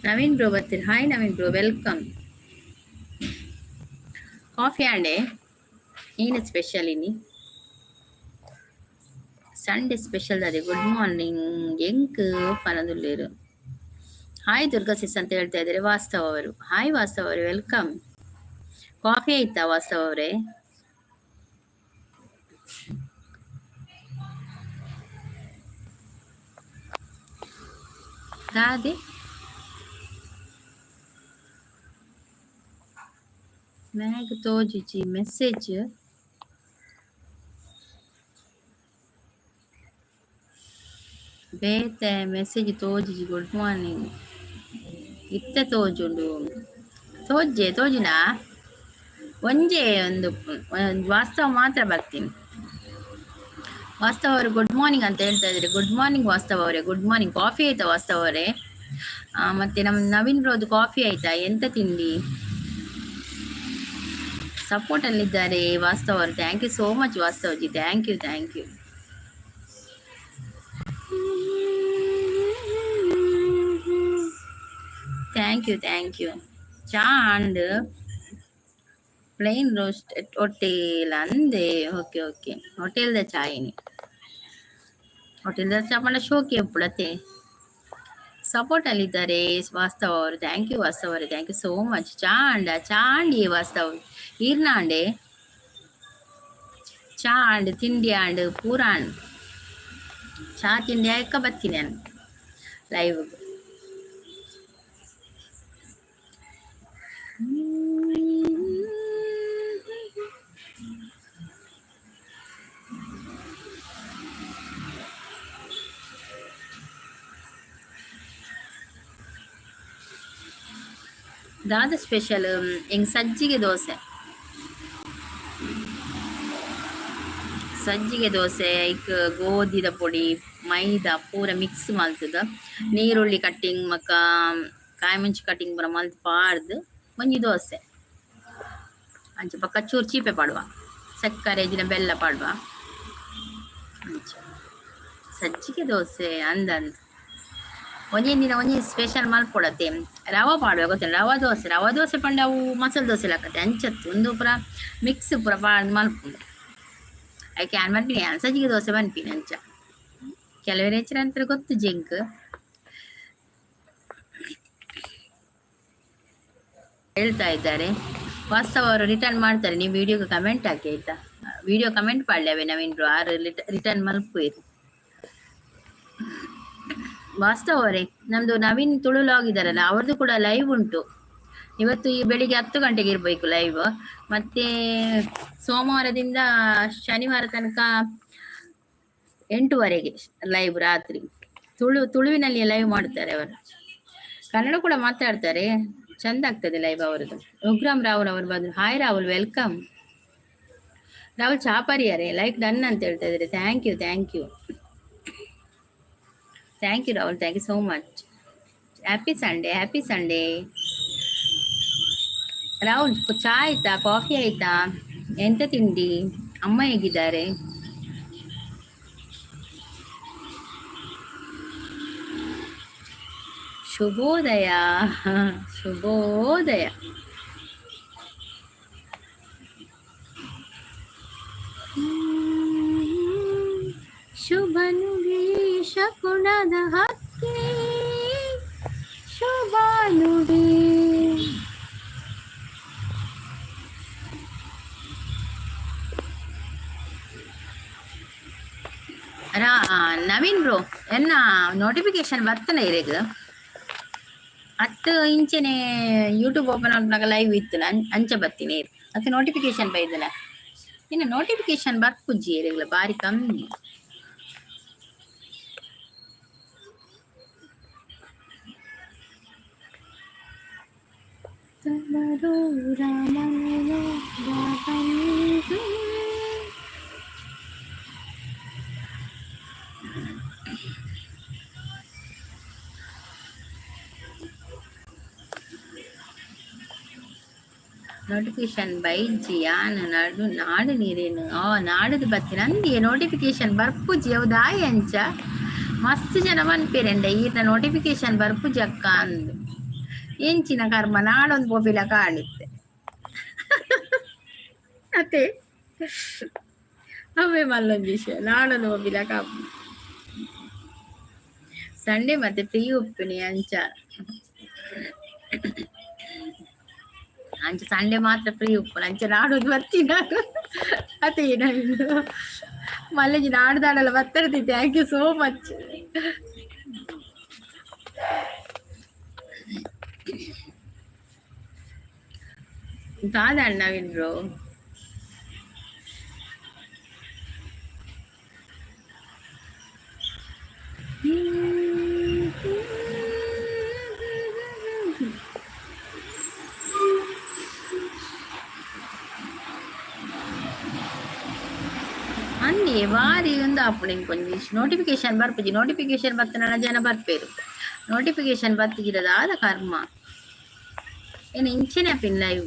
Naveen bro ಬರ್ತೀರಿ. Hi Naveen bro, welcome. Coffee ಆಂಡೆ? ಏನು special ಇನಿ? ಸಂಡೇ ಸ್ಪೆಷಲ್ ಅದೇ. ಗುಡ್ ಮಾರ್ನಿಂಗ್ ಎಂಕ್ ಪನದುಲ್ಲೇರು. ಹಾಯ್ ದುರ್ಗಾ ಸಿಸ್ ಅಂತ ಹೇಳ್ತಾ ಇದ್ದಾರೆ ವಾಸ್ತವ್ ಅವರು. ಹಾಯ್ ವಾಸ್ತವ್ ಅವರು, welcome. Coffee ಆಯ್ತಾ ವಾಸ್ತವ್ ಅವರೇ? ದಾದೆ ಮ್ಯಾಗ್ ತೋಜುಜಿ ಮೆಸೇಜ್. ಬೇತೆ ಮೆಸೇಜ್ ತೋಜುಜಿ. ಗುಡ್ ಮಾರ್ನಿಂಗ್ ಇತ್ತೆ ತೋಜುಂಡು. ತೋಜೆ ತೋಜುನಾ? ಒಂಜೆ ಒಂದು ವಾಸ್ತವ ಮಾತ್ರ ಬರ್ತೀನಿ. ವಾಸ್ತವ ಅವರು ಗುಡ್ ಮಾರ್ನಿಂಗ್ ಅಂತ ಹೇಳ್ತಾ ಇದ್ದಾರೆ. ಗುಡ್ ಮಾರ್ನಿಂಗ್ ವಾಸ್ತವ ಅವರೇ, ಗುಡ್ ಮಾರ್ನಿಂಗ್. ಕಾಫಿ ಆಯ್ತಾ ವಾಸ್ತವ ಅವರೇ? ಮತ್ತೆ ನಮ್ಮ ನವೀನ್ ಬ್ರೋದು ಕಾಫಿ ಆಯ್ತಾ? ಎಂತ ತಿಂಡಿ? ಸಪೋರ್ಟ್ ಅಲ್ಲಿದ್ದಾರೆ ವಾಸ್ತವ ಅವರು. Thank you so much Vastav ji, thank you, thank you. Thank you, thank you. ಚಾ and plain roast hotel ಅಂದೆ. ಓಕೆ ಓಕೆ, ಹೋಟೆಲ್ದ ಚಾಯಿನಿ. ಹೋಟೆಲ್ದ ಚಾ ಪಂಡ ಶೋಕಿ ಉಪ್ಪುಡತೆ. ಸಪೋರ್ಟ್ ಅಲ್ಲಿದ್ದಾರೆ ವಾಸ್ತವ್ ಅವರು. Thank you ವಾಸ್ತವ್ ಅವರೇ, thank you so much. ಚಾ ಅಂಡ ಚಾ ಅಂಡಿ ವಾಸ್ತವ್ ಈರ್ನ ಅಂಡೆ ಚಾ ಅಂಡ್ ತಿಂಡಿ ಅಂಡ್ ಪೂರ ಅಂಡ್ ಚಾ ತಿಂಡಿ ಆಯ್ಕ ಬರ್ತೀನಿ ನಾನು ಲೈವ್. ದಾದ ಸ್ಪೆಷಲ್? ಎಂಗ್ ಸಜ್ಜಿಗೆ ದೋಸೆ. ಸಜ್ಜಿಗೆ ದೋಸೆ ಐಕ್ ಗೋಧಿದ ಪೊಡಿ, ಮೈದಾ ಪೂರ ಮಿಕ್ಸ್ ಮಲ್ತದ, ನೀರುಳ್ಳಿ ಕಟ್ಟಿಂಗ್ ಮಕ್ಕ ಕಾಯಿ ಮುಂಚಿ ಕಟ್ಟಿಂಗ್ ಪೂರ ಮಲ್ತ್ ಪಾಡ್ದು ಒಂಜಿ ದೋಸೆ. ಅಂಚ ಬೊಕ್ಕ ಚೂರು ಚೀಪೆ ಪಾಡುವ, ಸಕ್ಕರೆ ಇಜ್ಜಿಂಡ ಬೆಲ್ಲ ಪಾಡುವ. ಅಂಚ ಸಜ್ಜಿಗೆ ದೋಸೆ ಅಂದಂದ್. ಒಂಜೊಂಜಿ ದಿನ ಒಂಜಿ ಸ್ಪೆಷಲ್ ಮಲ್ಪೊಡತ್ತೆ. ರವ ಪಾಡುವ ಗೊತ್ತಿಲ್ಲ, ರವಾ ದೋಸೆ. ರವಾ ದೋಸೆ ಪಂಡ ಅವು ಮಸಾಲೆ ದೋಸೆ ಲೆಕ್ಕತೆ ಅಂಚತ್ತು. ಒಂದು ಪೂರ ಮಿಕ್ಸ್ ಪೂರ ಪಾಡ್ದು ಮಲ್ಪುಂಡು. ಐಕ್ ಯಾನ್ ಮನ್ಪಿನಿ, ಯಾನ್ ಸಜ್ಜಿಗೆ ದೋಸೆ ಮನ್ಪಿನಿ ಅಂಚ. ಕೆಲವೆರ್ ಹೆಚ್ಚಿನ ಅಂತರ ಗೊತ್ತು ಜಿಂಕ್ ಹೇಳ್ತಾ ಇದ್ದಾರೆ. ವಾಸ್ತವ ಅವರು ರಿಟರ್ನ್ ಮಾಡ್ತಾರೆ. ನೀವು ವಿಡಿಯೋಗೆ ಕಮೆಂಟ್ ಹಾಕಿ ಆಯ್ತಾ? ವಿಡಿಯೋ ಕಮೆಂಟ್ ಪಾಡ್ಲೆ ನವೀನ್ ಬ್ರೋ, ಆರು ರಿಟರ್ನ್ ಮಲ್ಪುವೆರ್. ವಾಸ್ತವ ಅವರೇ, ನಮ್ದು ನವೀನ್ ತುಳು ಲಾಗ್ ಇದಾರಲ್ಲ, ಅವ್ರದ್ದು ಕೂಡ ಲೈವ್ ಉಂಟು ಇವತ್ತು. ಈ ಬೆಳಿಗ್ಗೆ 10 ಗಂಟೆಗೆ ಇರಬೇಕು ಲೈವ್. ಮತ್ತೆ ಸೋಮವಾರದಿಂದ ಶನಿವಾರ ತನಕ 8ವರೆಗೆ ಲೈವ್ ರಾತ್ರಿ. ತುಳುವಿನಲ್ಲಿ ಲೈವ್ ಮಾಡ್ತಾರೆ ಅವರು. ಕನ್ನಡ ಕೂಡ ಮಾತಾಡ್ತಾರೆ. ಚಂದ ಆಗ್ತದೆ ಲೈವ್ ಅವರದ್ದು. ಉಗ್ರಾಮ್ ರಾಹುಲ್ ಅವರು ಬಂದ್ರು. Hi Rahul, welcome. Rahul ಚಾಪರಿಯರೇ ಲೈಕ್ ಡನ್ ಅಂತ ಹೇಳ್ತಾ ಇದ್ದಾರೆ. Thank you, thank you, thank you Rahul, thank you so much. Happy Sunday, happy Sunday Rahul. ಚಾ ಆಯ್ತಾ? ಕಾಫಿ ಆಯ್ತಾ? ಎಂತ ತಿಂಡಿ? ಅಮ್ಮ ಹೇಗಿದ್ದಾರೆ? ಶುಭೋದಯ, ಶುಭೋದಯ. ಶುಭ ನುಡಿ ಶಕುನದ ಹಕ್ಕಿ ಶುಭ ನುಡಿ. ನವೀನ್ ಬ್ರೋ, ಎನ್ನ ನೋಟಿಫಿಕೇಶನ್ ಬರ್ತನೆ ಇರೆಗ್? 10 ಇಂಚೆನೆ ಯೂಟ್ಯೂಬ್ ಓಪನ್ ಆದಾಗ ಲೈವ್ ಇತ್ತು, ಅಂಚ ಬತ್ತೀನಿ. ಅತ್ತೆ ನೋಟಿಫಿಕೇಶನ್ ಬೈದನ? ಇನ್ನು ನೋಟಿಫಿಕೇಶನ್ ಬರ್ಪುಜ್ಜಿ ಇರೆಗ್ಲ, ಬಾರಿ ಕಮ್ಮಿ. ನೋಟಿಫಿಕೇಶನ್ ಬೈಜಿ ಯಾನ್ ನಡು ನಾಡು ನೀರೇನು ಆ ನಾಡುದು ಬತ್ತಿನ ಅಂದಿಯೇ ನೋಟಿಫಿಕೇಶನ್ ಬರ್ಪುಜಿ ಅವು ದಾಯಿ ಅಂಚ? ಮಸ್ತ್ ಜನ ಪನ್ಪೆರೆಂಡ ಈರ್ನ ನೋಟಿಫಿಕೇಶನ್ ಬರ್ಪುಜಿ ಅಕ್ಕ ಅಂದು. ಎಂಚಿನ ಕರ್ಮ ನಾಡೊಂದು ಪೋಪಿಲ ಕಾಣಿತ್ತೆ ಅತ್ತೆ ಅವೇ ಮಲ್ಲೊಂದು ವಿಷಯ ನಾಡೊಂದು ಪೋಪಿಲ ಕಾಪು ಸಂಡೇ ಮತ್ತೆ ಫ್ರೀ ಉಪ್ಪುನಿ ಅಂಚ ಅಂಚ ಸಂಡೇ ಮಾತ್ರ ಫ್ರೀ ಉಪ್ಪುನು ಅಂಚ ನಾಡೊಂದು ಬರ್ತೀನಿ ನಾನು ಅದೇ ನಾನು ಮಲ್ಲೆಜಿ ನಾಡ್ದಾಡಲ್ಲ ಬರ್ತಾರೆ. Thank you so much. ದಾದ ನವೀನ್ ಬ್ರೋ. ಅಂದೇ ಬಾರಿ ಒಂದು ಆಪುಂಡು ಇಂಕೊಂಜಿ ನೋಟಿಫಿಕೇಶನ್ ಬರ್ಪುಜಿ. ನೋಟಿಫಿಕೇಶನ್ ಬತ್ತನ ಜನ ಬರ್ಪೇರು. ನೋಟಿಫಿಕೇಶನ್ ಬತ್ತಿಜಿಡ ದಾದ ಕರ್ಮ ಏನು ಇಂಚನೆ ಪಿನ್ ಲೈವ್.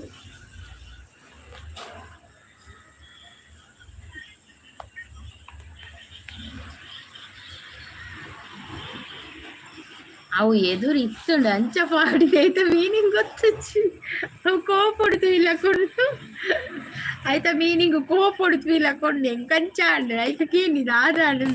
ಅವು ಎದುರು ಇತ್ತುಂಡು ಅಂಚ ಪಾಡಿದೆ ಐತ ಮೀನಿಂಗ್ ಗೊತ್ತುಜ್ಜಿ. ಅವು ಕೋಪೊಡು ಕೊಂಡು ಐತ ಮೀನಿಂಗ್ ಕೋಪೊಡು ಕೊಂಡು ಎಂಕಂಚ ಆಂಡ್ ಐತ ಕೇನಿ ದಾದ ಆಂಡ್.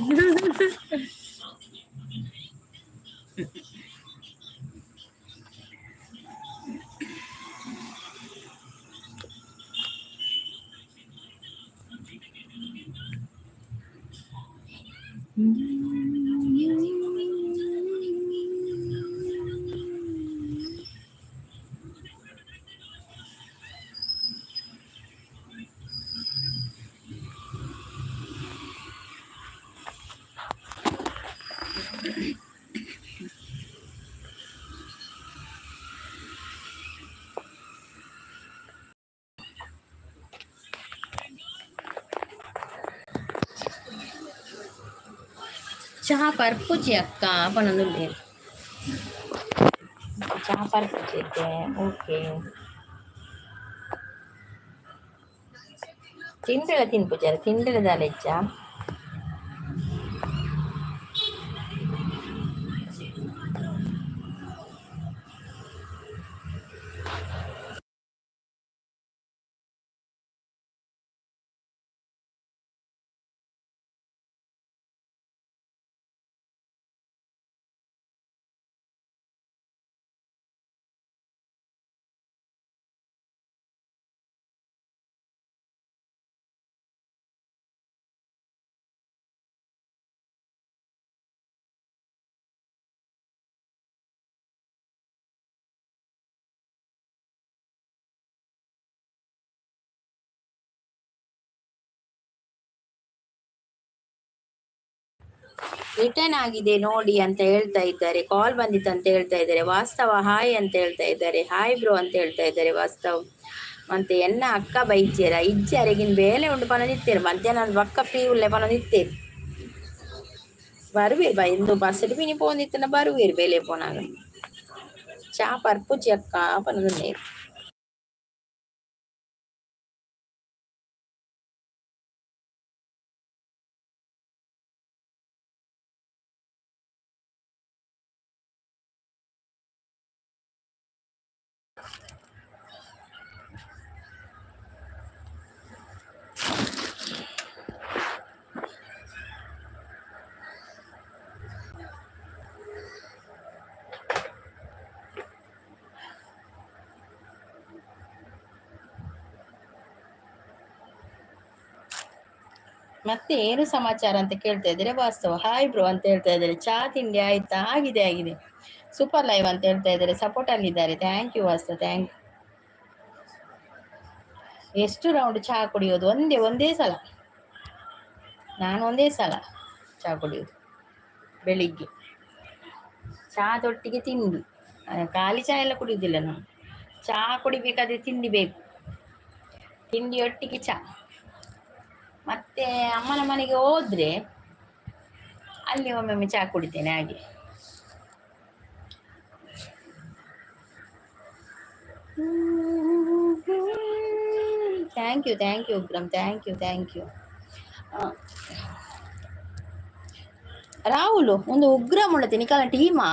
ಚಹಾ ಪರ್ಪುಜಿ ಅಕ್ಕ ಪನೊಂದುಲ್ಲೆರ್. ಚಹಾ ಪರ್ಪುಜಿ ಓಕೆ. ತಿಂಡಲ ತಿನ್ಪುಜಾರ ತಿಂಡಲ ದಾಲ ಇಜ್ಜಾ? ರಿಟರ್ನ್ ಆಗಿದೆ ನೋಡಿ ಅಂತ ಹೇಳ್ತಾ ಇದ್ದಾರೆ. ಕಾಲ್ ಬಂದಿತ್ತು ಅಂತ ಹೇಳ್ತಾ ಇದ್ದಾರೆ. ವಾಸ್ತವ ಹಾಯ್ ಅಂತ ಹೇಳ್ತಾ ಇದ್ದಾರೆ. ಹಾಯ್ ಬ್ರೋ ಅಂತ ಹೇಳ್ತಾ ಇದ್ದಾರೆ ವಾಸ್ತವ್. ಮತ್ತೆ ಎನ್ನ ಅಕ್ಕ ಬೈಚೇರ ಇಜ್ಜಾರೆಗಿನ್ ಬೇಲೆ ಉಂಡು ಪನೊಂದಿತ್ತೇರು ಮಧ್ಯಾಹ್ನ ಬಕ್ಕ ಫ್ರೀ ಉಲ್ಲೆ ಪನೊಂದಿತ್ತೇರು ಬರುವೇರು ಬಾ ಇಂದು ಬಸ್ ಪಿನಿ ಪೋಂದಿತ್ತನ ಬರುವೇರು ಬೇಲೆ ಪೋನಾಗ ಚಾ ಪರ್ಪುಜಿ ಅಕ್ಕ ಪನೊಂದುಲ್ಲೇರು. ಮತ್ತೆ ಏನು ಸಮಾಚಾರ ಅಂತ ಕೇಳ್ತಾ ಇದ್ದಾರೆ ವಾಸ್ತವ. ಹಾಯ್ ಬ್ರೋ ಅಂತ ಹೇಳ್ತಾ ಇದ್ದಾರೆ. ಚಾ ತಿಂಡಿ ಆಯ್ತಾ? ಆಗಿದೆ ಆಗಿದೆ. ಸೂಪರ್ ಲೈವ್ ಅಂತ ಹೇಳ್ತಾ ಇದ್ದಾರೆ. ಸಪೋರ್ಟ್ ಅಲ್ಲಿದ್ದಾರೆ. Thank you ವಾಸ್ತವ, thank you. ಎಷ್ಟು ರೌಂಡ್ ಚಹಾ ಕುಡಿಯೋದು? ಒಂದೇ ಒಂದೇ ಸಲ, ನಾನು ಒಂದೇ ಸಲ ಚಹಾ ಕುಡಿಯೋದು ಬೆಳಿಗ್ಗೆ. ಚಹಾದೊಟ್ಟಿಗೆ ತಿಂಡಿ, ಖಾಲಿ ಚಹಾ ಎಲ್ಲ ಕುಡಿಯೋದಿಲ್ಲ ನಾನು. ಚಹಾ ಕುಡಿಬೇಕಾದ್ರೆ ತಿಂಡಿ ಬೇಕು, ತಿಂಡಿಯೊಟ್ಟಿಗೆ ಚಹಾ. ಮತ್ತೆ ಅಮ್ಮನ ಮನೆಗೆ ಹೋದ್ರೆ ಅಲ್ಲಿ ಒಮ್ಮೊಮ್ಮೆ ಚಹಾ ಕುಡಿತೇನೆ ಹಾಗೆ. Thank you thank you Ugram, thank you thank you. Rahul ಒಂದು ಉಗ್ರಂ ಉಳ್ಳತೆ ನಿಕಲ ಟೀಮಾ?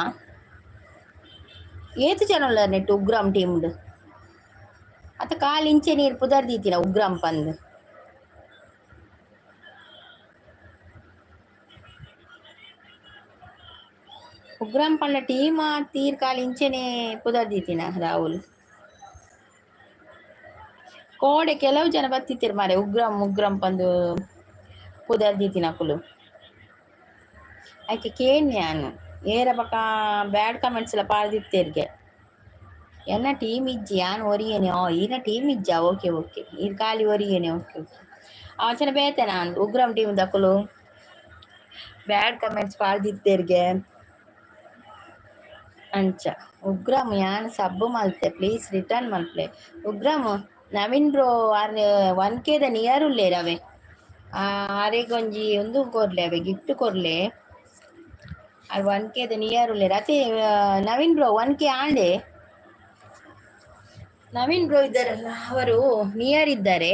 ಏತ್ ಜನ ಉಲ್ಲೆರ್ ನೆಟ್ಟ್ ಉಗ್ರಾಮ್ ಟೀಮ್ಡ್? ಅತ್ತ ಕಾಲ್ ಇಂಚೆ ನೀರ್ ಪುದರ್ ದೀತಿನ ಉಗ್ರಾಮ್ ಪಂದ್. ಉಗ್ರಾಮ್ ಪಂಡ ಟೀಮ್ ತೀರ್ ಕಾಲ್ ಇಂಚೆನೆ ಪುದರ್ ದೀತಿನ ರಾಹುಲ್. ಕೋಡೆ ಕೆಲವು ಜನ ಬತ್ತಿತ್ತೆರ್ ಮಾರೆ ಉಗ್ರಂ ಉಗ್ರಂ ಪಂದ್ ಪುದರ್ ದೀತಿನಕುಲು. ಐಕೆ ಕೇನ್ಯ ಯಾನ್ ಏರ ಬಕ ಬ್ಯಾಡ್ ಕಮೆಂಟ್ಸ್ ಲ ಪಾಡ್ದಿತ್ತೆರ್ಗೆ. ಎನ್ನ ಟೀಮ್ ಇಜ್ಜಿ ಯಾನ್ ಒರಿಯೆನೆ. ಓ ಈರ್ನ ಟೀಮ್ ಇಜ್ಜಾ? ಓಕೆ ಓಕೆ, ಈರ್ ಖಾಲಿ ಒರಿಯೆನೆ. ಓಕೆ ಓಕೆ, ಆಚನೆ ಬೇತೆನಾ ಉಗ್ರಂ ಟೀಮ್ ದಕುಲು ಬ್ಯಾಡ್ ಕಮೆಂಟ್ಸ್ ಪಾಡ್ದಿತ್ತೆರ್ಗೆ. ಅಂಚ ಉಗ್ರಂ ಯಾನ್ ಸಬ್ ಮಲ್ತೆ, ಪ್ಲೀಸ್ ರಿಟರ್ನ್ ಮಲ್ಪಲೆ. ಉಗ್ರಂ ನವೀನ್ ಬ್ರೋ ಆರ್ 1K ದ ನಿಯರ್ ಉಲ್ಲೇರ್ ಅವೆ. ಆರೆಗ್ ಒಂಜಿ ಉಂದು ಕೊರ್ಲೆ ಅವೆ, ಗಿಫ್ಟ್ ಕೊರ್ಲೆ. ಆರ್ 1K ದ ನಿಯರ್ ಉಲ್ಲೇರ್ ಅತೆ. ನವೀನ್ ಬ್ರೋ 1K ಆಂಡೆ. ನವೀನ್ ಬ್ರೋ ಇದ್ದಾರಲ್ಲ, ಅವರು ನಿಯರ್ ಇದ್ದಾರೆ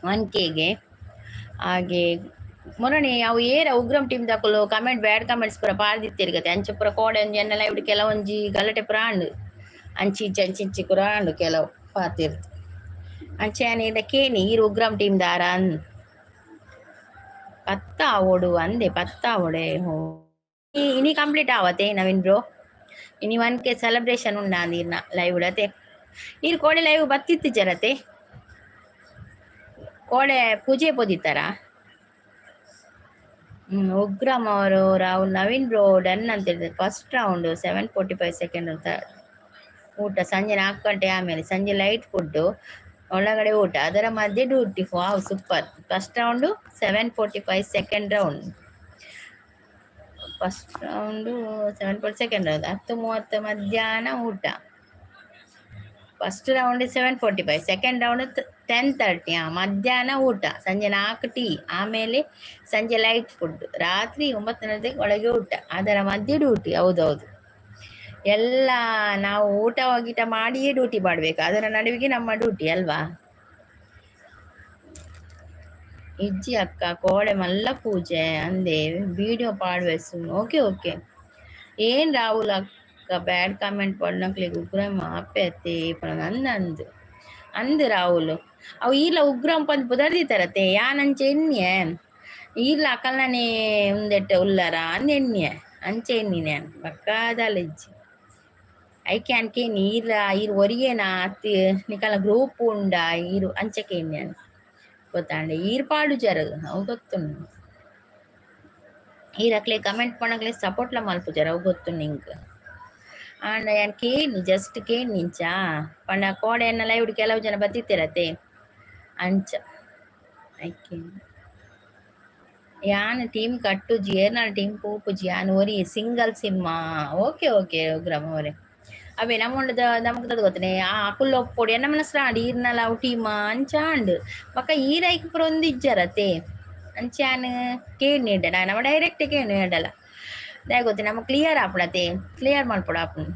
1Kಗೆ. ಹಾಗೆ ಮೊರಣಿ ಅವು ಏರ ಉಗ್ರಂ ಟೀಮ್ ದಕುಲು ಕಮೆಂಟ್ ಬ್ಯಾಡ್ ಕಮೆಂಟ್ಸ್ ಪೂರ ಪಾಡ್ದಿತ್ತೆರ್ ಗತೆ. ಅಂಚ ಪೂರ ಕೋಡೆ ಒಂಜಿ ಎನ್ನ ಲೈವ್ ಕೆಲವೊಂಜಿ ಗಲಾಟೆ ಪೂರ ಆಂಡ್. ಅಂಚಿ ಇಂಚಿ ಅಂಚಿ ಇಂಚಿ ಪೂರ ಆಂಡ್ ಕೆಲವು ಪಾತೆರ್ದ್. ಅಂಚ ಯಾನ್ ಈರ್ಡ ಕೇನಿ ಈರ್ ಉಗ್ರಂ ಟೀಮ್ ದಾರ ಅಂದ್. ಪತ್ತ ಆವೊಡು ಅಂದೆ, ಪತ್ತ ಆವೊಡೆ. ಹೋ, ಇನಿ ಕಂಪ್ಲೀಟ್ ಆವತೆ ನವೀನ್ ಬ್ರೋ? ಇನಿ 1K celebration ಉಂಡಾ ಈರ್ನ ಲೈವ್ ಅತೆ? ಈರ್ ಕೋಡೆ ಲೈವ್ ಬತ್ತಿತ್ತು ಜರತೆ. ಕೋಡೆ ಪೂಜೆ ಪೋದಿತ್ತಾರಾ? ಉಗ್ರಂ ಅವರು ರಾಹುಲ್ ನವೀನ್ ಬ್ರೋ ಡನ್ ಅಂತ ಹೇಳಿದ್ರು. ಫಸ್ಟ್ ರೌಂಡ್ 7:45 ಸೆಕೆಂಡ್ ಅಂತ. ಊಟ ಸಂಜೆ 4 ಗಂಟೆ ಆಮೇಲೆ. ಸಂಜೆ ಲೈಟ್ ಫುಡ್ಡು, ಒಳಗಡೆ ಊಟ, ಅದರ ಮಧ್ಯೆ duty. Wow, super. First round 7:45, second round, first round 7:40, second round 10:30 ಮಧ್ಯಾಹ್ನ ಊಟ. First round 7:45, second round 10:30. ಮಧ್ಯಾಹ್ನ ಊಟ, ಸಂಜೆ 4 ಟೀ, ಆಮೇಲೆ ಸಂಜೆ ಲೈಟ್ ಫುಡ್, ರಾತ್ರಿ 9 ಒಳಗೆ ಊಟ, ಅದರ ಮಧ್ಯೆ ಡ್ಯೂಟಿ. ಹೌದೌದು, ಎಲ್ಲ ನಾವು ಊಟ ಗೀಟ ಮಾಡಿಯೇ ಡ್ಯೂಟಿ ಮಾಡಬೇಕು. ಅದರ ನಡುವಿಗೆ ನಮ್ಮ ಡ್ಯೂಟಿ ಅಲ್ವಾ? ಇಜ್ಜಿ ಅಕ್ಕ, ಕೋಡೆ ಮಲ್ಲ ಪೂಜೆ ಅಂದೆ, ವಿಡಿಯೋ ಪಾಡ್ವೆಸ್. Okay okay. ಏನ್ ರಾಹುಲ್ ಅಕ್ಕ ಬ್ಯಾಡ್ ಕಾಮೆಂಟ್ ಪಾಡ್ನಕ್ಲೆಗ್ ಉಗ್ರಂ ಆಪೆ ಅತ್ತೆ ಪನೊಂದು ಅಂದ್ ಅಂದ್ ಅಂದ್ ರಾಹುಲ್. ಅವು ಈರ್ಲ ಉಗ್ರಂ ಪಂದ್ ಪುದರ್ ದೀತಾರತೆ. ಯಾನ್ ಅಂಚ ಎನ್ನಿಯೆ, ಈರ್ಲ ಅಕಲ್ನನೇ ಉಂದೆಟ್ ಉಲ್ಲರ ಅಂದ್ ಎನ್ನಿಯೆ. ಅಂಚ ಎನ್ನಿನೆ ಯಾನ್, ಬೊಕ್ಕ ದಾಲ ಇಜ್ಜಿ. ಐಕೆ ಯಾನ್ ಕೇನಿ ಈರ್ಲ ಈರ್ ಒರಿಯೇನಾ ಅತ್ತ್ ನಿಕಲ್ನ ಗ್ರೂಪ್ ಉಂಡಾ ಈರ್ ಅಂಚ ಕೇನ್ಯ. ಗೊತ್ತಾಂಡ ಈರ್ ಪಾಡುಜರ್ ಅವು ಗೊತ್ತುಂಡು. ಈರ್ ಅಕ್ಲೆ ಕಮೆಂಟ್ ಪಣಕ್ಲೆ ಸಪೋರ್ಟ್ಲ ಮಲ್ಪುಜರ್, ಅವು ಗೊತ್ತುಂಡು ಎಂಕ್. ಆಂಡ ಯಾನ್ ಕೇನಿ, ಜಸ್ಟ್ ಕೇನಿ ಇಂಚ ಪಂಡ ಕೋಡೆ ಎನ್ನ ಲೈವ್ ಕೆಲವು ಜನ ಬತ್ತಿತ್ತೆರತೆ, ಅಂಚ ಐಕೆ. ಯಾನ್ ಟೀಮ್ ಕಟ್ಟುಜಿ, ಏರ್ನಾಲ್ ಟೀಮ್ ಪೋಪುಜಿ, ಯಾನ್ ಒರಿ ಸಿಂಗಲ್ ಸಿಮ್ಮ. ಓಕೆ ಓಕೆ ಉಗ್ರಂ ಅವರೇ. ಅವೇ ನಮ್ಮುಂಡದ ನಮಕ್ ಗೊತ್ತನೆ ಆ ಅಕುಲು ಒಪ್ಪೊಡು ಎನ್ನ ಮನಸ್ಸು ಆಂಡ್ ಈರ್ನಲ ಅವು ಟೀಮ ಅಂಚ ಆಂಡ್. ಬೊಕ ಈರೈಕ್ ಪೂರ ಒಂದು ಇಜ್ಜರತೆ. ಅಂಚ ಯಾನ್ ಕೇನಿಡ್ಡ ನಮ ಡೈರೆಕ್ಟ್ ಕೇನು ಹೇಳಲ್ಲ. ದಾಯೆ ಗೊತ್ತೆ ನಮ ಕ್ಲಿಯರ್ ಆಪುಣತೆ, ಕ್ಲಿಯರ್ ಮಲ್ಪೊಡು ಆಪುಂಡು.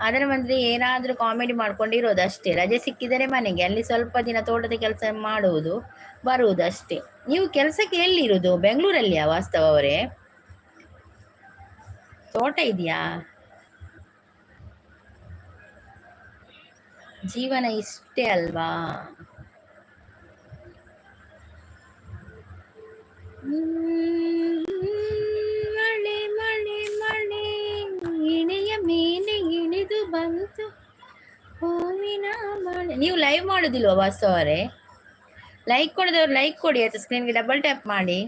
ಅದರ ಬಂದ್ರೆ ಏನಾದರೂ ಕಾಮಿಡಿ ಮಾಡ್ಕೊಂಡಿರೋದು ಅಷ್ಟೇ. ರಜೆ ಸಿಕ್ಕಿದರೆ ಮನೆಗೆ, ಅಲ್ಲಿ ಸ್ವಲ್ಪ ದಿನ ತೋಟದ ಕೆಲಸ ಮಾಡುವುದು, ಬರುವುದು ಅಷ್ಟೇ. ನೀವು ಕೆಲಸಕ್ಕೆ ಎಲ್ಲಿರುವುದು? ಬೆಂಗಳೂರಲ್ಲಿಯಾ ವಾಸ್ತವ ಅವರೇ? ತೋಟ ಇದೆಯಾ? ಜೀವನ ಇಷ್ಟೇ ಅಲ್ವಾ? ಮಳೆ ಮಳೆ ಮಳೆ ಇಣೆಯ ಮೇಲೆ ಇಳಿದು ಬಂತು ಹೂವಿನ ಮಳೆ. ನೀವು ಲೈವ್ ಮಾಡುದಿಲ್ವಾ ವಾಸ್ತವ ಅವರೇ? ಲೈಕ್ ಕೊಡದವ್ರು ಲೈಕ್ ಕೊಡಿ ಆಯ್ತಾ? ಸ್ಕ್ರೀನ್ಗೆ ಡಬಲ್ ಟ್ಯಾಪ್ ಮಾಡಿ.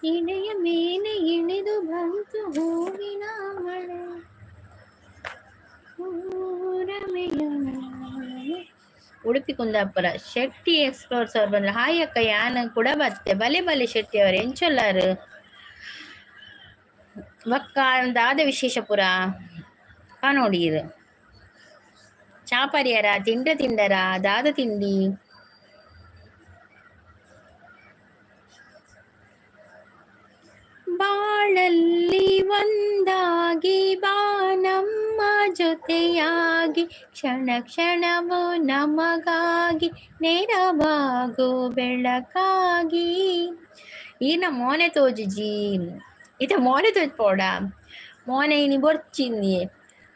ಇಣೆಯ ಮೇಲೆ ಇಳಿದು ಬಂತು ಹೂವಿನ ಮಳೆ. ಉಡುಪಿ ಕುಂದಾಪುರ ಶೆಟ್ಟಿ ಎಕ್ಸ್ಪ್ಲೋರ್ಸ್ ಅವ್ರು ಬಂದ್ರೆ. ಹಾಯ್ ಅಕ್ಕ, ಯಾನ್ ಕೂಡ ಬತ್ತೆ. ಬಲೆ ಬಲೆ ಶೆಟ್ಟಿ ಅವರು, ಎಂಚೊಲ್ಲಾರು? ಬೊಕ್ಕ ದಾದ ವಿಶೇಷ ಪುರ ಕಾನೋಡೀರ್? ಚಾಪರಿಯರ ತಿಂಡ ತಿಂಡರ ದಾದ ತಿಂಡಿ? ಬಾಳಲ್ಲಿ ಒಂದಾಗಿ ಬಾ ನಮ್ಮ ಜೊತೆಯಾಗಿ ಕ್ಷಣ ಕ್ಷಣವೂ ನಮಗಾಗಿ ನೆರವಾಗೋ ಬೆಳಕಾಗಿ. ಈನ ಮೋನೆ ತೋಜುಜಿ, ಇತ್ತೆ ಮೋನೆ ತೋಜ್ ಪೋಡ ಮೋನೆ ಇನಿ ಬೊರ್ಚಿಂದಿ.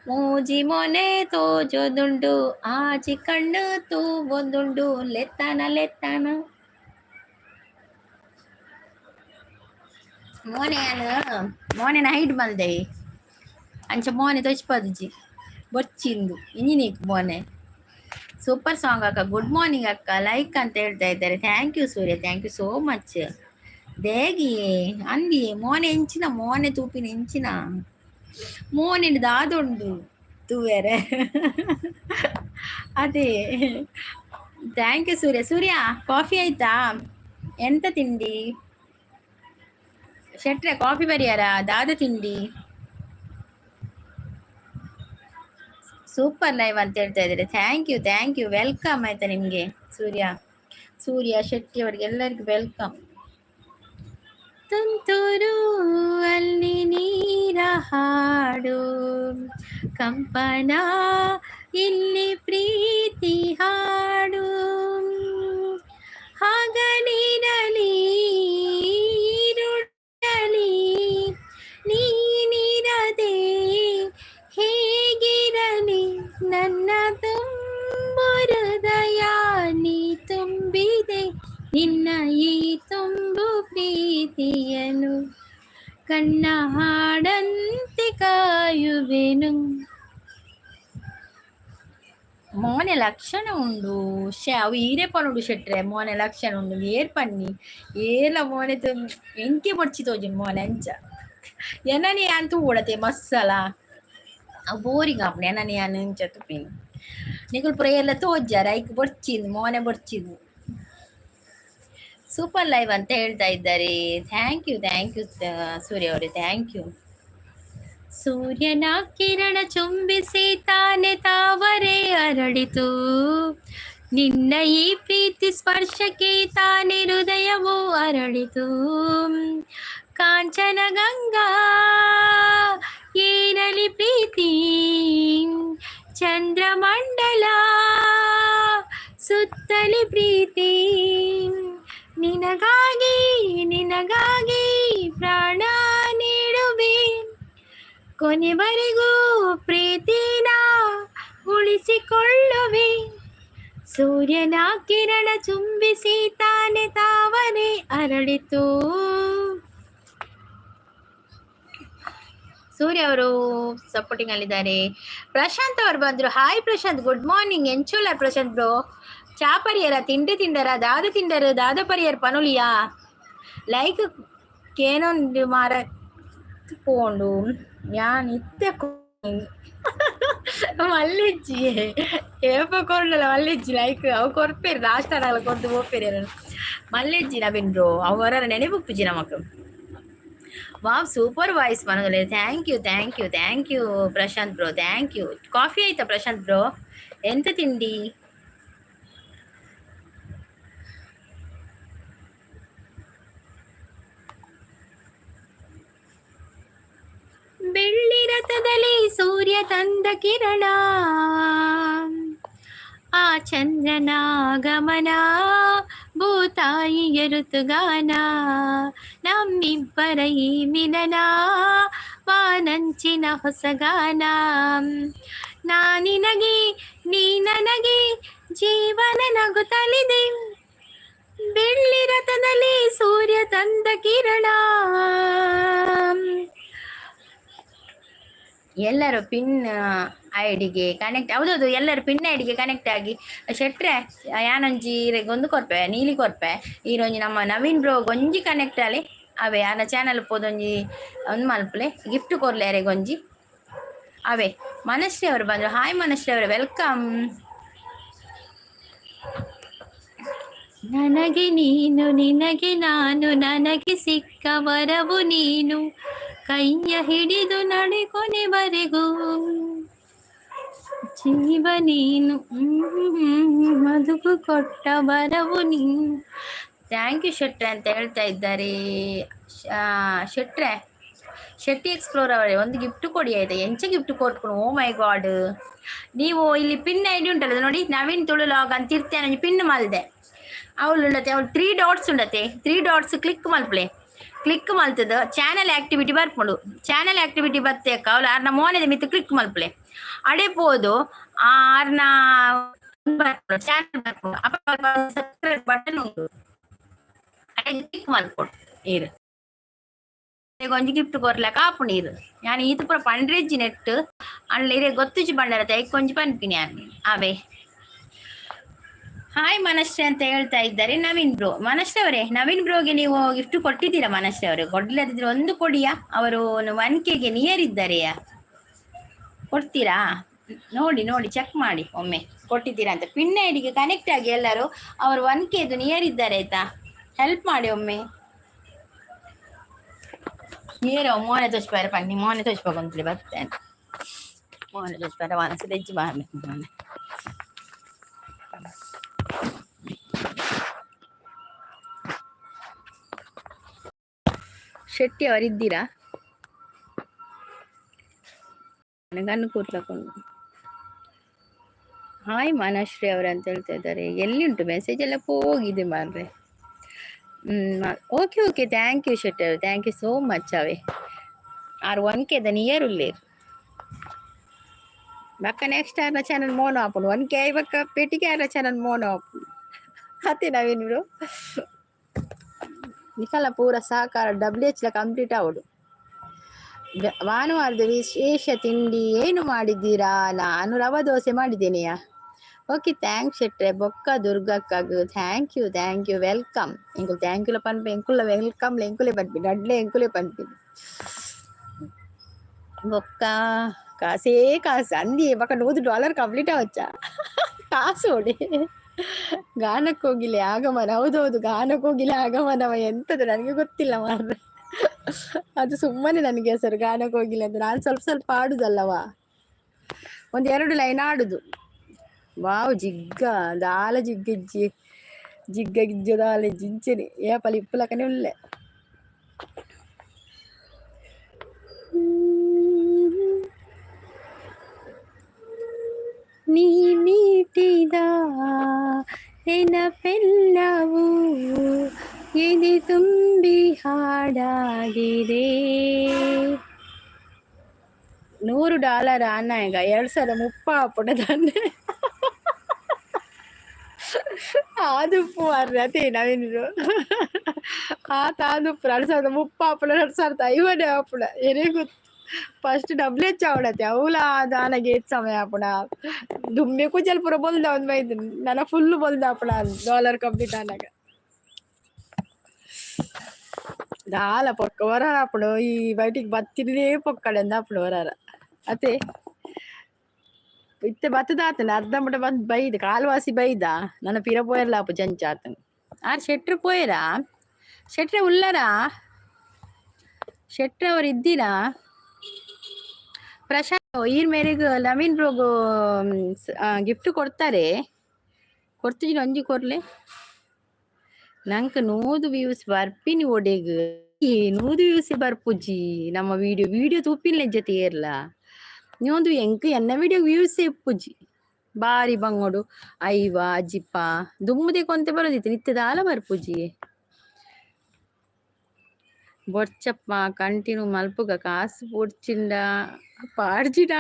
ಮೂಜಿ ಮೋನೆ ತೋಜೊದುಂಡು, ಆಜಿ ಕಣ್ಣು ತೂವೊಂದುಂಡು, ಲೆತ್ತಾನ ಲೆತ್ತಾನ ಮೋನೆ. ಯಾನ್ ಮೋನೆನ ಹೈಡ್ ಮಲ್ದೆ, ಅಂಚ ಮೋನೆ ತೋಜ್ಪದುಜಿ, ಬೊರ್ಚಿಂದು ಇಂಜಿನೀಕ್ ಮೋನೆ. ಸೂಪರ್ ಸಾಂಗ್ ಅಕ್ಕ, ಗುಡ್ ಮಾರ್ನಿಂಗ್ ಅಕ್ಕ, ಲೈಕ್ ಅಂತ ಹೇಳ್ತಾ ಇದ್ದಾರೆ. Thank you Surya, thank you so much. ದೇಗಿಯೇ ಅಂದಿಯೇ ಮೋನೆ ಎಂಚಿನ ಮೋನೆ ತೂಪಿನ ಎಂಚಿನ ಮೋನೆಂಡು ದಾದುಂಡು ತೂವೆರೆ ಅದೇ. Thank you Surya. Surya, coffee ಆಯ್ತಾ? ಎಂತ ತಿಂಡಿ? ಶೆಟ್ರೆ, ಕಾಫಿ ಬರಿಯಾರ? ದಾದ ತಿಂಡಿ? ಸೂಪರ್ ಲೈವ್ ಅಂತ ಹೇಳ್ತಾ ಇದ್ದಾರೆ. Thank you, thank you, welcome ಆಯ್ತಾ ನಿಮಗೆ ಸೂರ್ಯ. ಸೂರ್ಯ ಶೆಟ್ಟಿ ಅವರಿಗೆ ಎಲ್ಲರಿಗೂ welcome. ತುಂತುರು ಅಲ್ಲಿ ನೀರ ಹಾಡು, ಕಂಪನ ಇಲ್ಲಿ ಪ್ರೀತಿ ಹಾಡು. ಹಗಲಿರಲಿ ಇರುಳಲಿ ನೀನಿರದೆ ಹೇಗಿರಲಿ, ನನ್ನ ತುಂಬು ಹೃದಯ ನೀ ತುಂಬಿದೆ, ನಿನ್ನ ಈ ತುಂಬು ಪ್ರೀತಿಯನು ಕಣ್ಣ ಹಾಡಂತೆ ಕಾಯುವೆನು. ಮೋನೆ ಲಕ್ಷಣ ಉಂಡು ಶೆ, ಅವು ಈರೆ ಪನುಡು ಶೆಟ್ರೆ. ಮೋನೆ ಲಕ್ಷಣ ಉಂಡು, ಏರ್ ಪನ್ನಿ ಏಲ ಮೋನೆ ಎಂಕೆ ಬೊಡ್ಚಿ ತೋಜುಂಡು ಮೋನೆ. ಅಂಚ ಎನನಿ ಯಾನ್ ತೂವೊಡತೆ ಮಸ್ಸಲ, ಅವು ಬೋರಿಂಗ್ ಆಪುಂಡು. ಎನನಿ ಯಾನ್ ಇಂಚ ತುಪಿನಿ, ನಿಕುಲು ಪೂರ ಏರ್ಲ ತೋಜ್ಜಾರ, ಐಕ್ ಬೊಡ್ಚಿಂದು ಮೋನೆ ಬೊಡ್ಚಿಂದು. ಸೂಪರ್ ಲೈವ್ ಅಂತ ಹೇಳ್ತಾ ಇದ್ದಾರೆ. Thank you, thank you ಸೂರ್ಯ ಅವರೇ, thank you. ಸೂರ್ಯನ ಕಿರಣ ಚುಂಬಿಸಿ ತಾನೆ ತಾವರೆ ಅರಳಿತು, ನಿನ್ನ ಈ ಪ್ರೀತಿ ಸ್ಪರ್ಶಕ್ಕೆ ತಾನೆ ಹೃದಯವು ಅರಳಿತು. ಕಾಂಚನ ಗಂಗಾ ಏರಲಿ ಪ್ರೀತಿ, ಚಂದ್ರಮಂಡಲ ಸುತ್ತಲಿ ಪ್ರೀತಿ. ನಿನಗಾಗಿ ನಿನಗಾಗಿ ಪ್ರಾಣ ನೀಡುವೆ, ಕೊನೆವರೆಗೂ ಪ್ರೀತಿನ ಉಳಿಸಿಕೊಳ್ಳುವೆ. ಸೂರ್ಯನ ಕಿರಣ ಚುಂಬಿಸಿ ತಾನೆ ತಾವರೆ ಅರಳಿತು. ಸೂರ್ಯ ಅವರು ಸಪೋರ್ಟಿಂಗ್ ಅಲ್ಲಿದ್ದಾರೆ. ಪ್ರಶಾಂತ್ ಅವರು ಬಂದ್ರು. Hi Prashanth, good morning. ಎಂಚುಲ್ಲ ಪ್ರಶಾಂತ್ ಬ್ರೋ? ಚಾ ಪರಿಯರ? ತಿಂಡಿ ತಿಂಡರ? ದಾದ ತಿಂಡರು? ದಾದ ಪರಿಯರ್ ಪನುಲಿಯಾ? ಲೈಕ್ ಕೇನೊಂದು ಮಾರ ಪೋಂಡು. ಯಾನ್ ಇತ್ತೆ ಮಲ್ಲಿಜ್ಜಿ, ಏಪ ಕೊರ್ಡಲ ಮಲ್ಲಿಜ್ಜಿ ಲೈಕ್. ಅವು ಕೊರ್ಪೇರು, ಲಾಸ್ಟ್ ಅಲ್ಲ ಕೊರ್ದು ಪೋಪೇರು. ಮಲ್ಲಿಜ್ಜಿ ನವೀನ್ ಬ್ರೋ, ಅವು ಹೊರ ನೆನಪುಪ್ಪುಜಿ ನಮಕ್. Wow, super voice Manoj. Thank you, thank you, thank you Prashant bro, thank you. Coffee ಆಯ್ತಾ ಪ್ರಶಾಂತ್ ಬ್ರೋ? ಎಂತ ತಿಂಡಿ? ಬೆಳ್ಳಿ ರಥದಲ್ಲಿ ಸೂರ್ಯ ತಂದ ಕಿರಣ, ಆ ಚಂದ್ರನ ಗಮನ, ಭೂತಾಯಿಯ ಋತುಗಾನ, ನಮ್ಮಿಬ್ಬರ ಈ ಮಿಲನ ವಾನಂಚಿನ ಹೊಸಗಾನ. ನಾ ನಿನಗೆ, ನೀ ನನಗೆ, ಜೀವನ ನಗುತ್ತಲಿದೆ. ಬೆಳ್ಳಿ ರಥದಲ್ಲಿ ಸೂರ್ಯ ತಂದ ಕಿರಣ. ಎಲ್ಲರೂ ಪಿನ್ ಐಡಿಗೆ ಕನೆಕ್ಟ್, ಹೌದೌದು, ಎಲ್ಲರೂ ಪಿನ್ ಐಡಿಗೆ ಕನೆಕ್ಟ್ ಆಗಿ. ಶೆಟ್ರೆ, ಯಾನೊಂಜಿ ಒಂದು ಕೊರ್ಪೆ, ನೀಲಿ ಕೊರ್ಪೆ. ಈರೊಂಜಿ ನಮ್ಮ ನವೀನ್ ಬ್ರೋ ಒಂಜಿ ಕನೆಕ್ಟ್ ಆಲೆ. ಅವೇ ಆನ ಚಾನಲ್ ಪೋದೊಂಜಿ ಒಂದು ಮಲ್ಪಲೆ, ಗಿಫ್ಟ್ ಕೊರ್ಲೆ ಒಂಜಿ. ಅವೇ ಮನಶ್ರೀ ಅವರು ಬಂದರು. ಹಾಯ್ ಮನಶ್ರೀ ಅವರೇ, welcome. ನನಗೆ ನೀನು, ನಿನಗೆ ನಾನು, ನನಗೆ ಸಿಕ್ಕ ವರವು ನೀನು, ಕೈಯ ಹಿಡಿದು ನಡೆ ಕೊನೆವರೆಗೂ, ಜೀವ ನೀನು, ಬದುಕು ಕೊಟ್ಟ ವರವು ನೀನು. Thank you ಶೆಟ್ರೆ ಅಂತ ಹೇಳ್ತಾ ಇದ್ದಾರೆ. ಶೆಟ್ರೆ, ಶೆಟ್ಟಿ ಎಕ್ಸ್ಪ್ಲೋರ್ ಅವರೇ, ಒಂದು ಗಿಫ್ಟ್ ಕೊಡಿ ಆಯ್ತಾ? ಎಂಚ ಗಿಫ್ಟ್ ಕೊಟ್ಕೊಂಡು? ಓ ಮೈ ಗಾಡ್! ನೀವು ಇಲ್ಲಿ ಪಿನ್ ಐಡಿ ಉಂಟಲ್ಲ, ನೋಡಿ, ನವೀನ್ ತುಳು ಲಾಗ್ ಅಂತ ಇರ್ತೇನೆ. ಪಿನ್ ಮಲ್ದೆ ಅವಳು ಉಂಡತೆ. ಅವಳು ತ್ರೀ ಡಾಟ್ಸ್ ಉಂಡತೆ, ತ್ರೀ ಡಾಟ್ಸ್ ಕ್ಲಿಕ್ ಮಲ್ಪಲೆ. ಕ್ಲಿಕ್ ಮಲ್ತದ ಚಾನಲ್ ಆಕ್ಟಿವಿಟಿ ಬರ್ಪುಂಡು. ಚಾನಲ್ ಆಕ್ಟಿವಿಟಿ ಬತ್ತೇಕ ಅವಳು ಆರ್ನ ಮೋನೆದ ಮಿತ್ತು ಕ್ಲಿಕ್ ಮಲ್ಪಲೆ. ಅಡೆ ಪೋದು ಆರ್ನ ಚಾನಲ್ ಬರ್ಪುಂಡು. ಅಪ್ಪ ಸಬ್ಸ್ಕ್ರೈಬ್ ಬಟನ್ ಉಂಟು, ಅಡೆ ಕ್ಲಿಕ್ ಮಲ್ಪೊಡು. ಈರ್ ಒಂಜಿ ಗಿಫ್ಟ್ ಕೊರ್ಲಕ ಆಪುಂಡು. ಈರ್ ಯಾನ್ ಈತ್ ಪೂರ ಪಂಡ್ರೆಜ್ಜಿ ನೆಟ್ ಅಂಡ್ಲ ಇರೆ ಗೊತ್ತುಜಿ ಬಂಡರತೆ. ಐಕ್ ಒಂಜಿ ಪನ್ಪಿನಿ ಯಾನ್ ಅವೇ. ಹಾಯ್ ಮನಶ್ರೀ ಅಂತ ಹೇಳ್ತಾ ಇದ್ದಾರೆ ನವೀನ್ ಬ್ರೋ. ಮನಶ್ರೀ ಅವರೇ, ನವೀನ್ ಬ್ರೋಗೆ ನೀವು ಗಿಫ್ಟ್ ಕೊಟ್ಟಿದ್ದೀರಾ? ಮನಶ್ರೀ ಅವರೇ, ಕೊಡ್ಲಿಲ್ಲದಿದ್ರೆ ಒಂದು ಕೊಡಿಯಾ. ಅವರು 1Kಗೆ ನಿಯರ್ ಇದ್ದಾರೆಯಾ? ಕೊಡ್ತೀರಾ? ನೋಡಿ ನೋಡಿ, ಚೆಕ್ ಮಾಡಿ ಒಮ್ಮೆ ಕೊಟ್ಟಿದ್ದೀರಾ ಅಂತ. ಪಿನ್ ಐಡಿಗೆ ಕನೆಕ್ಟ್ ಆಗಿ ಎಲ್ಲರೂ. ಅವರು 1Kದು ನಿಯರ್ ಇದ್ದಾರೆ, ಆಯ್ತಾ? ಹೆಲ್ಪ್ ಮಾಡಿ ಒಮ್ಮೆ. ಏರೋ ಮೋನೆ ತೋಚ್ಪಾರೆ ಪನ್ನಿ. ಮೋನೆ ತೋಚ್ಪಾಕೊಂತಲೇ ಬರ್ತೇನೆ. ಮೋನೆ ತೋಚ್ಪಾರೆ ಮನಸ್ಸು ವೆಜ್ ಮಾಡಬೇಕು ಮೋನೆ. ಶೆಟ್ಟಿ ಅವರಿದ್ದೀರಾ? ನನಗನ್ನು ಕೂತ್ಲಕೊಂಡು. ಹಾಯ್ ಮನಶ್ರೀ ಅವರು ಅಂತ ಹೇಳ್ತಾ ಇದ್ದಾರೆ. ಎಲ್ಲಿ ಉಂಟು ಮೆಸೇಜ್ ಎಲ್ಲ ಹೋಗಿದೆ ಮಾರ್ರೆ. Okay okay, thank you Shetty ಅವರು, thank you so much. ಅವೇ ಆರ್ 1Kದ ನಿಯರ್ ಉಲ್ಲೇರ್. ಬಕ್ಕ ನೆಕ್ಸ್ಟ್ ಆರ್ನ ಚಾನಲ್ ಮೋನೋ ಆಪುಂಡು. 1K ಬಕ್ಕ ಪೆಟ್ಟಿಗೆ ಆರ್ನ ಚಾನಲ್ ಮೋನೋ ಆಪುಂಡು. ಅತ್ತೆ ನವೀನ್ ಬ್ರೋ, ನಿಕಲ ಪೂರ ಸಹಕಾರ ಡಬ್ಲ್ಯೂ ಎಚ್ ಕಂಪ್ಲೀಟ್ ಆವಡು. ಭಾನುವಾರದ ವಿಶೇಷ ತಿಂಡಿ ಏನು ಮಾಡಿದ್ದೀರಾ? ನಾನು ರವಾ ದೋಸೆ ಮಾಡಿದ್ದೇನೆಯಾ. ಓಕೆ, thanks ಶೆಟ್ರೆ. ಬೊಕ್ಕ ದುರ್ಗಕ್ಕಾಗು thank you, thank you, welcome. ಎಂಕುಲು thank you ಪನ್ಪೆ. ಎಂಕುಲ welcome, ಎಂಕುಲೆ ಪನ್ಪಿ ನಡ್ಲೆ, ಎಂಕುಲೆ ಪನ್ಪಿ. ಬೊಕ್ಕ ಕಾಸೇ ಕಾಸು ಅಂದಿ. ಬೊಕ್ಕ $100 ಕಂಪ್ಲೀಟ್ ಆವಚ್ಚ ಕಾಸು ಹೊಡೆ. ಗಾನಕ್ಕೋಗಿಲೆ ಆಗಮನ. ಹೌದೌದು, ಗಾನಕ್ಕೋಗಿಲೆ ಆಗಮನವ ಎಂತದು ನನಗೆ ಗೊತ್ತಿಲ್ಲ ಮಾರ್ರೆ. ಅದು ಸುಮ್ಮನೆ ನನಗೆ ಹೆಸರು ಗಾನಕ್ಕೋಗಿಲೆ ಅಂತ. ನಾನು ಸ್ವಲ್ಪ ಸ್ವಲ್ಪ ಆಡುದಲ್ಲವಾ, ಒಂದು ಎರಡು ಲೈನ್ ಆಡುದು. ವಾವ್, ಜಿಗ್ಗ ದಾಲ ಜಿಗ್ಗಿಜ್ಜಿ ಜಿಗ್ಗ ಗಿಜ್ಜ ದಾಲ ಜಿಂಚನೆ ಏಪಲ ಇಪ್ಪುಲಕನೆ ಉಲ್ಲೆ. ನೀ ಮೀಟಿದ ನೆನಪೆಲ್ಲವೂ ಎದೆ ತುಂಬಿ ಹಾಡಾಗಿದೆ. $100 ಅನ್ನ ಈಗ 2030 ಆಪುಂಡದಾನೆ ಆದುಪ್ಪು ಮಾರ್ರೆ. ಅದೇ ನವೀನ್, ಆತ ಆದುಪ್ಪು 2030 ಆಪುಂಡ, 2050 ಆಪುಂಡ, ಏನೇ ಗೊತ್ತು. ಫಸ್ಟ್ ಡಬ್ಲ್ಯೂ ಎಚ್ ಆವಡತೆ ಅವಲ ದಾನಗೆ ಏತ್ ಸಮಯ ಆಪುಂಡ. ದುಮ್ಮೆ ಕುಜಲ್ ಪೂರ ಬೊಲ್ದ ಒಂದ್ ಮೈದು ನನ ಫುಲ್ ಬೊಲ್ದ ಆಪುಂಡ ಡಾಲರ್ ಕಂಪ್ಲೀಟ್ ಆನಾಗ. ದಾಲ ಪೊಕ್ಕ ವರಾರ ಆಪುಂಡು. ಈ ಬಯಟಿಗೆ ಬತ್ತಿನೇ ಪೊಕ್ಕಡೆಂದ ಆಪುಂಡು ವರಾರ. ಅತೆ ಇತ್ತೆ ಬತ್ತದಾತನ ಅರ್ಧ ಮುಟ ಬಂದ್ ಬೈದ ಕಾಲ್ವಾಸಿ ಬೈದ. ನನ್ನ ಪಿರ ಪೋಯರ್ಲ ಆಪು ಜಂಚಾತನ್. ಆರ್ ಶೆಟ್ರು ಪೋಯರಾ? ಶೆಟ್ರೆ ಉಲ್ಲರಾ? ಶೆಟ್ರ್ ಅವರು ಇದ್ದೀರಾ? ಪ್ರಶಾಂತ್ ಈರ್ ಮೇರೆಗ್ ನವೀನ್ ಬ್ರೋಗು ಗಿಫ್ಟ್ ಕೊಡ್ತಾರೆ. ಕೊಡ್ತಿದ್ದೀನಿ, ಒಂಜಿ ಕೊರ್ಲೆ. ನಂಕ್ 100 ವ್ಯೂಸ್ ಬರ್ಪಿನಿ ಒಡೆಗ್. 100 ವ್ಯೂಸ್ ಬರ್ಪುಜಿ ನಮ್ಮ ವಿಡಿಯೋ. ವಿಡಿಯೋ ತೂಪಿನ ಜೊತೆ ಏರ್ಲ ನೀವೊಂದು ಎಂಕ್ ಎನ್ನ ವಿಡಿಯೋ ವ್ಯೂಸ್ ಇಪ್ಪುಜಿ. ಬಾರಿ ಬಂಗೋಡು ಐವ ಅಜ್ಜಿಪ್ಪ ದುಮ್ಮುದೆ ಕೊಂತೆ ಬರೋದಿತ್ತು, ನಿತ್ಯ ದಾಲ ಬರ್ಪುಜಿ. ಬೊರ್ಚಪ್ಪ ಕಂಟಿನ್ಯೂ ಮಲ್ಪುಗ ಕಾಸು ಪೊಡ್ಚಿಂಡ ಪಾಡ್ಜಿಡ.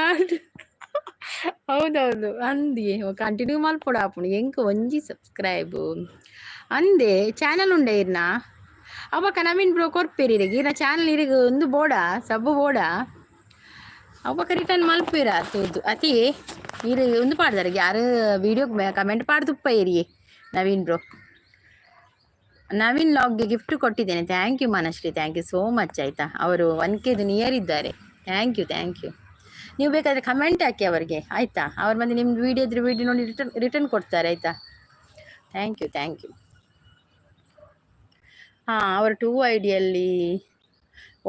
ಹೌದೌದು, ಅಂದಿ ಕಂಟಿನ್ಯೂ ಮಲ್ಪೊಡು ಆಪುಂಡು. ಎಂಕ್ ಒಂಜಿ ಸಬ್ಸ್ಕ್ರೈಬ್ ಅಂದೆ ಚಾನಲ್ ಉಂಡೆ ಇರ್ನ. ಅವಕ ನವೀನ್ ಬ್ರೋ ಕೊರ್ಪೇರಿ ಇರೆಗ್. ಇರ್ನ ಚಾನಲ್ ಇರೆಗ್ ಒಂದು ಬೋಡ ಸಬ್ಬು ಬೋಡ. ಅವಕ ರಿಟರ್ನ್ ಮಲ್ಪೇರ ತೂದು. ಅತಿ ಇರು ಒಂದು ಪಾಡ್ದಾರೆ ಯಾರು ವಿಡಿಯೋ ಕಮೆಂಟ್ ಪಾಡ್ದುಪ್ಪ ಇರಿಯೇ. ನವೀನ್ ಬ್ರೋ, ನವೀನ್ ಲಾಗ್ಗೆ ಗಿಫ್ಟ್ ಕೊಟ್ಟಿದ್ದೇನೆ. Thank you Manashree, thank you so much, ಆಯಿತಾ? ಅವರು 1Kದು ನಿಯರ್ ಇದ್ದಾರೆ. Thank you, thank you. ನೀವು ಬೇಕಾದರೆ ಕಮೆಂಟ್ ಹಾಕಿ ಅವರಿಗೆ, ಆಯಿತಾ? ಅವ್ರು ಬಂದು ನಿಮ್ಮ ವೀಡಿಯೋ ಇದ್ರೆ ವೀಡಿಯೋ ನೋಡಿ ರಿಟರ್ನ್ ರಿಟರ್ನ್ ಕೊಡ್ತಾರೆ, ಆಯಿತಾ? Thank you, thank you. ಹಾಂ, ಅವರ ಟೂ ಐಡಿಯಲ್ಲಿ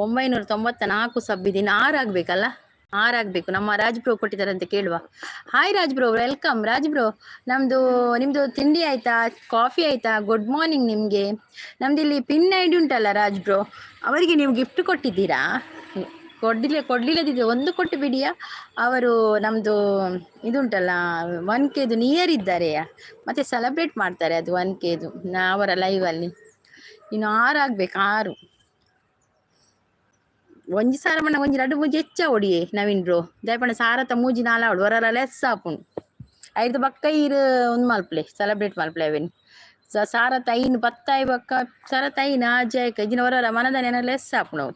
994 ಸಬ್ ಇದೆ. ಇನ್ನು 6 ಆಗಬೇಕಲ್ಲ? 6 ಆಗಬೇಕು. ನಮ್ಮ ರಾಜ್ ಬ್ರೋ ಕೊಟ್ಟಿದ್ದಾರೆ ಅಂತ ಕೇಳುವ. Hi Raj bro, welcome Raj bro. ನಮ್ಮದು ನಿಮ್ಮದು ತಿಂಡಿ ಆಯಿತಾ? ಕಾಫಿ ಆಯಿತಾ? ಗುಡ್ ಮಾರ್ನಿಂಗ್ ನಿಮಗೆ. ನಮ್ದು ಇಲ್ಲಿ ಪಿನ್ ಐಡಿ ಉಂಟಲ್ಲ ರಾಜ್ ಬ್ರೋ, ಅವರಿಗೆ ನೀವು ಗಿಫ್ಟ್ ಕೊಟ್ಟಿದ್ದೀರಾ? ಕೊಡ್ಲಿಲ್ಲ, ಕೊಡ್ಲಿಲ್ಲದಿದ್ರೆ ಒಂದು ಕೊಟ್ಟು ಬಿಡಿಯಾ. ಅವರು ನಮ್ಮದು ಇದುಂಟಲ್ಲ, 1Kದು ನಿಯರ್ ಇದ್ದಾರೆಯಾ, ಮತ್ತು ಸೆಲೆಬ್ರೇಟ್ ಮಾಡ್ತಾರೆ ಅದು 1Kದು ಅವರ ಲೈವಲ್ಲಿ. ಇನ್ನು 6 ಆಗಬೇಕು, 6. ಒಂಜಿ ಸಾರ ಮಣ್ಣ ಒಂಜಿ ರಡ್ಡು ಮೂಜಿ ಹೆಚ್ಚ ಒಡಿಯೆ ನವೀನ್ ಬ್ರೋ. ದಯಪಂಡ ಸಾರತ ಮೂಜಿ ನಾಲ್ ಆವಡು ಹೊರರ ಲೆಸ್ ಆಪುಂಡು. ಐದು ಬಕ್ಕ ಈರು ಒಂದು ಮಲ್ಪಲೆ, ಸೆಲೆಬ್ರೇಟ್ ಮಲ್ಪಲೆ ಅವೇನು. ಸಾರತ ಐನು ಪತ್ತಾಯಿ ಬಕ್ಕ ಸಾರತ ಐನು ಆಜಾಯ್ಕ ಇಜಿನ ಹೊರರ ಮನದನೆ ಲೆಸ್ ಆಪುಂಡು ಅವು.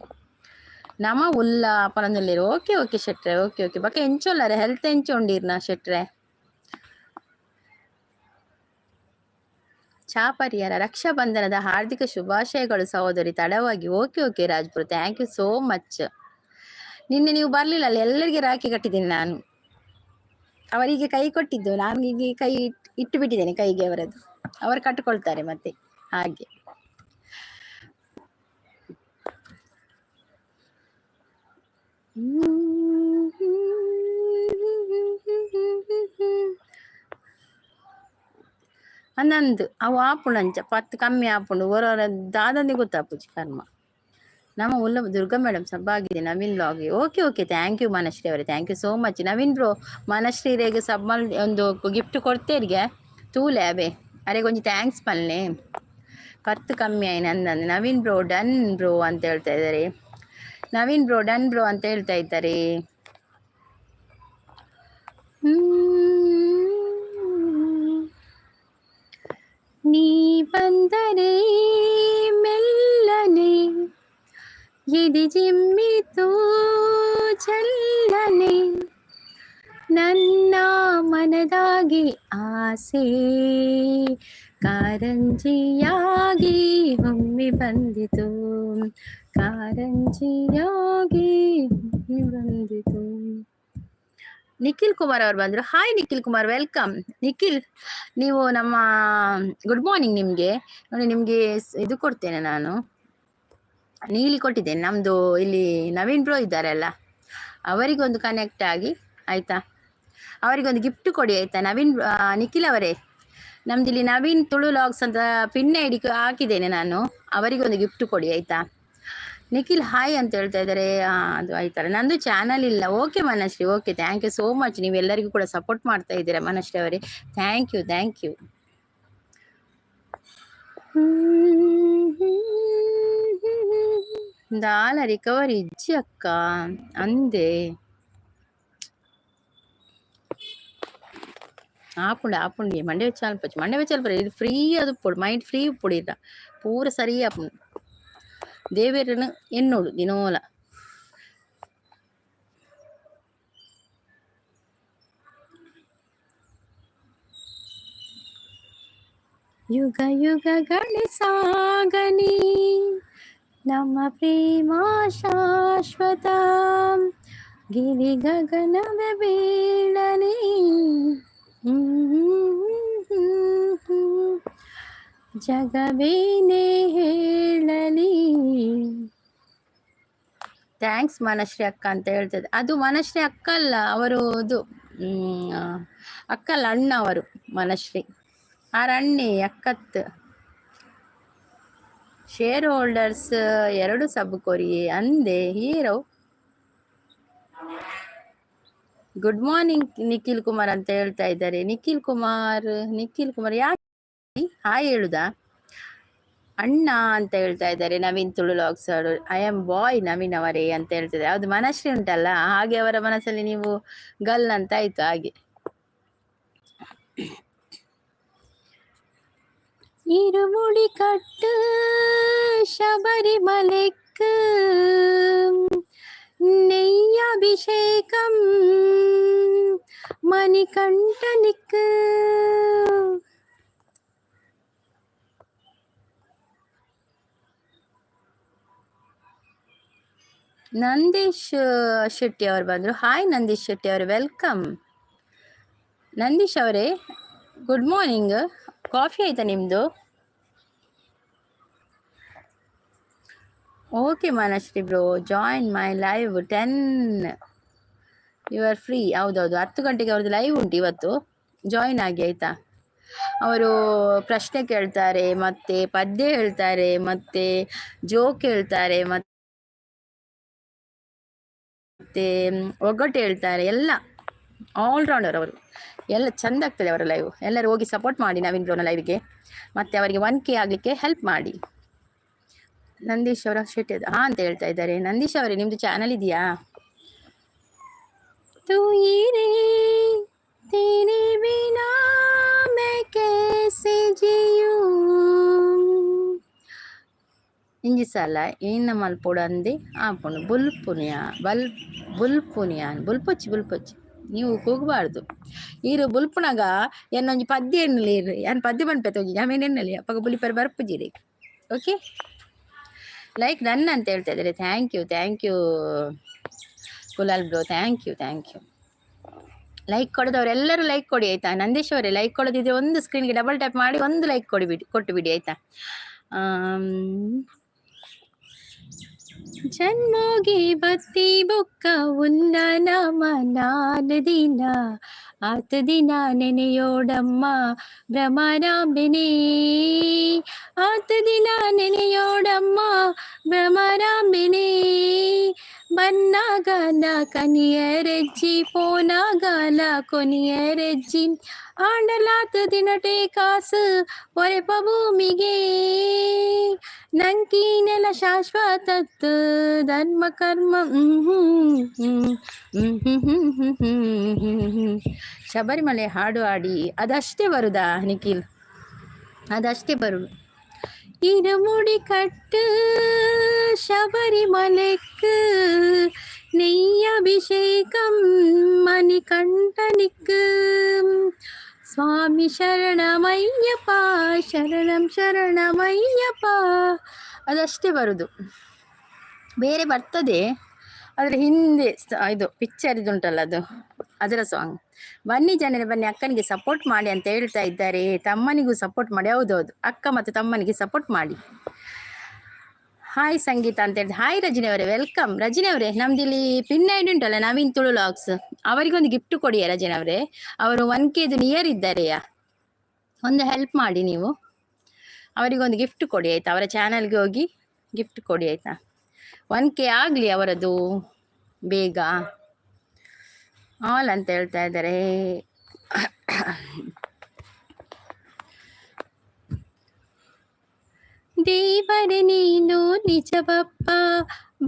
ನಮ ಉಲ್ಲ ಪನೊಂದುಲ್ಲೆರ್. ಓಕೆ ಓಕೆ ಶೆಟ್ರೆ, ಓಕೆ ಓಕೆ. ಬಕ್ಕ ಎಂಚೊಲ್ಲಾರೆ, ಹೆಲ್ತ್ ಎಂಚ ಉಂಡಿರ್ನ ಶೆಟ್ರೆ? ಚಾಪರಿಯರ ರಕ್ಷಾಬಂಧನದ ಹಾರ್ದಿಕ ಶುಭಾಶಯಗಳು ಸಹೋದರಿ, ತಡವಾಗಿ. Okay okay Rajpur, thank you so much. ನಿನ್ನೆ ನೀವು ಬರಲಿಲ್ಲ ಅಲ್ಲ, ಎಲ್ಲರಿಗೆ ರಾಖಿ ಕಟ್ಟಿದ್ದೀನಿ ನಾನು. ಅವರಿಗೆ ಕೈ ಕೊಟ್ಟಿದ್ದು, ನಾನು ಹೀಗೆ ಕೈ ಇಟ್ಟು ಬಿಟ್ಟಿದ್ದೇನೆ ಕೈಗೆ ಅವರದ್ದು, ಅವರು ಕಟ್ಟಿಕೊಳ್ತಾರೆ ಮತ್ತೆ ಹಾಗೆ. ಅಂದಂದು ಅವು ಆಪುಂಡು ಅಂಚ ಪತ್ತು ಕಮ್ಮಿ ಆಪುಂಡು, ಒರ ದಾದಂದಿ ಗೊತ್ತಾಪುಜಿ ಕರ್ಮ. ನಮ್ಮ ಉಲ್ಲ ದುರ್ಗಾ ಮೇಡಮ್ ಸಬ್ಬಾಗಿದೆ ನವೀನ್ ಲಾಗಿ. Okay okay, thank you Manashree ಅವರೇ, thank you so much. Naveen bro, Manashree ರೇಗ್ ಸಬ್ ಒಂದು ಗಿಫ್ಟ್ ಕೊಡ್ತೇರಿಗೆ ತೂಲೆ ಅವೇ ಅರೆ ಕೊಂಚ thanks ಪಲ್ಲೆ. ಪತ್ತು ಕಮ್ಮಿ ಆಯ್ನ ಅಂದಂದು. ನವೀನ್ ಬ್ರೋ ಡನ್ ಬ್ರೋ ಅಂತ ಹೇಳ್ತಾ ಇದ್ದಾರೆ. ನವೀನ್ ಬ್ರೋ ಡನ್ ಬ್ರೋ ಅಂತ ಹೇಳ್ತಾ ಇದ್ದಾರೆ. ನೀ ಬಂದರೆ ಮೆಲ್ಲನೆ ಎದೆ ಜಿಮ್ಮಿತು ಚಲ್ಲನೆ, ನನ್ನ ಮನದಾಗಿ ಆಸೆ ಕಾರಂಜಿಯಾಗಿ ಒಮ್ಮೆ ಬಂದಿತು, ಕಾರಂಜಿಯಾಗಿ ಒಮ್ಮೆ ಬಂದಿತು. ನಿಖಿಲ್ ಕುಮಾರ್ ಅವರು ಬಂದರು. Hi Nikhil Kumar, welcome. Nikhil, ನೀವು ನಮ್ಮ ಗುಡ್ ಮಾರ್ನಿಂಗ್ ನಿಮಗೆ. ನೋಡಿ, ನಿಮಗೆ ಇದು ಕೊಡ್ತೇನೆ ನಾನು, ನೀಲಿ ಕೊಟ್ಟಿದ್ದೇನೆ. ನಮ್ಮದು ಇಲ್ಲಿ ನವೀನ್ ಬ್ರೋ ಇದ್ದಾರಲ್ಲ, ಅವರಿಗೊಂದು ಕನೆಕ್ಟ್ ಆಗಿ ಆಯಿತಾ, ಅವರಿಗೊಂದು ಗಿಫ್ಟ್ ಕೊಡಿ ಆಯಿತಾ. ನವೀನ್ ನಿಖಿಲ್ ಅವರೇ, ನಮ್ದು ಇಲ್ಲಿ ನವೀನ್ ತುಳು ಲಾಗ್ಸ್ ಅಂತ ಪಿನ್ ಐಡಿ ಹಾಕಿದ್ದೇನೆ ನಾನು, ಅವರಿಗೊಂದು ಗಿಫ್ಟ್ ಕೊಡಿ ಆಯಿತಾ. ನಿಖಿಲ್ ಹಾಯ್ ಅಂತ ಹೇಳ್ತಾ ಇದ್ದಾರೆ. ಅದು ಆಯ್ತಲ್ಲ, ನಂದು ಚಾನಲ್ ಇಲ್ಲ. Okay Manashree, okay, thank you so much. ನೀವೆಲ್ಲರಿಗೂ ಕೂಡ ಸಪೋರ್ಟ್ ಮಾಡ್ತಾ ಇದ್ದೀರಾ ಮನಶ್ರೀ ಅವರೇ, thank you thank you. ದಾಲ ರಿಕವರಿ ಇಜ್ಜಿ ಅಕ್ಕ ಅಂದೆ. ಆಪುಂಡು ಆಪುಂಡು, ಮಂಡೆ വെച്ചാൽ ಮಂಡೆ വെച്ചാൽ ಇದು ಫ್ರೀ ಅದು ಪೊಡು, ಮೈಂಡ್ ಫ್ರೀ ಉಪ್ಪೊಡು, ಇರ ಪೂರ ಸರಿ ಆಪುಂಡು. ದೇವೆರನು ಎನ್ನೋಡು ದಿನೋಲ. ಯುಗ ಯುಗಗಳೇ ಸಾಗಲಿ ನಮ್ಮ ಪ್ರೇಮ ಶಾಶ್ವತ, ಗಿರಿ ಗಗನವೇ ಬೀಳಲಿ, ಜಗವೇನೇ ಹೇಳಲಿ. Thanks Manashree ಅಕ್ಕ ಅಂತ ಹೇಳ್ತದೆ. ಅದು ಮನಶ್ರೀ ಅಕ್ಕ ಅಲ್ಲ, ಅವರು ಇದು ಅಕ್ಕಲ್ಲ, ಅಣ್ಣ ಅವರು ಮನಶ್ರೀ. ಆರ್ ಅಣ್ಣಿ ಅಕ್ಕತ್. ಶೇರ್ ಹೋಲ್ಡರ್ಸ್ 2 ಸಬ್ ಕೊರಿಯೇ ಅಂದೆ hero. Good morning Nikhil Kumar ಅಂತ ಹೇಳ್ತಾ ಇದ್ದಾರೆ. ನಿಖಿಲ್ ಕುಮಾರ್, ನಿಖಿಲ್ ಕುಮಾರ್ ಯಾಕೆ ಹಾಯ್ ಹೇಳುದಾ? ಅಣ್ಣ ಅಂತ ಹೇಳ್ತಾ ಇದ್ದಾರೆ ನವೀನ್ ತುಳು ಲಾಗ್ಸ್ ಅವರು. I am boy Naveen ಅವರೇ ಅಂತ ಹೇಳ್ತಿದ್ದಾರೆ. ಅದು ಮನಶ್ರೀ ಉಂಟಲ್ಲ, ಹಾಗೆ ಅವರ ಮನಸ್ಸಲ್ಲಿ ನೀವು ಗಲ್ ಅಂತ ಆಯ್ತು ಹಾಗೆ. ಇರುಮುಡಿ ಕಟ್ಟು ಶಬರಿಮಲೆಕ್ಕು ನೆಯ್ಯಭಿಷೇಕಂ ಮಣಿಕಂಠನಿಕ್ಕು. ನಂದೀಶ್ ಶೆಟ್ಟಿ ಅವರು ಬಂದರು. ಹಾಯ್ ನಂದೀಶ್ ಶೆಟ್ಟಿ ಅವರು, welcome. Nandish ಅವರೇ ಗುಡ್ ಮಾರ್ನಿಂಗ್. ಕಾಫಿ ಆಯಿತಾ ನಿಮ್ಮದು? Okay Manashree bro, join my live 10, you are free. ಹೌದೌದು, 10 ಗಂಟೆಗೆ ಅವ್ರದ್ದು ಲೈವ್ ಉಂಟು ಇವತ್ತು, ಜಾಯಿನ್ ಆಗಿ ಆಯಿತಾ. ಅವರು ಪ್ರಶ್ನೆ ಕೇಳ್ತಾರೆ, ಮತ್ತು ಪದ್ಯ ಹೇಳ್ತಾರೆ, ಮತ್ತು ಜೋಕ್ ಹೇಳ್ತಾರೆ, ಮತ್ತು ಮತ್ತು ಒಗ್ಗಟ್ಟು ಹೇಳ್ತಾರೆ, ಎಲ್ಲ ಆಲ್ರೌಂಡರ್ ಅವರು. ಎಲ್ಲ ಚೆಂದ ಆಗ್ತದೆ ಅವರ ಲೈವ್. ಎಲ್ಲರೂ ಹೋಗಿ ಸಪೋರ್ಟ್ ಮಾಡಿ ನವೀನ್ ಬ್ರೋನ ಲೈವ್ಗೆ, ಮತ್ತು ಅವರಿಗೆ 1K ಆಗಲಿಕ್ಕೆ ಹೆಲ್ಪ್ ಮಾಡಿ. ನಂದೀಶ್ ಅವರ ಶೆಟ್ಟಿ ಅದು ಹಾಂ ಅಂತ ಹೇಳ್ತಾ ಇದ್ದಾರೆ. ನಂದೀಶ್ ಅವರೇ, ನಿಮ್ಮದು ಚಾನಲ್ ಇದೆಯಾ? ತೂ ತೇರೆ ಬಿನಾ ಮೈ ಕೈಸೆ ಜಿಯೂ. ಇಂಜಿ ಸಲ ಏನ ಮಲ್ಪೊಡು ಅಂದೆ ಆಪುಂಡು. ಬುಲ್ಪುನಿಯ ಬಲ್ ಬುಲ್ಪುನಿಯ ಬುಲ್ಪೊಚ್ಚಿ ಬುಲ್ಪೊಚ್ಚಿ ನೀವು ಕೂಗಬಾರ್ದು. ಈರು ಬುಲ್ಪುನಗ ಎನ್ನೊಂಜಿ ಪದ್ಯ ಎನ್ನಲಿ ಇರು. ಯಾನ್ ಪದ್ಯ ಪನ್ಪೆ ತೋಜಿ ಆಮೇಲೆ ಎನ್ನಲಿ ಅಪ್ಪಗ ಬುಲಿಪರ್ ಬರ್ಪುಜಿರಿ. ಓಕೆ, ಲೈಕ್ ಡನ್ ಅಂತ ಹೇಳ್ತಾ ಇದ್ದಾರೆ. Thank you, thank you Kulal bro, thank you, thank you. Like ಕೊಡದವರೆಲ್ಲರೂ like ಕೊಡಿ ಆಯ್ತಾ. ನಂದೀಶ್ ಅವರೇ, ಲೈಕ್ ಕೊಡದಿದ್ರೆ ಒಂದು ಸ್ಕ್ರೀನ್ಗೆ ಡಬಲ್ ಟ್ಯಾಪ್ ಮಾಡಿ ಒಂದು ಲೈಕ್ ಕೊಡಿ ಬಿಡಿ, ಕೊಟ್ಟು ಬಿಡಿ ಆಯ್ತಾ. ಜನ್ಮೋಗೆ ಬತ್ತಿ ಬೊಕ್ಕ ಉನ್ನ ನಮ ನಾಲ್ ದಿನ ಆತ ದಿನ ನೆನೆಯೋಡಮ್ಮ ಭ್ರಮರಾಂಬಿನೇ, ಆತ ದಿನ ನೆನೆಯೋಡಮ್ಮ ಭ್ರಮರಾಂಬಿನೇ. ಬನ್ನಾಗಲ ಕನಿಯರೆಜ್ಜಿ ಪೋನಾಗಲ ಕೊನಿಯರೆಜ್ಜಿ, ಆಂಡಲಾತ ದಿನಟೆ ಕಾಸು ಒರೆಪ ಭೂಮಿಗೆ. ನಂಕಿ ನೆಲ ಶಾಶ್ವತತ್ತು ಧರ್ಮ ಕರ್ಮ. ಶಬರಿಮಲೆ ಹಾಡು ಹಾಡಿ ಅದಷ್ಟೇ ಬರುದಾ ನಿಖಿಲ್? ಅದಷ್ಟೇ ಬರುದು. இருமுடி கட்டு ಶಬರಿಮಲೆக்கு, நெய் அபிஷேகம் மணிகண்டனுக்கு. ಸ್ವಾಮಿ ಶರಣಮಯ್ಯಪ್ಪ ಶರಣಂ ಶರಣಮಯ್ಯಪ್ಪ. ಅದಷ್ಟೇ ಬರುದು, ಬೇರೆ ಬರ್ತದೆ. ಆದರೆ ಹಿಂದೆ ಇದು ಪಿಕ್ಚರ್ ಇದುಂಟಲ್ಲ ಅದು, ಅದರ ಸಾಂಗ್. ಬನ್ನಿ ಜನರೇ ಬನ್ನಿ, ಅಕ್ಕನಿಗೆ ಸಪೋರ್ಟ್ ಮಾಡಿ ಅಂತ ಹೇಳ್ತಾ ಇದ್ದಾರೆ. ತಮ್ಮನಿಗೂ ಸಪೋರ್ಟ್ ಮಾಡಿ. ಹೌದೌದು, ಅಕ್ಕ ಮತ್ತು ತಮ್ಮನಿಗೆ ಸಪೋರ್ಟ್ ಮಾಡಿ. ಹಾಯ್ ಸಂಗೀತ ಅಂತ ಹೇಳಿ. ಹಾಯ್ ರಜನಿ ಅವರೇ, welcome. Rajani ಅವರೇ, ನಮ್ದು ಇಲ್ಲಿ ಪಿನ್ ಐಡಿ ಉಂಟಲ್ಲ, ನವೀನ್ ತುಳು ವ್ಲಾಗ್ಸ್, ಅವರಿಗೊಂದು ಗಿಫ್ಟ್ ಕೊಡಿ ರಜನಿ ಅವರೇ. ಅವರು 1Kದು ನಿಯರ್ ಇದ್ದಾರೆಯಾ. ಒಂದು ಹೆಲ್ಪ್ ಮಾಡಿ ನೀವು, ಅವರಿಗೊಂದು ಗಿಫ್ಟ್ ಕೊಡಿ ಆಯ್ತಾ. ಅವರ ಚಾನಲ್ಗೆ ಹೋಗಿ ಗಿಫ್ಟ್ ಕೊಡಿ ಆಯ್ತಾ. 1K ಆಗಲಿ ಅವರದು ಬೇಗ. ಆಲ್ ಅಂತ ಹೇಳ್ತಾ ಇದ್ದಾರೆ. ದೇವರೇ ನೀನು ನಿಜವಪ್ಪ,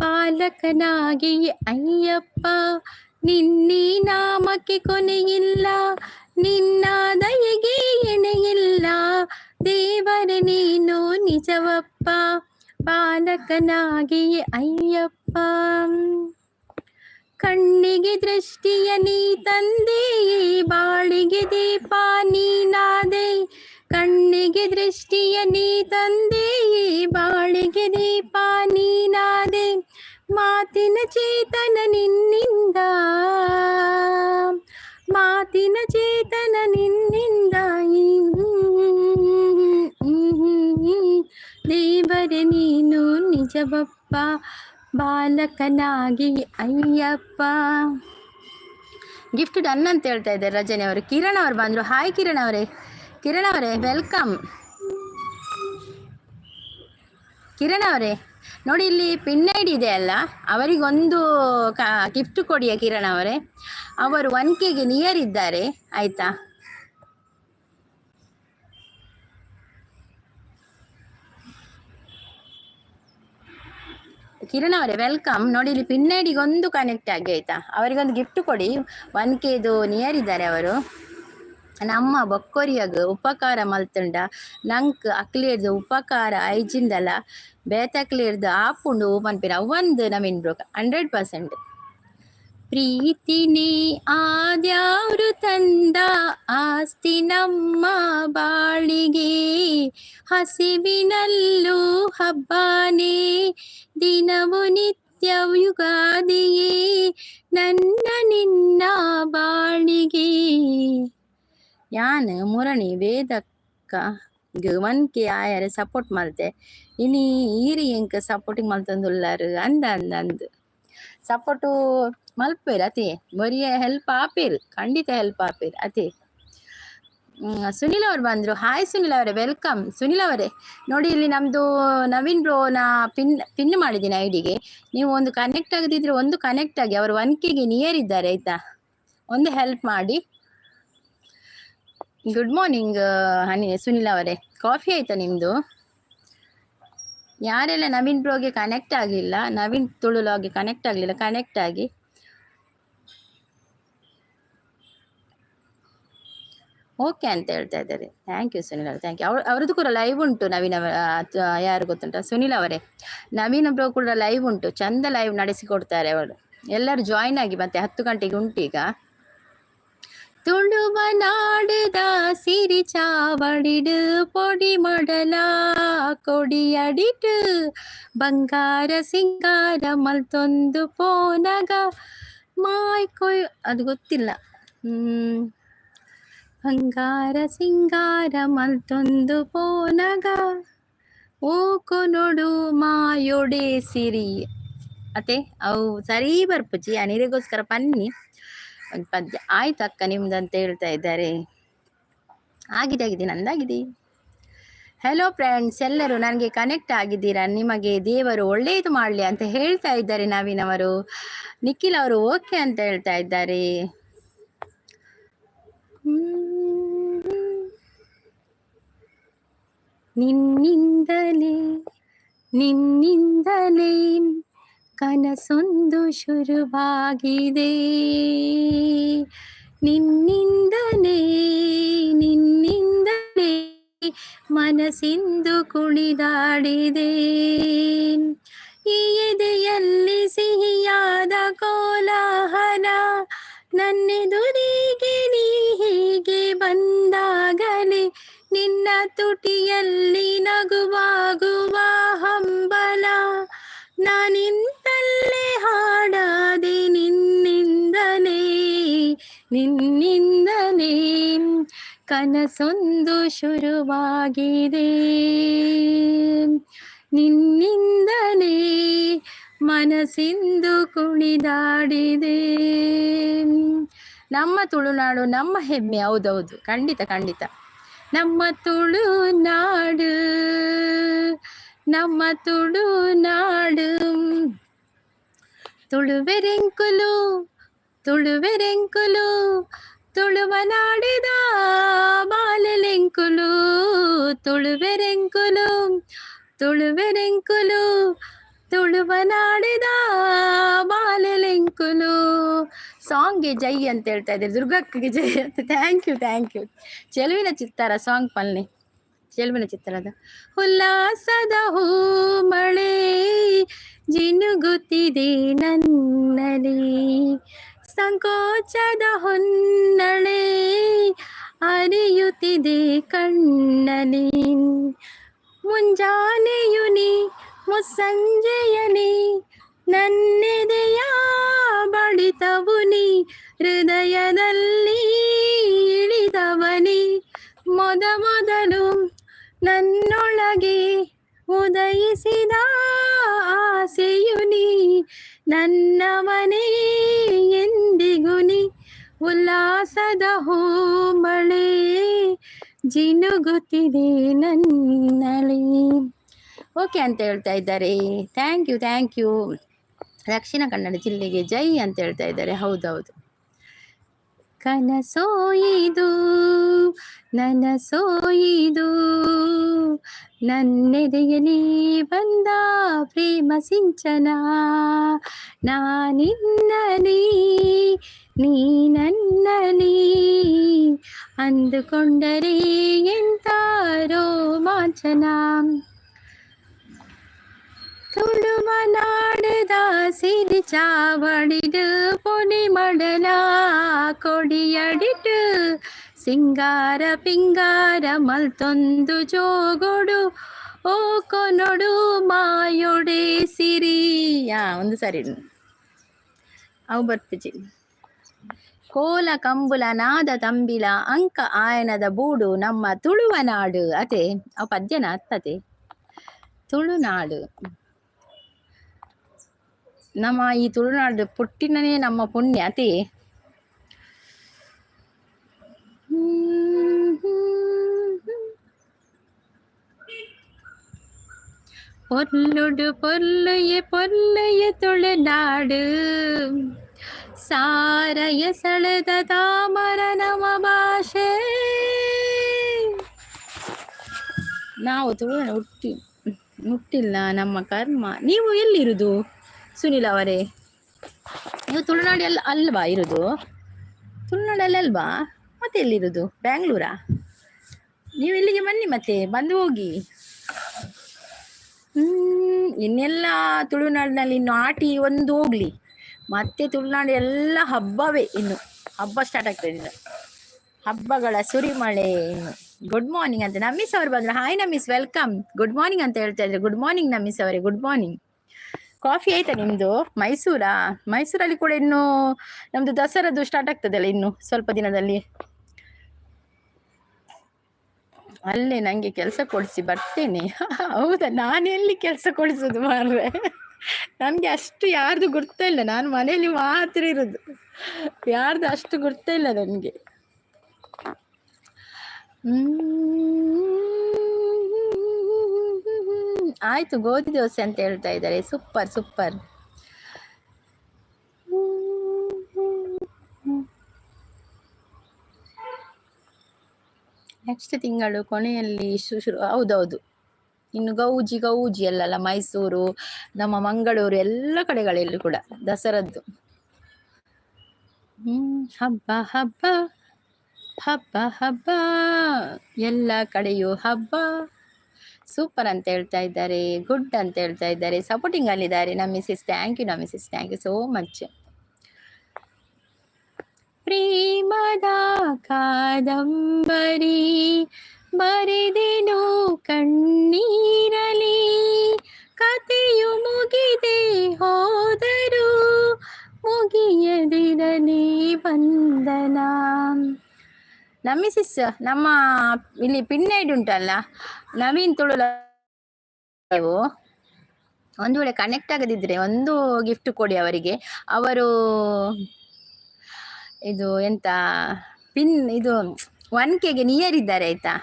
ಬಾಲಕನಾಗಿ ಅಯ್ಯಪ್ಪ. ನಿನ್ನಿ ನಾಮಕ್ಕೆ ಕೊನೆಯಿಲ್ಲ, ನಿನ್ನ ದಯೆಗೆ ಎಣೆಯಿಲ್ಲ. ದೇವರೇ ನೀನು ನಿಜವಪ್ಪ, ಬಾಲಕನಾಗಿ ಅಯ್ಯಪ್ಪ. ಕಣ್ಣಿಗೆ ದೃಷ್ಟಿಯ ನೀ ತಂದೆ, ಬಾಳಿಗೆ ದೀಪ ನೀನಾದೆ. ಕಣ್ಣಿಗೆ ದೃಷ್ಟಿಯ ನೀ ತಂದೆ, ಬಾಳಿಗೆ ದೀಪ ನೀನಾದೆ. ಮಾತಿನ ಚೇತನ ನಿನ್ನಿಂದ, ಮಾತಿನ ಚೇತನ ನಿನ್ನಿಂದ. ದೇವರೇ ನೀನು ನಿಜವಪ್ಪ, ಬಾಲಕನಾಗಿ ಅಯ್ಯಪ್ಪ. ಗಿಫ್ಟ್ ಡನ್ ಅಂತ ಹೇಳ್ತಾ ಇದ್ದಾರೆ ರಜನಿ ಅವರು. ಕಿರಣ್ ಅವರು ಬಂದರು. ಹಾಯ್ ಕಿರಣ್ ಅವರೇ, ಕಿರಣ್ ಅವರೇ welcome. Kiran ಅವರೇ ನೋಡಿ, ಇಲ್ಲಿ ಪಿನ್ ಐಡಿ ಇದೆ ಅಲ್ಲ, ಅವರಿಗೊಂದು ಗಿಫ್ಟ್ ಕೊಡಿಯ ಕಿರಣ್ ಅವರೇ. ಅವರು 1Kಗೆ ನಿಯರ್ ಇದ್ದಾರೆ ಆಯ್ತಾ. ಕಿರಣ್ ಅವರೇ welcome. ನೋಡಿ ಇಲ್ಲಿ ಪಿನ್ ಐಡಿಗೊಂದು ಕನೆಕ್ಟ್ ಆಗಿ ಆಯ್ತಾ, ಅವರಿಗೊಂದು ಗಿಫ್ಟ್ ಕೊಡಿ. 1Kದು ನಿಯರ್ ಇದ್ದಾರೆ ಅವರು. ನಮ್ಮ ಬೊಕ್ಕೊರಿಯಗ್ ಉಪಕಾರ ಮಲ್ತುಂಡ ನಂಕ್ ಅಕ್ಲೇರ್ದ್ ಉಪಕಾರ ಐಜಿಂದಲ ಬೇತಕ್ಲೇರ್ದ್ ಆಪುಂಡು ಪನ್ಪಿನ ಅವ್ವಂದು ನವೀನ್ ಬ್ರೋ 100%. ಪ್ರೀತಿನೇ ಆದ್ಯಾವ್ರು ತಂದ ಆಸ್ತಿ ನಮ್ಮ ಬಾಳಿಗೆ, ಹಸಿವಿನಲ್ಲೂ ಹಬ್ಬನೇ ದಿನವು ನಿತ್ಯ ಯುಗಾದಿಯೇ ನನ್ನ ನಿನ್ನ ಬಾಳಿಗೆ. ಯಾನ್ ಮುರಣಿ ವೇದಕ್ಕ 1K ಆಯರೆ ಸಪೋರ್ಟ್ ಮಲ್ತೆ ಇನಿ ಈರ್ ಎಂಕ್ ಸಪೋರ್ಟಿಂಗ್ ಮಲ್ತೊಂದುಲ್ಲಾರ್ ಅಂದ ಅಂದ ಅಂದ್ ಸಪೋರ್ಟು ಮಲ್ಪೇರ್ ಅತೆ, ಬರಿಯ ಹೆಲ್ಪ್ ಆಪೇರ್, ಖಂಡಿತ ಹೆಲ್ಪ್ ಆಪೇರ್ ಅತೆ. ಸುನಿಲ್ ಅವರು ಬಂದರು. ಹಾಯ್ ಸುನಿಲ್ ಅವರೇ, welcome Sunil ಅವರೇ. ನೋಡಿ ಇಲ್ಲಿ ನಮ್ಮದು ನವೀನ್ ಬ್ರೋನ ಪಿನ್ ಪಿನ್ ಮಾಡಿದ್ದೀನಿ ಐಡಿಗೆ. ನೀವು ಒಂದು ಕನೆಕ್ಟ್ ಆಗದಿದ್ದರೆ ಒಂದು ಕನೆಕ್ಟ್ ಆಗಿ, ಅವರು 1Kಗೆ ನಿಯರ್ ಇದ್ದಾರೆ ಆಯಿತಾ. ಒಂದು ಹೆಲ್ಪ್ ಮಾಡಿ. ಗುಡ್ ಮಾರ್ನಿಂಗ್ ಹನಿ ಸುನಿಲ್ ಅವರೇ. ಕಾಫಿ ಆಯಿತಾ ನಿಮ್ಮದು? ಯಾರೆಲ್ಲ ನವೀನ್ ಬ್ರೋಗೆ ಕನೆಕ್ಟ್ ಆಗಲಿಲ್ಲ, ನವೀನ್ ತುಳುಲಾಗೆ ಕನೆಕ್ಟ್ ಆಗಲಿಲ್ಲ, ಕನೆಕ್ಟ್ ಆಗಿ. ಓಕೆ ಅಂತ ಹೇಳ್ತಾ ಇದ್ದಾರೆ. Thank you Sunil ಅವರೇ, thank you. ಅವ್ರದ್ದು ಕೂಡ ಲೈವ್ ಉಂಟು. ನವೀನ್ ಅವರ ಯಾರು ಗೊತ್ತುಂಟ, ಸುನಿಲ್ ಅವರೇ, ನವೀನ್ ಬ್ರೋ ಕೂಡ ಲೈವ್ ಉಂಟು. ಚಂದ ಲೈವ್ ನಡೆಸಿಕೊಡ್ತಾರೆ ಅವರು. ಎಲ್ಲರೂ ಜಾಯ್ನ್ ಆಗಿ. ಮತ್ತೆ 10 ಗಂಟೆಗೆ ಉಂಟು ಈಗ. ತುಳುವ ನಾಡದ ಸಿರಿ ಚಾವಡಿಡು ಪೊಡಿ ಮಡಲ ಕೊಡಿಯಡಿಟು ಬಂಗಾರ ಸಿಂಗಾರ ಮಲ್ತೊಂದು ಪೋನಗ ಮಾಯ್ ಕೊಯ್ ಅದು ಗೊತ್ತಿಲ್ಲ. ಬಂಗಾರ ಸಿಂಗಾರ ಮಲ್ತೊಂದು ಪೋನಗ ಓ ಕೊನೊಡು ಮಾಯೊಡೆ ಸಿರಿ ಅತೆ ಅವು ಸರಿ ಬರ್ಪುಜಿ ಅನಿರಿಗೋಸ್ಕರ ಪನ್ನಿ ಒಂದು ಪದ್ಯ ಆಯ್ತು ಅಕ್ಕ ನಿಮ್ದು ಅಂತ ಹೇಳ್ತಾ ಇದ್ದಾರೆ. ಆಗಿದೆ ಆಗಿದೆ, ನಂದಾಗಿದೆ. ಹಲೋ ಫ್ರೆಂಡ್ಸ್, ಎಲ್ಲರೂ ನನಗೆ ಕನೆಕ್ಟ್ ಆಗಿದ್ದೀರಾ, ನಿಮಗೆ ದೇವರು ಒಳ್ಳೆಯದು ಮಾಡಲಿ ಅಂತ ಹೇಳ್ತಾ ಇದ್ದಾರೆ ನವೀನ್ ಅವರು. ನಿಖಿಲ್ ಅವರು ಓಕೆ ಅಂತ ಹೇಳ್ತಾ ಇದ್ದಾರೆ. ನಿನ್ನಿಂದಲೇ ನಿನ್ನಿಂದಲೇ ಕನಸೊಂದು ಶುರುವಾಗಿದೆ, ನಿನ್ನಿಂದಲೇ ನಿನ್ನಿಂದಲೇ ಮನಸ್ಸಿಂದು ಕುಣಿದಾಡಿದೆ. ಈ ಎದೆಯಲ್ಲಿ ಸಿಹಿಯಾದ ಕೋಲಾಹಲ, ನನ್ನೆದುರಿಗೆ ನೀ ಹೀಗೆ ಬಂದಾಗಲೇ ನಿನ್ನ ತುಟಿಯಲ್ಲಿ ನಗುವಾಗುವ ಹಂಬಲ. ನಾನಿಂತಲ್ಲೇ ಹಾಡಾದೆ ನಿನ್ನಿಂದಲೇ ನಿನ್ನಿಂದಲೇ ಕನಸೊಂದು ಶುರುವಾಗಿದೆ, ನಿನ್ನಿಂದಲೇ ಮನಸ್ಸಿಂದು ಕುಣಿದಾಡಿದೆ. ನಮ್ಮ ತುಳುನಾಡು ನಮ್ಮ ಹೆಮ್ಮೆ. ಹೌದೌದು, ಖಂಡಿತ ಖಂಡಿತ. ನಮ್ಮ ತುಳುನಾಡು ನಮ್ಮ ತುಳುನಾಡು. ತುಳುವೆರೆಂಕುಲು ತುಳುವೆರೆಂಕುಲು ತುಳುವ ನಾಡಿದ ಬಾಲಲೆಂಕುಲು. ತುಳುವೆರೆಂಕುಲು ತುಳುವೆರೆಂಕುಲು ತುಳುವ ನಾಡಿದ ಬಾಲಲೆಂಕುಲು. ಸಾಂಗ್ಗೆ ಜೈ ಅಂತ ಹೇಳ್ತಾ ಇದ್ದಾರೆ, ದುರ್ಗಕ್ಕಗೆ ಜೈ ಅಂತ. Thank you thank you. ಚೆಲುವಿನ ಚಿತ್ತಾರ ಸಾಂಗ್ ಪಲ್ನೆ. ಚೆಲುವಿನ ಚಿತ್ತಾರದ ಉಲ್ಲಾಸದ ಹೂ ಮಳೆ ಜಿನುಗುತ್ತಿದೆ ನನ್ನಲ್ಲಿ, ಸಂಕೋಚದ ಹೊನ್ನಳೆ ಅರಿಯುತ್ತಿದೆ ಕಣ್ಣಲಿ. ಮುಂಜಾನೆಯು ನೀ ಮುಸ್ಸಂಜೆಯ ನೀ ನನ್ನೆದೆಯ ಬಡಿತವು ನೀ, ಹೃದಯದಲ್ಲಿ ಇಳಿದವನಿ. ಮೊದ ಮೊದಲು ನನ್ನೊಳಗೆ ಉದಯಿಸಿದ ಆಸೆಯು ನೀ, ನನ್ನವನೇ ಎಂದಿಗೂ ನೀ. ಉಲ್ಲಾಸದ ಹೂಮಳೆ ಜಿನುಗುತ್ತಿದೆ ನನ್ನಲ್ಲಿ. ಓಕೆ ಅಂತ ಹೇಳ್ತಾ ಇದ್ದಾರೆ. Thank you thank you. Dakshina Kannada ಜಿಲ್ಲೆಗೆ ಜೈ ಅಂತ ಹೇಳ್ತಾ ಇದ್ದಾರೆ. ಹೌದೌದು. ಕನಸೋಯಿದು ನನಸೋಯಿದು ನನ್ನೆದೆಯಲಿ ಬಂದ ಪ್ರೇಮ ಸಿಂಚನ, ನಾನಿನ್ನಲಿ ನೀ ನನ್ನಲಿ ಅಂದುಕೊಂಡರೆ ಎಂತ ರೋಮಾಂಚನ. ತುಳುವ ನಾಡದ ಸಿರಿ ಚಾವಡಿಡು ಪೊನಿ ಮಡಲ ಕೊಡಿಯಡಿಟು ಸಿಂಗಾರ ಪಿಂಗಾರ ಮಲ್ತೊಂದು ಜೋಗೊಡು ಓ ಕೊನೊಡು ಮಾಯೊಡೆ ಸಿರಿ. ಒಂದು ಸರಿ ಅವು ಬರ್ತಿಜಿ. ಕೋಲ ಕಂಬುಲ ನಾದ ತಂಬಿಲ ಅಂಕ ಆಯನದ ಬೂಡು ನಮ್ಮ ತುಳುವ ನಾಡು. ಅದೇ ಅವು ಪದ್ಯನ ಅತ್ತದೆ. ತುಳುನಾಡು ನಮ್ಮ ಈ ತುಳುನಾಡು ಪುಟ್ಟಿನನೇ ನಮ್ಮ ಪುಣ್ಯ ಅತಿ. ಪೊರ್ಲುಡು ಪೊರ್ಲುಯೆ ಪೊರ್ಲುಯೆ ತುಳುನಾಡು, ಸಾರಯ ಸಳೆದ ತಾಮರ ನಮ ಭಾಷೆ. ನಾವು ತುಳು ಹುಟ್ಟಿ ಮುಟ್ಟಿಲ್ಲ, ನಮ್ಮ ಕರ್ಮ. ನೀವು ಎಲ್ಲಿರುದು ಸುನಿಲ್ ಅವರೇ? ನೀವು ತುಳುನಾಡಲ್ಲಿ ಅಲ್ವಾ ಇರುದು? ತುಳುನಾಡಲ್ಲಿ ಅಲ್ವಾ? ಮತ್ತೆ ಎಲ್ಲಿರುದು? ಬ್ಯಾಂಗ್ಳೂರಾ? ನೀವು ಇಲ್ಲಿಗೆ ಬನ್ನಿ, ಮತ್ತೆ ಬಂದು ಹೋಗಿ. ಇನ್ನೆಲ್ಲ ತುಳುನಾಡಿನಲ್ಲಿ ಇನ್ನು ಆಟಿ ಒಂದು ಹೋಗ್ಲಿ, ಮತ್ತೆ ತುಳುನಾಡು ಎಲ್ಲ ಹಬ್ಬವೇ. ಇನ್ನು ಹಬ್ಬ ಸ್ಟಾರ್ಟ್ ಆಗ್ತದೆ ಇನ್ನು, ಹಬ್ಬಗಳ ಸುರಿಮಳೆ ಇನ್ನು. ಗುಡ್ ಮಾರ್ನಿಂಗ್ ಅಂತ ನಮ್ಮೀಸ್ ಅವರು ಬಂದ್ರು. ಹಾಯ್ ನಮ್ಮೀಸ್, welcome. Good morning ಅಂತ ಹೇಳ್ತಾ ಇದ್ರೆ. ಗುಡ್ ಮಾರ್ನಿಂಗ್ ನಮ್ಮೀಸ್ ಅವರೇ, ಗುಡ್ ಮಾರ್ನಿಂಗ್. ಕಾಫಿ ಆಯ್ತಾ ನಿಮ್ದು? ಮೈಸೂರಾ? ಮೈಸೂರಲ್ಲಿ ಕೂಡ ಇನ್ನು ನಮ್ದು ದಸರಾದು ಸ್ಟಾರ್ಟ್ ಆಗ್ತದಲ್ಲ ಇನ್ನು ಸ್ವಲ್ಪ ದಿನದಲ್ಲಿ. ಅಲ್ಲೇ ನನಗೆ ಕೆಲಸ ಕೊಡಿಸಿ, ಬರ್ತೇನೆ. ಹೌದಾ? ನಾನು ಎಲ್ಲಿ ಕೆಲಸ ಕೊಡಿಸೋದು ಮಾರ್ರೆ? ನನಗೆ ಅಷ್ಟು ಯಾರ್ದು ಗುರ್ತ ಇಲ್ಲ. ನಾನು ಮನೆಯಲ್ಲಿ ಮಾತ್ರ ಇರೋದು, ಯಾರ್ದು ಅಷ್ಟು ಗುರ್ತ ಇಲ್ಲ ನನಗೆ. ಆಯಿತು, ಗೋಧಿ ದೋಸೆ ಅಂತ ಹೇಳ್ತಾ ಇದ್ದಾರೆ. Super super. Next ತಿಂಗಳು ಕೊನೆಯಲ್ಲಿ ಶುರು. ಹೌದೌದು, ಇನ್ನು ಗೌಜಿ ಗೌಜಿ ಅಲ್ಲಲ್ಲ, ಮೈಸೂರು, ನಮ್ಮ ಮಂಗಳೂರು ಎಲ್ಲ ಕಡೆಗಳಲ್ಲೂ ಕೂಡ ದಸರದ್ದು. ಹಬ್ಬ ಹಬ್ಬ ಹಬ್ಬ ಹಬ್ಬ, ಎಲ್ಲ ಕಡೆಯೂ ಹಬ್ಬ. ಸೂಪರ್ ಅಂತ ಹೇಳ್ತಾ ಇದ್ದಾರೆ, ಗುಡ್ ಅಂತ ಹೇಳ್ತಾ ಇದ್ದಾರೆ, ಸಪೋರ್ಟಿಂಗ್ ಅಲ್ಲಿದ್ದಾರೆ ನಮ್ಮ ಮಿಸಸ್. Thank you ನಮ್ಮ missus, thank you so much. ಪ್ರೇಮದ ಕಾದಂಬರಿ ಬರೆದೆನು ಕಣ್ಣೀರಲಿ, ಕತೆಯು ಮುಗಿದೆ ಹೋದರು ಮುಗಿಯದಿರಲಿ ಬಂಧನ. ನಮ್ಮ ಮಿಸಸ್, ನಮ್ಮ ಇಲ್ಲಿ ಪಿನ್ನೈಡ್ ಉಂಟಲ್ಲ, ನವೀನ್ ತುಳು, ಒಂದು ವೇಳೆ ಕನೆಕ್ಟ್ ಆಗದಿದ್ರೆ ಒಂದು ಗಿಫ್ಟ್ ಕೊಡಿ ಅವರಿಗೆ. ಅವರು ಇದು ಎಂತ ಪಿನ್, ಇದು 1Kಗೆ ನಿಯರ್ ಇದ್ದಾರೆ ಆಯ್ತಾ.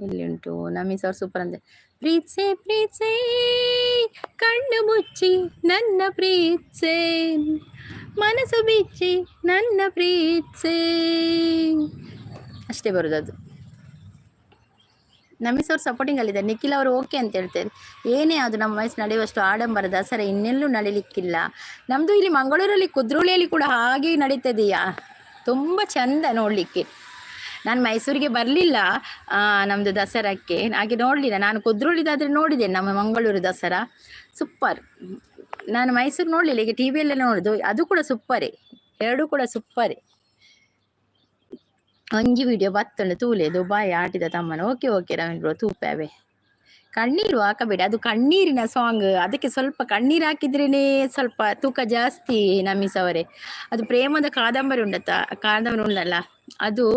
ಇಲ್ಲಿ ಉಂಟು ನಮೀಸ್ ಅವ್ರು ಸೂಪರ್ ಅಂದ್ರೆ. ಪ್ರೀತ್ಸೆ ಪ್ರೀತ್ಸೆ ಕಣ್ಣು ಮುಚ್ಚಿ ನನ್ನ ಪ್ರೀತ್ಸೆ, ಮನಸ್ಸು ಬಿಚ್ಚಿ ನನ್ನ ಪ್ರೀತ್ಸೆ, ಅಷ್ಟೇ ಬರೋದು ಅದು. ನಮೀಸ್ ಅವ್ರು ಸಪೋರ್ಟಿಂಗ್ ಅಲ್ಲಿದ್ದಾರೆ. ನಿಖಿಲ್ ಅವರು ಓಕೆ ಅಂತ ಹೇಳ್ತಾರೆ. ಏನೇ ಅದು ನಮ್ಮ ವಯಸ್ಸು ನಡೆಯುವಷ್ಟು ಆಡಂಬರ ದಸರಾ ಇನ್ನೆಲ್ಲೂ ನಡೀಲಿಕ್ಕಿಲ್ಲ. ನಮ್ಮದು ಇಲ್ಲಿ ಮಂಗಳೂರಲ್ಲಿ ಕುದ್ರೋಳಿಯಲ್ಲಿ ಕೂಡ ಹಾಗೆ ನಡೀತದೆಯಾ, ತುಂಬ ಚಂದ ನೋಡಲಿಕ್ಕೆ. ನಾನು ಮೈಸೂರಿಗೆ ಬರಲಿಲ್ಲ ನಮ್ಮದು ದಸರಾಕ್ಕೆ, ಹಾಗೆ ನೋಡಲಿಲ್ಲ ನಾನು. ಕುದ್ರೋಳಿದಾದರೆ ನೋಡಿದ್ದೇನೆ ನಮ್ಮ ಮಂಗಳೂರು ದಸರಾ, ಸೂಪರ್. ನಾನು ಮೈಸೂರು ನೋಡಲಿಲ್ಲ, ಈಗ ಟಿವಿಯಲ್ಲೇ ನೋಡೋದು, ಅದು ಕೂಡ ಸೂಪರೇ, ಎರಡೂ ಕೂಡ ಸೂಪರೇ. ಒಂಜಿ ವಿಡಿಯೋ ಬತ್ತುಂಡು ತೂಲೆ, ದುಬಾಯ್ ಆಟಿದ ತಮ್ಮನ. ಓಕೆ ಓಕೆ ರವೀಂದ್ರ ಬ್ರೋ, ತೂಪೆ. ಕಣ್ಣೀರು ಹಾಕಬೇಡಿ, ಅದು ಕಣ್ಣೀರಿನ ಸಾಂಗ್, ಅದಕ್ಕೆ ಸ್ವಲ್ಪ ಕಣ್ಣೀರು ಹಾಕಿದ್ರೇನೆ ಸ್ವಲ್ಪ ತೂಕ ಜಾಸ್ತಿ ನಮೀಸ್ ಅವರೇ. ಅದು ಪ್ರೇಮದ ಕಾದಂಬರಿ ಉಂಡತ್ತ, ಕಾದಂಬರಿ ಉಂಡಲ್ಲ, ಅದು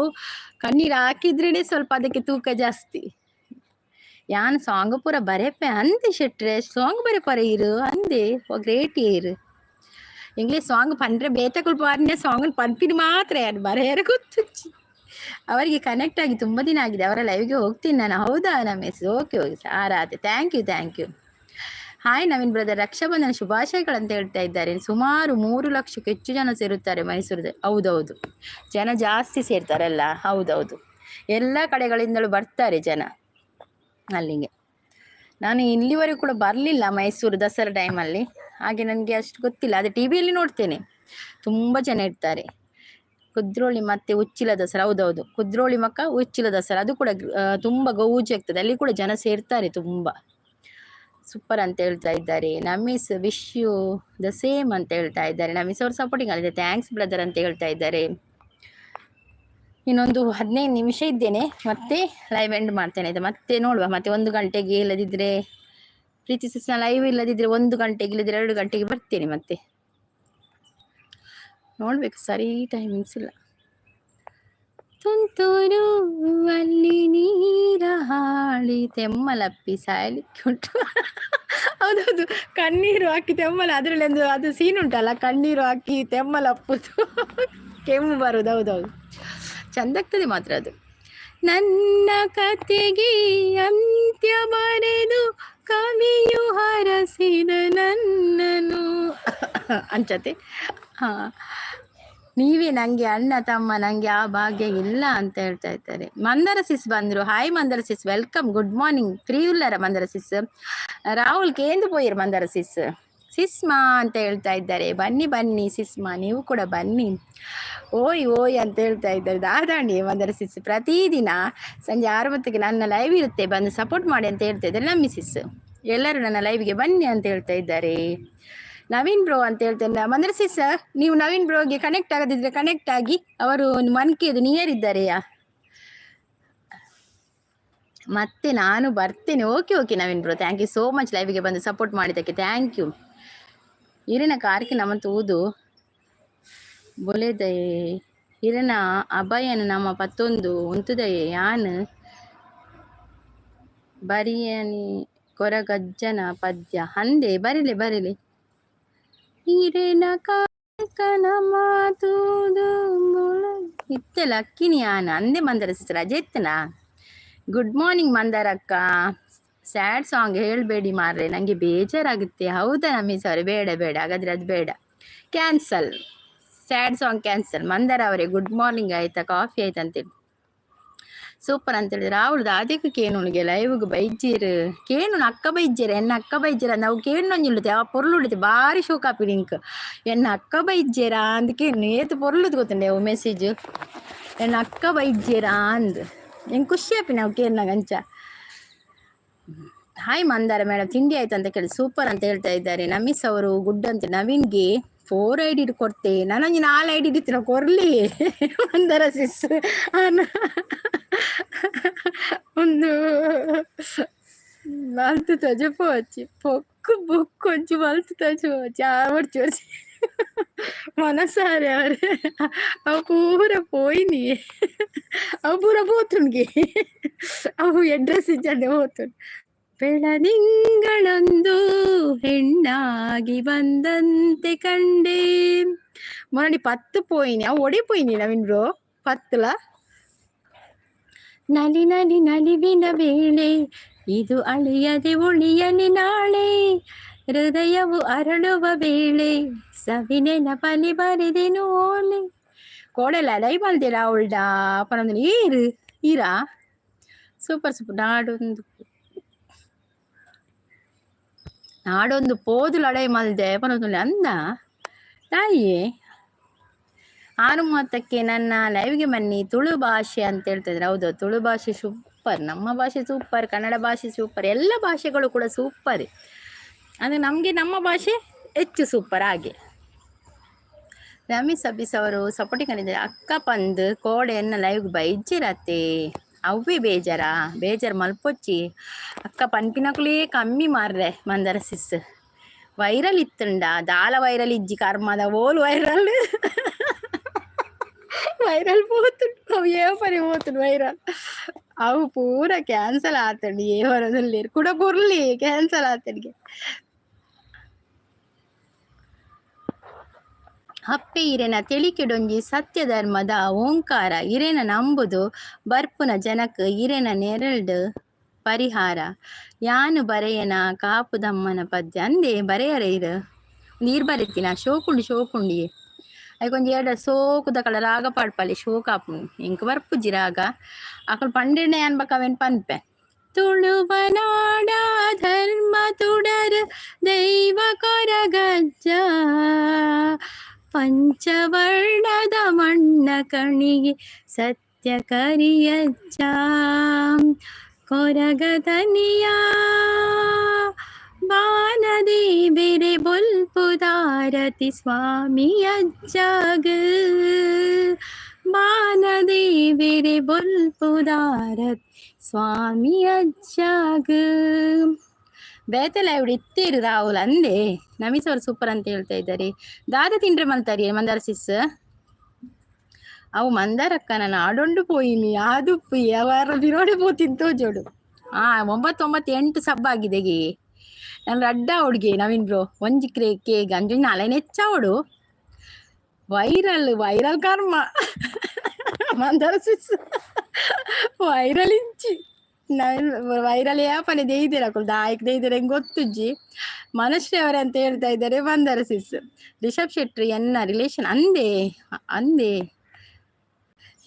ಕಣ್ಣೀರು ಹಾಕಿದ್ರೇನೆ ಸ್ವಲ್ಪ ಅದಕ್ಕೆ ತೂಕ ಜಾಸ್ತಿ. ಯಾನ್ ಸಾಂಗ್ ಪೂರ ಬರೆಪೆ ಅಂದೆ ಶೆಟ್ರೆ, ಸಾಂಗ್ ಬರೆಪರ ಇರು ಅಂದೆ, ಗ್ರೇಟ್ ಇರು. ಇಂಗ್ಲೀಷ್ ಸಾಂಗ್ ಪಂಡ್ರೆ ಬೇತಕುಲ್ ಪಾರ್ನೆ ಸಾಂಗ್ ಪನ್ಪಿನ ಮಾತ್ರ ಯಾರು ಬರೆಯರ ಗೊತ್ತುಚ್ಚಿ. ಅವರಿಗೆ ಕನೆಕ್ಟ್ ಆಗಿ ತುಂಬ ದಿನ ಆಗಿದೆ, ಅವರ ಲೈವ್ಗೆ ಹೋಗ್ತೀನಿ ನಾನು. ಹೌದಾ ನಮೇಶ್? ಓಕೆ ಓಕೆ ಆರಾತೆ, thank you thank you. Hi Naveen brother, Raksha Bandhan ಶುಭಾಶಯಗಳಂತ ಹೇಳ್ತಾ ಇದ್ದಾರೆ. ಸುಮಾರು 3 ಲಕ್ಷಕ್ಕೂ ಹೆಚ್ಚು ಜನ ಸೇರುತ್ತಾರೆ ಮೈಸೂರದ. ಹೌದೌದು, ಜನ ಜಾಸ್ತಿ ಸೇರ್ತಾರಲ್ಲ, ಹೌದೌದು, ಎಲ್ಲ ಕಡೆಗಳಿಂದಲೂ ಬರ್ತಾರೆ ಜನ ಅಲ್ಲಿಗೆ. ನಾನು ಇಲ್ಲಿವರೆಗೂ ಕೂಡ ಬರಲಿಲ್ಲ ಮೈಸೂರು ದಸರಾ ಟೈಮಲ್ಲಿ, ಹಾಗೆ ನನಗೆ ಅಷ್ಟು ಗೊತ್ತಿಲ್ಲ. ಅದೇ ಟಿ ವಿಯಲ್ಲಿ ನೋಡ್ತೇನೆ, ತುಂಬ ಜನ ಇರ್ತಾರೆ. ಕುದ್ರೋಳಿ ಮತ್ತು ಉಚ್ಚಿಲ ದಸರಾ, ಹೌದೌದು, ಕುದ್ರೋಳಿ ಮಕ್ಕ ಉಚ್ಚಿಲ ದಸರಾ, ಅದು ಕೂಡ ತುಂಬ ಗೌಜಿ ಆಗ್ತದೆ, ಅಲ್ಲಿ ಕೂಡ ಜನ ಸೇರ್ತಾರೆ ತುಂಬ. ಸೂಪರ್ ಅಂತ ಹೇಳ್ತಾ ಇದ್ದಾರೆ ನಮೀಸ್, ವಿಶ್ you the same ಅಂತ ಹೇಳ್ತಾ ಇದ್ದಾರೆ ನಮೀಸ್ ಅವರು. ಸಪೋರ್ಟಿಂಗ್ ಆಗಿದೆ, thanks brother ಅಂತ ಹೇಳ್ತಾ ಇದ್ದಾರೆ. ಇನ್ನೊಂದು 15 ನಿಮಿಷ ಇದ್ದೇನೆ, ಮತ್ತೆ ಲೈವ್ ಎಂಡ್ ಮಾಡ್ತೇನೆ ಆಯ್ತಾ. ಮತ್ತೆ ನೋಡುವ, ಮತ್ತೆ 1 ಗಂಟೆಗೆ ಇಲ್ಲದಿದ್ದರೆ ಪ್ರೀತಿ ಸಿಸ್ನ ಲೈವ್ ಇಲ್ಲದಿದ್ದರೆ 1 ಗಂಟೆಗೆ ಇಲ್ಲದಿದ್ದರೆ 2 ಗಂಟೆಗೆ ಬರ್ತೇನೆ. ಮತ್ತೆ ನೋಡಬೇಕು, ಸರಿ ಟೈಮಿಂಗ್ಸ್ ಇಲ್ಲ. ತುಂತುರು ಅಲ್ಲಿ ನೀರ ಹಾಳಿ ತೆಮ್ಮಲಪ್ಪಿ ಸಾಯಲಿಕ್ಕೆ ಉಂಟು. ಹೌದೌದು, ಕಣ್ಣೀರು ಹಾಕಿ ತೆಮ್ಮಲ. ಅದರಲ್ಲಿ ಒಂದು ಅದು ಸೀನ್ ಉಂಟಲ್ಲ, ಕಣ್ಣೀರು ಹಾಕಿ ತೆಮ್ಮಲಪ್ಪುದು, ಕೆಮ್ಮು ಬರುದು. ಹೌದೌದು, ಚಂದಾಗ್ತದೆ ಮಾತ್ರ ಅದು. ನನ್ನ ಕತೆಗೆ ಅಂತ್ಯ ಬರೆದು ಕವಿಯು ಹರಸಿದ ನನ್ನನು ಅಂಚತೆ. ಹಾಂ, ನೀವೇ ನನಗೆ ಅಣ್ಣ ತಮ್ಮ, ನನಗೆ ಆ ಭಾಗ್ಯ ಇಲ್ಲ ಅಂತ ಹೇಳ್ತಾ ಇದ್ದಾರೆ. ಮಂದರ ಸಿಸ್ ಬಂದರು. Hi Mandara sis, welcome, good morning. Free ಉಲ್ಲರ ಮಂದರ ಸಿಸ್? ರಾಹುಲ್ ಕೇಂದು ಪೋಯಿರ್ ಮಂದರ ಸಿಸ್. ಸಿಸ್ಮಾ ಅಂತ ಹೇಳ್ತಾ ಇದ್ದಾರೆ. ಬನ್ನಿ ಬನ್ನಿ ಸಿಸ್ಮಾ, ನೀವು ಕೂಡ ಬನ್ನಿ. ಓಯ್ ಓಯ್ ಅಂತ ಹೇಳ್ತಾ ಇದ್ದಾರೆ. ದಾದಾಣಿ ಮಂದರ ಸಿಸ್, ಪ್ರತಿದಿನ ಸಂಜೆ 6:30ಕ್ಕೆ ನನ್ನ ಲೈವ್ ಇರುತ್ತೆ, ಬಂದು ಸಪೋರ್ಟ್ ಮಾಡಿ ಅಂತ ಹೇಳ್ತಾ ಇದ್ದಾರೆ. ನಮ್ಮ ಸಿಸ್ ಎಲ್ಲರೂ ನನ್ನ ಲೈವ್ಗೆ ಬನ್ನಿ ಅಂತ ಹೇಳ್ತಾ ಇದ್ದಾರೆ. ನವೀನ್ ಬ್ರೋ ಅಂತ ಹೇಳ್ತೇನೆ. ಮಂದರ ಸಿಸ್, ನೀವು ನವೀನ್ ಬ್ರೋಗೆ ಕನೆಕ್ಟ್ ಆಗದಿದ್ರೆ ಕನೆಕ್ಟ್ ಆಗಿ. ಅವರು ಮನ್ಕೆದು ನಿಯರ್ ಇದ್ದಾರೆಯಾ? ಮತ್ತೆ ನಾನು ಬರ್ತೇನೆ. Okay okay Naveen bro, thank you so much. ಲೈವ್ಗೆ ಬಂದು ಸಪೋರ್ಟ್ ಮಾಡಿದ್ದಕ್ಕೆ thank you. ಇರಿನ ಕಾರ್ಕಿ ನಮ್ಮ ತೂದು ಬೊಲೆದಯೆ, ಇರನ ಅಭಯನ ನಮ್ಮ ಪತ್ತೊಂದು ಉಂತುದಯೆ, ಯಾನ್ ಬರಿಯನಿ ಕೊರಗಜ್ಜನ ಪದ್ಯ ಹಂದೆ. ಬರಿಲೆ ಬರಿಲೆ. ಇರೆನ ಕಾರ್ಕನ ಮಾತೂದು ಇತ್ತೆಲ ಅಕ್ಕಿನಿ ಯಾನ್ ಅಂದೆ. ಮಂದರ ಸಿಸ್, ರಜೆ ಇತ್ತನಾ? ಗುಡ್ ಮಾರ್ನಿಂಗ್ ಮಂದಾರ ಅಕ್ಕ. ಸ್ಯಾಡ್ ಸಾಂಗ್ ಹೇಳಬೇಡಿ ಮಾರ್ರೆ, ನನಗೆ ಬೇಜಾರಾಗುತ್ತೆ. ಹೌದಾ ನಮ್ಮಿ ಸಾರಿ, ಬೇಡ ಬೇಡ, ಹಾಗಾದರೆ ಅದು ಬೇಡ, ಕ್ಯಾನ್ಸಲ್, ಸ್ಯಾಡ್ ಸಾಂಗ್ ಕ್ಯಾನ್ಸಲ್. ಮಂದಾರ ಅವರೇ ಗುಡ್ ಮಾರ್ನಿಂಗ್, ಆಯಿತಾ? ಕಾಫಿ ಆಯ್ತಾ ಅಂತೇಳಿ. ಸೂಪರ್ ಅಂತೇಳಿ. ರಾಹುಲ್ ದಾದೆಕ್ ಕೇನುನಿಗೆ ಲೈವ್ಗೆ ಬೈಜೀರ್ ಕೇನು. ಅಕ್ಕ ಬೈಜೇರ, ಎನ್ನ ಅಕ್ಕ ಬೈಜೇರ. ನಾವು ಕೇಣ್ಣೊಂಜಿ ಆ ಪೊರ್ಲು ಉಳಿತು, ಬಾರಿ ಶೋಕಾಪಿ ನಿಂಕ್. ಎನ್ನ ಅಕ್ಕ ಬೈಜೇರಾ ಅಂದ್ ಕೇನು, ಏತು ಪೊರ್ಲುದು ಗೊತ್ತುಂಡೆ ಅವು ಮೆಸೇಜ್. ಎನ್ನ ಅಕ್ಕ ಬೈಜೇರಾ ಅಂದ್ ಎಂಕ್ ಖುಷಿ ಆಪಿ ನಾವು ಕೇನ್ನಾಗ ಅಂಚ. ಹಾಯ್ ಮಂದಾರ ಮೇಡಮ್, ತಿಂಡಿ ಆಯ್ತು ಅಂತ ಕೇಳಿ. ಸೂಪರ್ ಅಂತ ಹೇಳ್ತಾ ಇದ್ದಾರೆ. ನಮಿಸ್ ಅವರು ಗುಡ್ ಅಂತ. ನವೀನ್ಗೆ ಫೋರ್ ಐಡಿ ಕೊಡ್ತೆ, ನಾನೊಂದು ನಾಲ್ ಐಡಿ ಇತ್ತು ಕೊರ್ಲಿ. ಮಂದಾರ ಸಿಸ್ ಒಂದು ಮಲ್ತು ತಜಪೋಚಿ ಪೊಕ್ಕು ಬುಕ್ ಒಂಚಿ ಮಲ್ತು ತಜಪೋಚಿ ಆವಡ್ಚಿ ಒರ್ಚಿ ಮನಸಾರೆ ಅವರೇ. ಅವು ಪೂರ ಪೋಯಿನಿ, ಅವು ಪೂರ ಪೋತುಂಡ್ಗೆ, ಅವು ಅಡ್ರೆಸ್ ಇಜ್ಜಂದೆ ಪೋತುಂಡು. ಬೆಳದಿಂಗಳೊಂದು ಹೆಣ್ಣಾಗಿ ಬಂದಂತೆ ಕಂಡೆ. ಮೊನ್ನೆ 10 ಪೋಯಿನಿ, ಅವು ಒಡೆ ಪೋಯಿನಿ ನವೀನ್ ಬ್ರೋ ಪತ್ತಲ. ನಲಿ ನಲಿ ನಲಿವಿನ ವೇಳೆ ಇದು, ಅಳಿಯದೆ ಉಳಿಯಲಿ ನಾಳೆ. ಹೃದಯವು ಅರಳುವ ವೇಳೆ, ಸವಿನೆನಪಲಿ ಬರೆದೆನು ಓಲೆ. ಕೋಡೆಲ ಲೈ ಮಲ್ದಿರ ಅವಳ್ಡ ಪನೊಂದು ಈರು ಈರಾ. Super super. ನಾಡೊಂದು ನಾಡೊಂದು ಪೋದು ಲಡಾಯಿ ಮಲ್ದೆ ಪನೊಂದು ಅಂದ ತಾಯಿಯೇ. 6:30ಕ್ಕೆ ನನ್ನ ಲೈವ್ಗೆ ಬನ್ನಿ. ತುಳು ಭಾಷೆ ಅಂತ ಹೇಳ್ತಿದ್ರೆ. ಹೌದು, ತುಳು ಭಾಷೆ ಸೂಪರ್. ನಮ್ಮ ಭಾಷೆ ಸೂಪರ್, ಕನ್ನಡ ಭಾಷೆ ಸೂಪರ್, ಎಲ್ಲ ಭಾಷೆಗಳು ಕೂಡ ಸೂಪರ್. ಅಂದರೆ ನಮಗೆ ನಮ್ಮ ಭಾಷೆ ಹೆಚ್ಚು ಸೂಪರ್ ಹಾಗೆ. ರಮೇಶ್ ಅಬ್ಬಿಸ್ ಅವರು ಸಪೋರ್ಟಿಂಗ್ ಅಂದಿದ್ದಾರೆ. ಅಕ್ಕ ಪಂದ್ ಕೋಡೆಯನ್ನು ಲೈವ್ ಬೈಜಿರತ್ತೆ, ಅವ್ವೆ ಬೇಜಾರಾ? ಬೇಜಾರು ಮಲ್ಪೊಚ್ಚಿ ಅಕ್ಕ. ಪನ್ಪಿನಕುಲೇ ಕಮ್ಮಿ ಮಾರ್ರೆ. ಮಂದರ ಸಿಸ್, ವೈರಲ್ ಇತ್ತುಂಡ? ದಾಲ ವೈರಲ್ ಇಜ್ಜಿ ಕರ್ಮದ. ಓಲು ವೈರಲ್? ವೈರಲ್ ಪೋತುಂಡು, ಅವು ಏ ಪರಿ ಪೋತುಂಡು ವೈರಲ್. ಅವು ಪೂರ ಕ್ಯಾನ್ಸಲ್ ಆತಂಡು. ಏ ಬರೋದಿಲ್ಲ ಕೂಡ ಕುರ್ಲಿ ಕ್ಯಾನ್ಸಲ್ ಆತನಿಗೆ. ಅಪ್ಪೆ ಇರೆನ ತೆಲಿಕೆಡೊಂಜಿ ಸತ್ಯ ಧರ್ಮದ ಓಂಕಾರ. ಇರೆನ ನಂಬುದು ಬರ್ಪುನ ಜನಕ್ ಇರೆನ ನೆರಳ್ಡ್ ಪರಿಹಾರ. ಯಾನು ಬರೆಯನ ಕಾಪುದಮ್ಮನ ಪದ್ಯ ಅಂದೆ. ಬರೆಯರ ಇರು ನೀರು ಬರೀತಿನ. ಶೋಕುಂಡು ಶೋಕುಂಡಿ ಐಕೊಂಜಿ ಏಡ ಸೋಕುದ ಕಳ ರಾಗ ಪಾಡ್ಪಾಲೆ, ಶೋಕ ಆಪುಂಡು. ಎಂಕ್ ಬರ್ಪುಜಿ ರಾಗ. ಅಕುಲು ಪಂಡೆನೆ ಅನ್ಬಕ ಅವೇನ್ ಪನ್ಪೆ. ತುಳುವನಾಡ ಧರ್ಮ ತುಡರ್ ದೈವ ಕೊರಗಜ್ಜ, ಪಂಚವರ್ಣದ ಮಣ್ಣ ಕಣಿಗೆ ಸತ್ಯ ಕರಿಯಜ್ಜ, ಕೊರಗದನಿಯ ಬಾನದಿ ಬೆರೆ ಬೊಲ್ಪುದಾರತಿ ಸ್ವಾಮಿಯಜ್ಜಾಗ, ಬಾನದಿ ಬೆರೆ ಬೊಲ್ಪುದಾರತಿ ಸ್ವಾಮಿಯಜ್ಜಾಗ. ಬೇತೆಲ್ಲ ಇವ್ರು ಇತ್ತೀರು ರಾಹುಲ್ ಅಂದೆ. ನಮಿಸ್ ಅವರು ಸೂಪರ್ ಅಂತ ಹೇಳ್ತಾ ಇದ್ದಾರೆ. ದಾದ ತಿಂಡ್ರೆ ಮಲ್ತಾರಿ ಮಂದಾರ ಸಿಸ್? ಅವು ಮಂದಾರಕ್ಕ ನಾನು ಆಡೊಂಡು ಪೋಯಿನಿ ಆದುಪ್ಪು ಯಾವಾರ ಬಿರೋಡೆ ಪೋತಿನ್ ತೋಜೋಡು. 998 ಸಬ್ ಆಗಿದೆ ಗೆ. ನಾನು ರಡ್ಡ ಹುಡುಗಿ ನವೀನ್ ಬ್ರೋ ಒಂಜಿ ಕ್ರೇ ಕೇಗ್ ಅಂಜು ನಾಳೆ ಹೆಚ್ಚಾವಡು. ವೈರಲ್ ವೈರಲ್ ಕರ್ಮ ಮಂದಾರ ಸಿಸ್ ವೈರಲ್ ಇಂಚಿ ನವೀನ್ ವೈರಲ್ ಯಾಪನೆ ದೇಯ್ದಿರ ಅಕುಲು ದಾಯಕ್ ದೇಯ್ದಿರ ಹೆಂಗ್ ಗೊತ್ತುಜ್ಜಿ. ಮನಶ್ರೀ ಅವರೇ ಅಂತ ಹೇಳ್ತಾ ಇದ್ದಾರೆ ಮಂದಾರ ಸಿಸ್. ರಿಷಬ್ ಶೆಟ್ಟಿ ಎನ್ನ ರಿಲೇಷನ್ ಅಂದೇ ಅಂದೇ.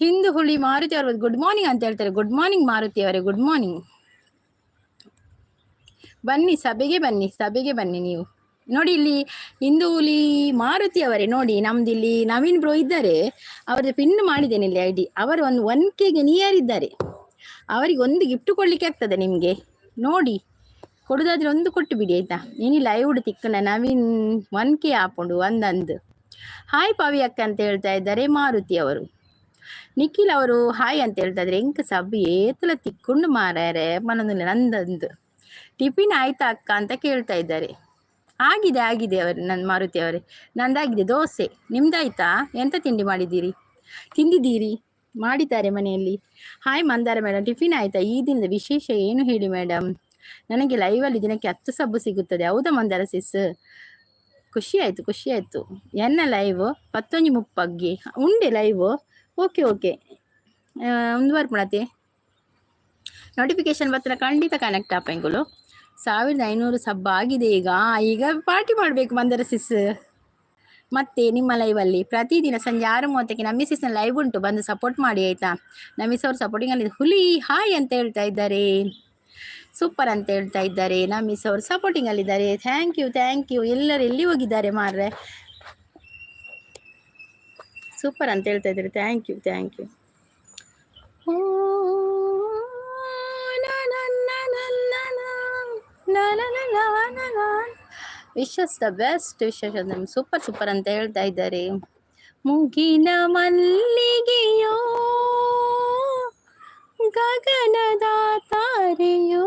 ಹಿಂದೂ ಹುಳಿ ಮಾರುತಿ ಅವರು ಗುಡ್ ಮಾರ್ನಿಂಗ್ ಅಂತ ಹೇಳ್ತಾರೆ. ಗುಡ್ ಮಾರ್ನಿಂಗ್ ಮಾರುತಿ ಅವರೇ, ಗುಡ್ ಮಾರ್ನಿಂಗ್. ಬನ್ನಿ ಸಭೆಗೆ, ಬನ್ನಿ ಸಭೆಗೆ ಬನ್ನಿ ನೀವು. ನೋಡಿ ಇಲ್ಲಿ ಹಿಂದೂ ಹುಲಿ ಮಾರುತಿ ಅವರೇ, ನೋಡಿ ನಮ್ದು ಇಲ್ಲಿ ನವೀನ್ ಬ್ರೋ ಇದ್ದಾರೆ. ಅವರದ್ದು ಪಿನ್ ಮಾಡಿದ್ದೇನೆ ಇಲ್ಲಿ ಐಡಿ. ಅವರು ಒಂದು 1Kಗೆ ನಿಯರ್ ಇದ್ದಾರೆ. ಅವರಿಗೆ ಒಂದು ಗಿಫ್ಟ್ ಕೊಡ್ಲಿಕ್ಕೆ ಆಗ್ತದೆ ನಿಮಗೆ. ನೋಡಿ ಕೊಡುದಾದ್ರೆ ಒಂದು ಕೊಟ್ಟು ಬಿಡಿ ಆಯ್ತಾ. ಇನಿ ಲೈವ್ ತಿಕ್ಕನ ನವೀನ್ 1K ಆಪುಂಡು ಒಂದಂದು. ಹಾಯ್ ಪವಿ ಅಕ್ಕ ಅಂತ ಹೇಳ್ತಾ ಇದ್ದಾರೆ ಮಾರುತಿ ಅವರು. ನಿಖಿಲ್ ಅವರು ಹಾಯ್ ಅಂತ ಹೇಳ್ತಾ ಇದ್ದಾರೆ. ಎಂಕ್ ಸಬ್ ಏತಲ ತಿಕ್ಕೊಂಡು ಮಾರಾರೆ ಮನೊಂದು ನಂದಂದು. ಟಿಫಿನ್ ಆಯ್ತಾ ಅಕ್ಕ ಅಂತ ಕೇಳ್ತಾ ಇದ್ದಾರೆ. ಆಗಿದೆ ಆಗಿದೆ ಅವರು ನನ್ನ ಮಾರುತಿ ಅವರೇ, ನಂದಾಗಿದೆ ದೋಸೆ. ನಿಮ್ದಾಯ್ತಾ? ಎಂತ ತಿಂಡಿ ಮಾಡಿದ್ದೀರಿ, ತಿಂದಿದ್ದೀರಿ, ಮಾಡಿದ್ದಾರೆ ಮನೆಯಲ್ಲಿ? ಹಾಯ್ ಮಂದಾರ ಮೇಡಮ್, ಟಿಫಿನ್ ಆಯ್ತಾ? ಈ ದಿನದ ವಿಶೇಷ ಏನು ಹೇಳಿ ಮೇಡಮ್. ನನಗೆ ಲೈವಲ್ಲಿ ದಿನಕ್ಕೆ 10 ಸಬ್ಬು ಸಿಗುತ್ತದೆ. ಹೌದಾ ಮಂದಾರ ಸಿಸ್? ಖುಷಿ ಆಯಿತು, ಖುಷಿ ಆಯಿತು. ಎನ್ನ ಲೈವ್ 10:30ಕ್ಕೆ ಉಂಡೆ ಲೈವ್. ಓಕೆ ಓಕೆ, ಮುಂದುವರ್ಪಣತೆ ನೋಟಿಫಿಕೇಶನ್ ಬರ್ತಾನೆ, ಖಂಡಿತ ಕನೆಕ್ಟ್ ಆಪೆಂಗುಲು. 1500 ಸಬ್ ಆಗಿದೆ ಈಗ. ಈಗ ಪಾರ್ಟಿ ಮಾಡಬೇಕು ಮಂದರ ಸಿಸ್. ಮತ್ತೆ ನಿಮ್ಮ ಲೈವಲ್ಲಿ ಪ್ರತಿದಿನ ಸಂಜೆ 6:30ಕ್ಕೆ ನಮ್ಮ ಸಿಸ್ನ ಲೈವ್ ಉಂಟು, ಬಂದು ಸಪೋರ್ಟ್ ಮಾಡಿ ಆಯಿತಾ. ನಮಿಸ್ ಅವರು ಸಪೋರ್ಟಿಂಗ್ ಅಲ್ಲಿ. ಹುಲಿ ಹಾಯ್ ಅಂತ ಹೇಳ್ತಾ ಇದ್ದಾರೆ. ಸೂಪರ್ ಅಂತ ಹೇಳ್ತಾ ಇದ್ದಾರೆ. ನಮಿಸ್ ಅವರು ಸಪೋರ್ಟಿಂಗ್ ಅಲ್ಲಿದ್ದಾರೆ. Thank you, thank you. ಎಲ್ಲರೂ ಎಲ್ಲಿ ಹೋಗಿದ್ದಾರೆ ಮಾರ್ರೆ? ಸೂಪರ್ ಅಂತ ಹೇಳ್ತಾ ಇದ್ದಾರೆ. Thank you, thank you. Wishes the best wishes. Super super ಅಂತ ಹೇಳ್ತಾ ಇದ್ದಾರೆ. ಮುಗಿಲ ಮಲ್ಲಿಗೆಯೋ, ಗಗನದ ತಾರೆಯೋ,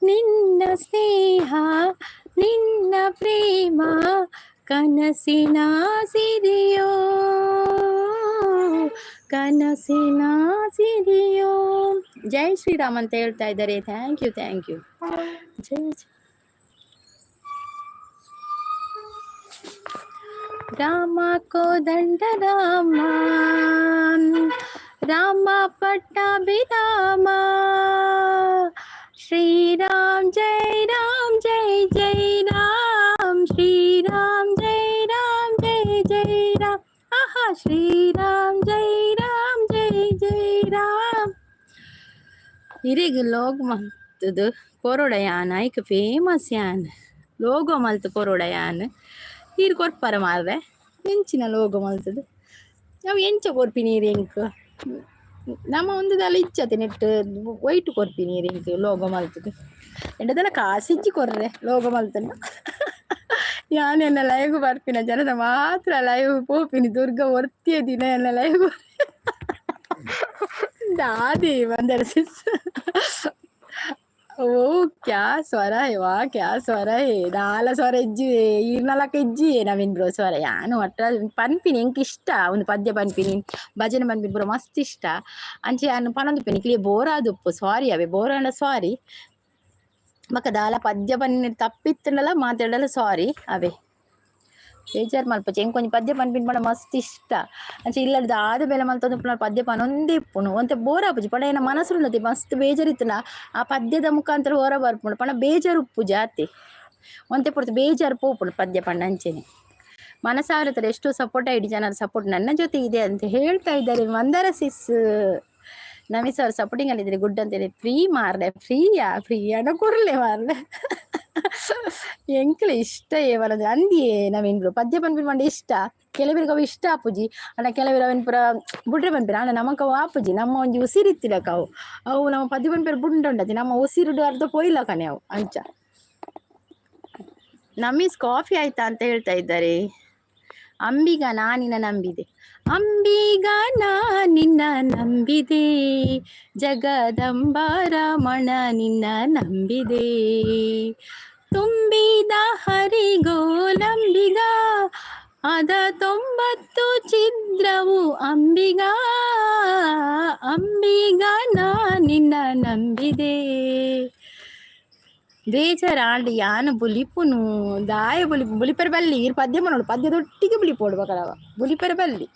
ನಿನ್ನ ಸ್ನೇಹ ನಿನ್ನ ಪ್ರೇಮ ಕನಸಿನ ಸಿರಿಯೋ, ಕನಸಿನ ಸಿರಿಯೋ. ಜೈ ಶ್ರೀರಾಮ್ ಅಂತ ಹೇಳ್ತಾ ಇದ್ದಾರೆ. Thank you, thank you. Jai Rama ಕೋದಂಡ ರಾಮ, ರಾಮ ಪಟ್ಟಾಭಿರಾಮ, ಶ್ರೀರಾಮ್ ಜೈ ರಾಮ್ ಜೈ ಜೈ ರಾಮ್, ಶ್ರೀರಾಮ್ ಜೈ ರಾಮ್ ಜೈ ಜೈ ರಾಮ್, ಆಹಾ ಶ್ರೀರಾಮ್ ಜೈ ರಾಮ್ ಜೈ ಜೈ ರಾಮ್. ಇರೆಗ್ ಲೋಗ್ ಮಲ್ತದು ಕೊರೊಡ ಯಾನ್ ಐಕ್ ಫೇಮಸ್ ಯಾನ್ ಲೋಗೋ ಮಲ್ತ್ ಕೊರೊಡ ಯಾನ್. ಈರ್ ಕೊರ್ಪರ ಮಾರ್ರೆ ಎಂಚಿನ ಲೋಗೋ ಮಲ್ತದು? ಅವು ಎಂಚ ಕೊರ್ಪಿನಿ ಈರ್ ಎಂಕ್? ನಮ್ಮ ಒಂದು ದಾಲ ಇಚ್ಚತೆ ನೆಟ್ ವೈಟ್ ಕೊರ್ಪಿನಿ ಈರ್ ಎಂಕ್ ಲೋಗೋ ಮಲ್ತದು. ಎಂಡದಲ್ಲ ಕಾಸಿಜ್ಜಿ ಕೊರ್ರೆ ಲೋಗೋ ಮಲ್ತನ. ಯಾನ್ ಎನ್ನ ಲೈವ್ ಬರ್ಪಿನ ಜನದ ಮಾತ್ರ ಲೈವ್ ಪೋಪಿನಿ. ದುರ್ಗ ಒರ್ತಿಯ ದಿನ ಎನ್ನ ಲೈವ್ ದಾದಿ ಬಂದರ ಸಿಸ್. ಓ ಕ್ಯಾ ಸ್ವರ ಹೇ, ವಾ ಕ್ಯಾ ಸ್ವರ ಹೇ. ದಾಲ ಸ್ವರ ಇಜ್ಜಿ ಈರ್ನಲಕ ಇಜ್ಜಿ ನವೀನ್ ಬ್ರೋ ಸ್ವರ. ಯಾನು ಒಟ್ಟ ಪನ್ಪಿನಿ, ಎಂಕ್ ಇಷ್ಟ ಒಂದು ಪದ್ಯ ಪನ್ಪಿನಿ, ಭಜನೆ ಪನ್ಪಿನಿ ಪೂರ ಮಸ್ತ್ ಇಷ್ಟ. ಅಂಚೆ ಯಾನು ಪನೊಂದುಪ್ಪೆನಿ ಕ್ಲಿಯರ್ ಬೋರ್ ಆದುಪ್ಪು, ಸಾರಿ ಅವೆ ಬೋರ್ ಆಂಡ ಸಾರಿ. ಬೊಕ ದಾಲ ಪದ್ಯ ಪನ್ನಿ ತಪ್ಪಿತ್ತುಂಡಲ ಮಾತಾಡಲ ಸಾರಿ ಅವೇ, ಬೇಜಾರ್ ಮಲ್ಪೊಚ್ಚಿ. ಎಂಕ್ ಒಂಜಿ ಪದ್ಯ ಪನ್ಪಿನ ಪಂಡ ಮಸ್ತ್ ಇಷ್ಟ. ಅಂಚ ಇಲ್ಲಡ್ ದಾದ ಬೇಲೆ ಮಲ್ತೊಂದು ಪದ್ಯ ಪನೊಂದೇ ಇಪ್ಪುನು. ಒಂತೆ ಬೋರ್ ಆಪುಜಿ ಪಂಡ ಎನ್ನ ಮನಸ್ಸು ಉಂಡತಿ ಮಸ್ತ್ ಬೇಜಾರ್ ಇತ್ತುಂಡ ಆ ಪದ್ಯದ ಮುಖಾಂತರ ಹೊರ ಬರ್ಪುಂಡು. ಪಂಡ ಬೇಜಾರ್ ಉಪ್ಪು ಜಾತಿ ಒಂತೆ ಪೊರ್ತು ಬೇಜಾರ್ ಪೋಪುಂಡು ಪದ್ಯ ಪಂಡ. ಅಂಚೆನೆ ಮನಸಾರತರ ಎಷ್ಟು ಸಪೋರ್ಟ್ ಐಡಿ ಜನರ ಸಪೋರ್ಟ್ ನನ್ನ ಜೊತೆ ಇದೆ ಅಂತ ಹೇಳ್ತಾ ಇದ್ದಾರೆ ಮಂದಾರ ಸಿಸ್. ನಮಿಸ್ ಅವ್ರ ಸಪೋರ್ಟಿಂಗ್ ಅಲ್ಲಿ ಇದ್ದಾರೆ, ಗುಡ್ ಅಂತೇಳಿ. ಫ್ರೀ ಮಾರ್ರೆ, ಫ್ರೀಯಾ? ಫ್ರೀ ಅನ್ನ ಕೊರ್ಲೆ ಮಾರ್ರೆ. ಎಂಕ್ಲೆ ಇಷ್ಟ ಏವನಂದ್ರೆ ಅಂದಿಯೇ ನವೀನ್ ಬ್ರೋ, ಪದ್ಯ ಪನ್ಪಿನ ಪಂಡ ಇಷ್ಟ. ಕೆಲವರಿಗೆ ಅವು ಇಷ್ಟ ಆಪುಜಿ ಅಣ್ಣ. ಕೆಲವರು ಅವೆನ್ ಪೂರ ಬುಡ್ರೆ ಪನ್ಪಿನ ಅಣ್ಣ. ನಮಕ್ ಅವು ಆಪುಜಿ. ನಮ್ಮ ಒಂಜಿ ಉಸಿರಿತ್ತಿಲಕ ಅವು ಅವು ನಮ್ಮ ಪದ್ಯ ಪನ್ಪಿನ ಬುಂಡ ಉಂಡತಿ ನಮ್ಮ ಉಸಿರುಡು ಅರ್ಧ ಪೋಯ್ಲಕನೆ ಅವು ಅಂಚ. ನಮೀಸ್ ಕಾಫಿ ಆಯ್ತಾ ಅಂತ ಹೇಳ್ತಾ ಇದ್ದಾರೆ. ಅಂಬಿಗ ನಾನಿನ ನಂಬಿದೆ, ಅಂಬಿಗ ನಿನ್ನ ನಂಬಿದೆ, ಜಗದಂಬ ರಮಣ ನಿನ್ನ ನಂಬಿದೆ, ತುಂಬಿದ ಹರಿಗೋಲಂಬಿಗ. ಅದ 90 ಛಿದ್ರವು ಅಂಬಿಗ, ಅಂಬಿಗ ನಾ ನಿನ್ನ ನಂಬಿದೆ. ಬೇಜಾರಾಂಡ್ ಯಾನು ಬುಲಿಪುನು ದಾಯ ಬುಲಿಪು ಬುಲಿಪೆರೆ ಬಲ್ಲಿ ಇರ್ ಪದ್ಯ ಮನೋಡು ಪದ್ಯದೊಟ್ಟಿಗೆ ಬುಲಿಪೋಡು ಬಕಲವ ಬುಲಿಪೆರೆ ಬಲ್ಲಿ.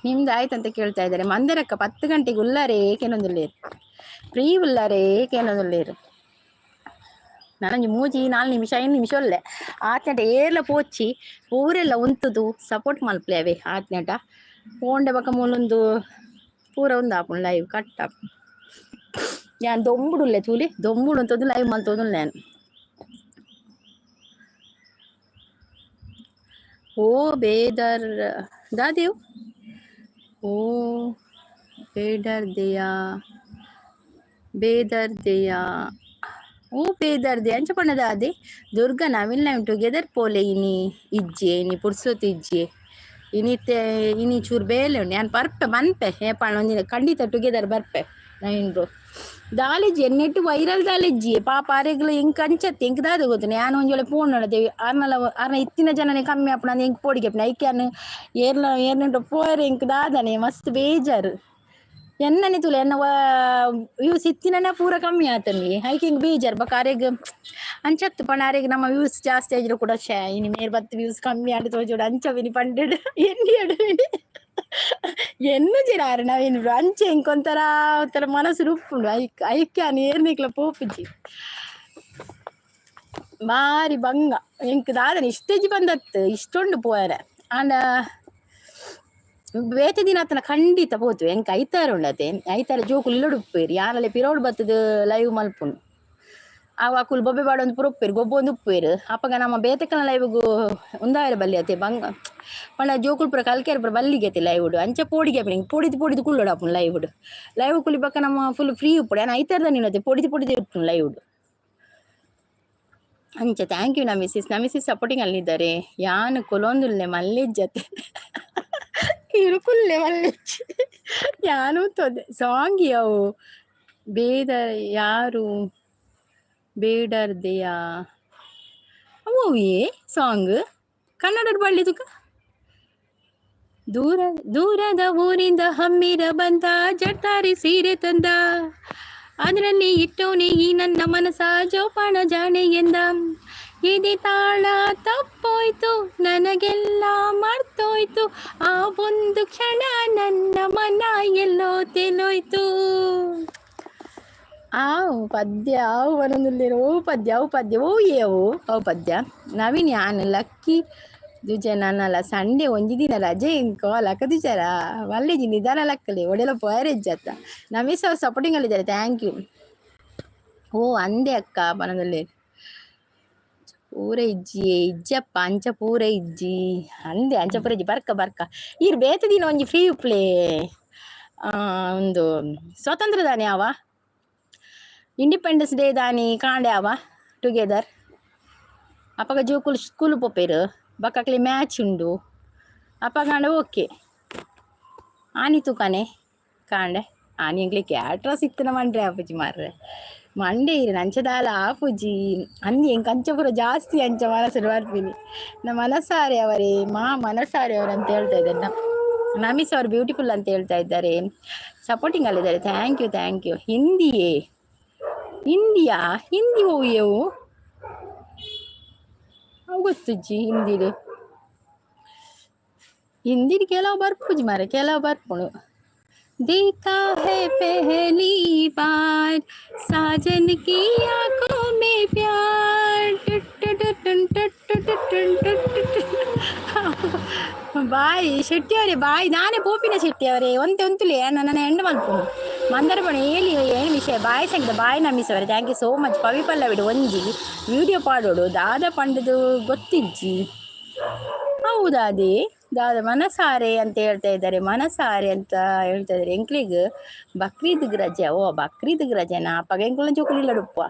ನಿಮ್ದು ಆಯ್ತಂತ ಕೇಳ್ತಾ ಇದ್ದಾರೆ. ಮಂದಿರಕ್ಕ 10 ಗಂಟೆಗೆ ಉಲ್ಲಾರೆ ಕೇನೊಂದುಲ್ಲೇರು, ಫ್ರೀ ಉಲ್ಲಾರೆ ಕೇನೊಂದುಲ್ಲೇರು. ನಾನೊಂಜಿ ಮೂಜಿ 4 ನಿಮಿಷ 5 ನಿಮಿಷ ಒಲ್ಲೆ ಆತ್ನಟ ಏರ್ಲ ಪೋಚಿ ಪೂರೆಲ್ಲ ಉಂತುದು ಸಪೋರ್ಟ್ ಮಲ್ಪಲೆ ಅವೇ ಆತ್ನಟ ಪೋಂಡೆ ಬೊಕ ಮೂಲೊಂದು ಪೂರ ಒಂದು ಆಪುಂಡು ಲೈವ್ ಕಟ್ ಆಪುಂಡು. ಯಾನ್ ದೊಂಬುಡುಲ್ಲೆ ತೂಲಿ ದೊಂಬುಡು ಅಂತದ್ದು ಲೈವ್ ಮಲ್ತೊಂದುಲ್ಲೆ ನಾನು. ಓ ಬೇದರ್ ದಾದೇವ್ ಓ ಬೇಡರ್ ದೆಯಾ ಬೇದರ್ ದೆಯಾ ಓ ಬೇದರ್ ದೆ ಅಂಚ ಪಂಡದ ಅದೇ ದುರ್ಗಾ ನವಿಲ್ ನವಿನ್ ಟುಗೆದರ್ ಪೋಲೆ ಇನಿ ಇಜ್ಜೆ ಇನಿ ಪುರ್ಸೊತ್ತು ಇಜ್ಜೆ ಇನಿತೆ ಇನಿ ಚೂರು ಬೇಲೆ ಉಂಡು ಯಾನ್ ಪರ್ಪೆ ಮನ್ಪೆ ಏಪಾಂಡ ಒಂದಿನ ಖಂಡಿತ ಟುಗೆದರ್ ಬರ್ಪೆ ನವೀನ್ ಬ್ರೋ. ದಾಲಿಜ್ಜಿ ನೆಟ್ ವೈರಲ್ ದಾಲಿಜ್ಜಿ ಪಾಪ ಅರೆಗ್ಲ ಎಂಕ್ ಅಂಚತ್ತೆ ಎಂಕ್ ದಾದ ಗೊತ್ತುಂಡು ಯಾನ್ ಒಂಜಿ ವೇಳೆ ಪೋನ್ ದೇವಿ ಆರ್ನಲ ಆರ್ನ ಇತ್ತಿನ ಜನನೇ ಕಮ್ಮಿ ಆಪುಂಡು ಅಂದ್ ಎಂಕ್ ಪೋಡಿಗೆ ಆಪುಂಡು ಐಕೆ ಯಾನ್ ಏರ್ಲ ಏರ್ನುಂಟ ಪೋಯೆರೆ ಎಂಕ್ ದಾದನೆ ಮಸ್ತ್ ಬೇಜಾರು. ಎನ್ನನೆ ತೂಲೆ ಎನ್ನ ವ್ಯೂಸ್ ಇತ್ತಿನನೆ ಪೂರ ಕಮ್ಮಿ ಆತುಂಡು ಐಕೆ ಎಂಕ್ ಬೇಜಾರು ಬೊಕ ಅರೆಗ್ ಅಂಚತ್ತು ಪಂಡ ಅರೆಗ್ ನಮ್ಮ ವ್ಯೂಸ್ ಜಾಸ್ತಿ ಆಯಿಜ್ರ ಕೂಡ ಶೇ ಇನಿ ಮೇರ್ ಬತ್ತ್ ವ್ಯೂಸ್ ಕಮ್ಮಿ ಆಂಡ್ ತೋಜೊಡು ಅಂಚ ಇನಿ ಪಂಡೆಡ್ ಎನ್ನಿಯಡ್ ಇನಿ ಎನ್ನುಜೆರ್ ಆರ್ ನವೀನ್ ಬ್ರೋ ಅಂಚೆ ಎಂಕ್ ಒಂಥರ ಒಂಥರ ಮನಸ್ಸು ಉಪ್ಪುಂಡು ಐಕ್ ಐಕೆ ಯಾನ್ ಏರ್ನಿಕ್ಲ ಪೋಪುಜಿ ಬಾರಿ ಬಂಗ ಎಂಕ್ ದಾದನೆ ಇಷ್ಟೆಜ್ಜಿ ಬಂದತ್ತು ಇಷ್ಟೊಂಡು ಪೋಯೆರೆ ಆಂಡ ಬೇತೆ ದಿನ ಆತನ ಖಂಡಿತ ಪೋತು ಎಂಕ್ ಐತಾರ ಉಂಡತೆ ಐತಾರ ಜೋಕುಲು ಇಲ್ಲಡ್ ಉಪ್ಪುವೆರ್ ಯಾನಲೆ ಪಿರವುಡು ಬತ್ತುದು ಲೈವ್ ಮಲ್ಪುನು ಅವು ಅಕುಲು ಬೊಬ್ಬೆ ಪಾಡೊಂದು ಪೂರ ಉಪ್ಪುವೆರ್ ಗೊಬ್ಬೊಂದು ಉಪ್ಪುವೆರ್ ಅಪಗ ನಮ್ಮ ಬೇತೆಕಲ್ನ ಲೈವ್ಗು ಉಂದಾಯೆರೆ ಬಲ್ಲಿ ಅತೆ ಬಂಗ ಪಂಡ ಜೋಕುಲು ಪೂರ ಕಲ್ಕೆರೆ ಪೂರ ಬಲ್ಲಿಗೆ ಅತೆ ಲೈವ್ ಅಂಚ ಪೋಡಿಗೆ ಆಪುಂಡು ಎಂಕ್ ಪೋಡಿದ್ ಪೋಡಿದ್ ಕುಲ್ಲೊಡು ಆಪುಂಡು ಲೈವ್ ಲೈವ್ ಕುಲ್ಲಿ ಬೊಕ್ಕ ನಮ್ಮ ಫುಲ್ ಫ್ರೀ ಉಪ್ಪುಡು ಯಾನ್ ಐತಾರದಾನಿ ಉಂಡತೆ ಪೋಡಿದ್ ಪೋಡಿದ್ ಉಪ್ಪುಂಡು ಲೈವ್. ಅಂಚ thank you ನಮಿಸಿಸ್ ನಮಿಸಿಸ್ ಸಪೋರ್ಟಿಂಗ್ ಅಲ್ಲಿದ್ದಾರೆ. ಯಾನ್ ಕುಲೊಂದುಲ್ಲೆ ಮಲ್ಲೆಜ್ಜತೆ ಇರು ಕುಲ್ಲೆ ಮಲ್ಲೆಜ್ಜಿ ಯಾನು ತೊದೆ ಸಾಂಗ್ ಅವು ಬೇದ ಯಾರು ಬೇಡರ್ದೆಯಾ ಅವು ಏ ಸಾಂಗ್ ಕನ್ನಡ ಬಳ್ಳಿ ತುಕ ದೂರ ದೂರದ ಊರಿಂದ ಹಮ್ಮಿರ ಬಂದ ಜಡ್ತಾರಿ ಸೀರೆ ತಂದ ಅದರಲ್ಲಿ ಇಟ್ಟವನೇ ಈ ನನ್ನ ಮನಸ ಜೋಪಾನ ಜಾಣೆ ಎಂದ ಎದೆ ತಾಳ ತಪ್ಪೋಯ್ತು ನನಗೆಲ್ಲ ಮರ್ತೋಯ್ತು ಆ ಒಂದು ಕ್ಷಣ ನನ್ನ ಮನ ಎಲ್ಲೋ ತೇಲೋಯ್ತು. ಆವು ಪದ್ಯ ಆವು ಬರೊಂದುಲ್ಲೆರ್ ಓ ಪದ್ಯ ಅವು ಪದ್ಯ ಓ ಏವು ಅವು ಪದ್ಯ ನವೀನ್ ಯಾನ್ ಲಕ್ಕಿ ದುಜೆ ನನಲ ಸಂಡೆ ಒಂಜಿ ದಿನ ರಜೆ ಎಂಕ್ ಲಕ್ಕದಿಜರ ಮಲ್ಲೆಜಿ ನಿಧಾನ ಲಕ್ಕಲೆ ಒಡೆಲ ಪೋಯೆರೆ ಇಜ್ಜತ್ತ. ನವೀಸ್ ಅವ್ರು ಸಪೋರ್ಟಿಂಗ್ ಅಲ್ಲಿದ್ದಾರೆ thank you. ಓ ಅಂದೆ ಅಕ್ಕ ಪನೊಂದುಲ್ಲೆರ್ ಪೂರ ಇಜ್ಜಿ ಇಜ್ಜಪ್ಪ ಅಂಚ ಪೂರ ಇಜ್ಜಿ ಅಂದೆ ಅಂಚ ಪೂರ ಇಜ್ಜಿ ಬರ್ಕ ಬರ್ಕ ಈರ್ ಬೇತೆ ದಿನ ಒಂಜಿ ಫ್ರೀ ಉಪ್ಪುಲೆ ಉಂದು ಸ್ವಾತಂತ್ರ್ಯ ದಾನಿ ಆವ ಇಂಡಿಪೆಂಡೆನ್ಸ್ ಡೇ ದಾನಿ ಕಾಂಡೆ ಆವ ಟುಗೆದರ್ ಅಪಗ ಜೋಕುಲು ಸ್ಕೂಲ್ ಪೋಪೆರ್ ಬೊಕ ಅಕ್ಲೆ ಮ್ಯಾಚ್ ಉಂಡು ಅಪಗಾಂಡ ಓಕೆ ಆನಿ ತೂಕನೆ ಕಾಂಡೆ ಆನಿ ಎಂಕ್ಲೆ ಕ್ಯಾಟ್ರಸ್ ಇತ್ತಿನ ಮಂಡ್ರೆ ಆಪುಜಿ ಮಾರ್ರೆ ಮಂಡೆ ಇರು ಅಂಚ ದಾಲ ಆಪುಜಿ ಅಂದಿ ಎಂಕ್ ಅಂಚ ಪೂರ ಜಾಸ್ತಿ ಅಂಚ ಮನಸ್ಸು ಬರ್ಪಿನಿ ನಮ್ಮ ಮನಸಾರೆ ಅವರೇ ಮಾ ಮನಸಾರೆ ಅವರು ಅಂತ ಹೇಳ್ತಾ ಇದ್ದಾರೆ. ನಮಿಸ್ ಅವರು ಬ್ಯೂಟಿಫುಲ್ ಅಂತ ಹೇಳ್ತಾ ಇದ್ದಾರೆ. ಸಪೋರ್ಟಿಂಗ್ ಅಲ್ಲಿದ್ದಾರೆ thank you thank you. ಹಿಂದಿಯೇ ಹಿಂದಿಯಾ ಹಿಂದಿ ಓಯವು ಅವು ಗೊತ್ತುಜ್ಜಿ ಹಿಂದಿಡು ಹಿಂದಿಡ್ ಕೆಲವು ಬರ್ಪುಜಿ ಮಾರ್ರೆ ಕೆಲವು ಬರ್ಪುಂಡು. देखा है पहली बार साजन की आंखों में प्यार ಬಾಯ್ ಶೆಟ್ಟಿ ಅವರೇ ಬಾಯ್ ನಾನೇ ಪೋಪಿನ ಶೆಟ್ಟಿ ಅವರೇ ಒಂತೆ ಒಂತುಲೆ ನನ್ನ ಎಂಡ್ ಮಲ್ಪುನು ಮಂದರ ಬಣ ಏಲಿ ಏನು ವಿಷಯ ಬಾಯ್ ಸಂಗೀತ ಬಾಯ್ ನಮಿಸ್ ಅವರೇ thank you so much. Pavi ಪಲ್ಲವಿಡು ಒಂಜಿ ವಿಡಿಯೋ ಪಾಡೋಡು ದಾದ ಪಂಡದು ಗೊತ್ತಿಜ್ಜಿ ಹೌದಾದಿ ದಾದ ಮನಸಾರೆ ಅಂತ ಹೇಳ್ತಾ ಇದ್ದಾರೆ ಮನಸಾರೆ ಅಂತ ಹೇಳ್ತಾ ಇದ್ದಾರೆ. ಎಂಕ್ಲಿಗ್ ಬಕ್ರೀದ್ ರಜೆ ಓ ಬಕ್ರೀದ್ ರಜೆನಾ ಅಪ್ಪಗ ಎಂಕುಲ್ನ ಜೋಕುಲು ಉಪ್ಪ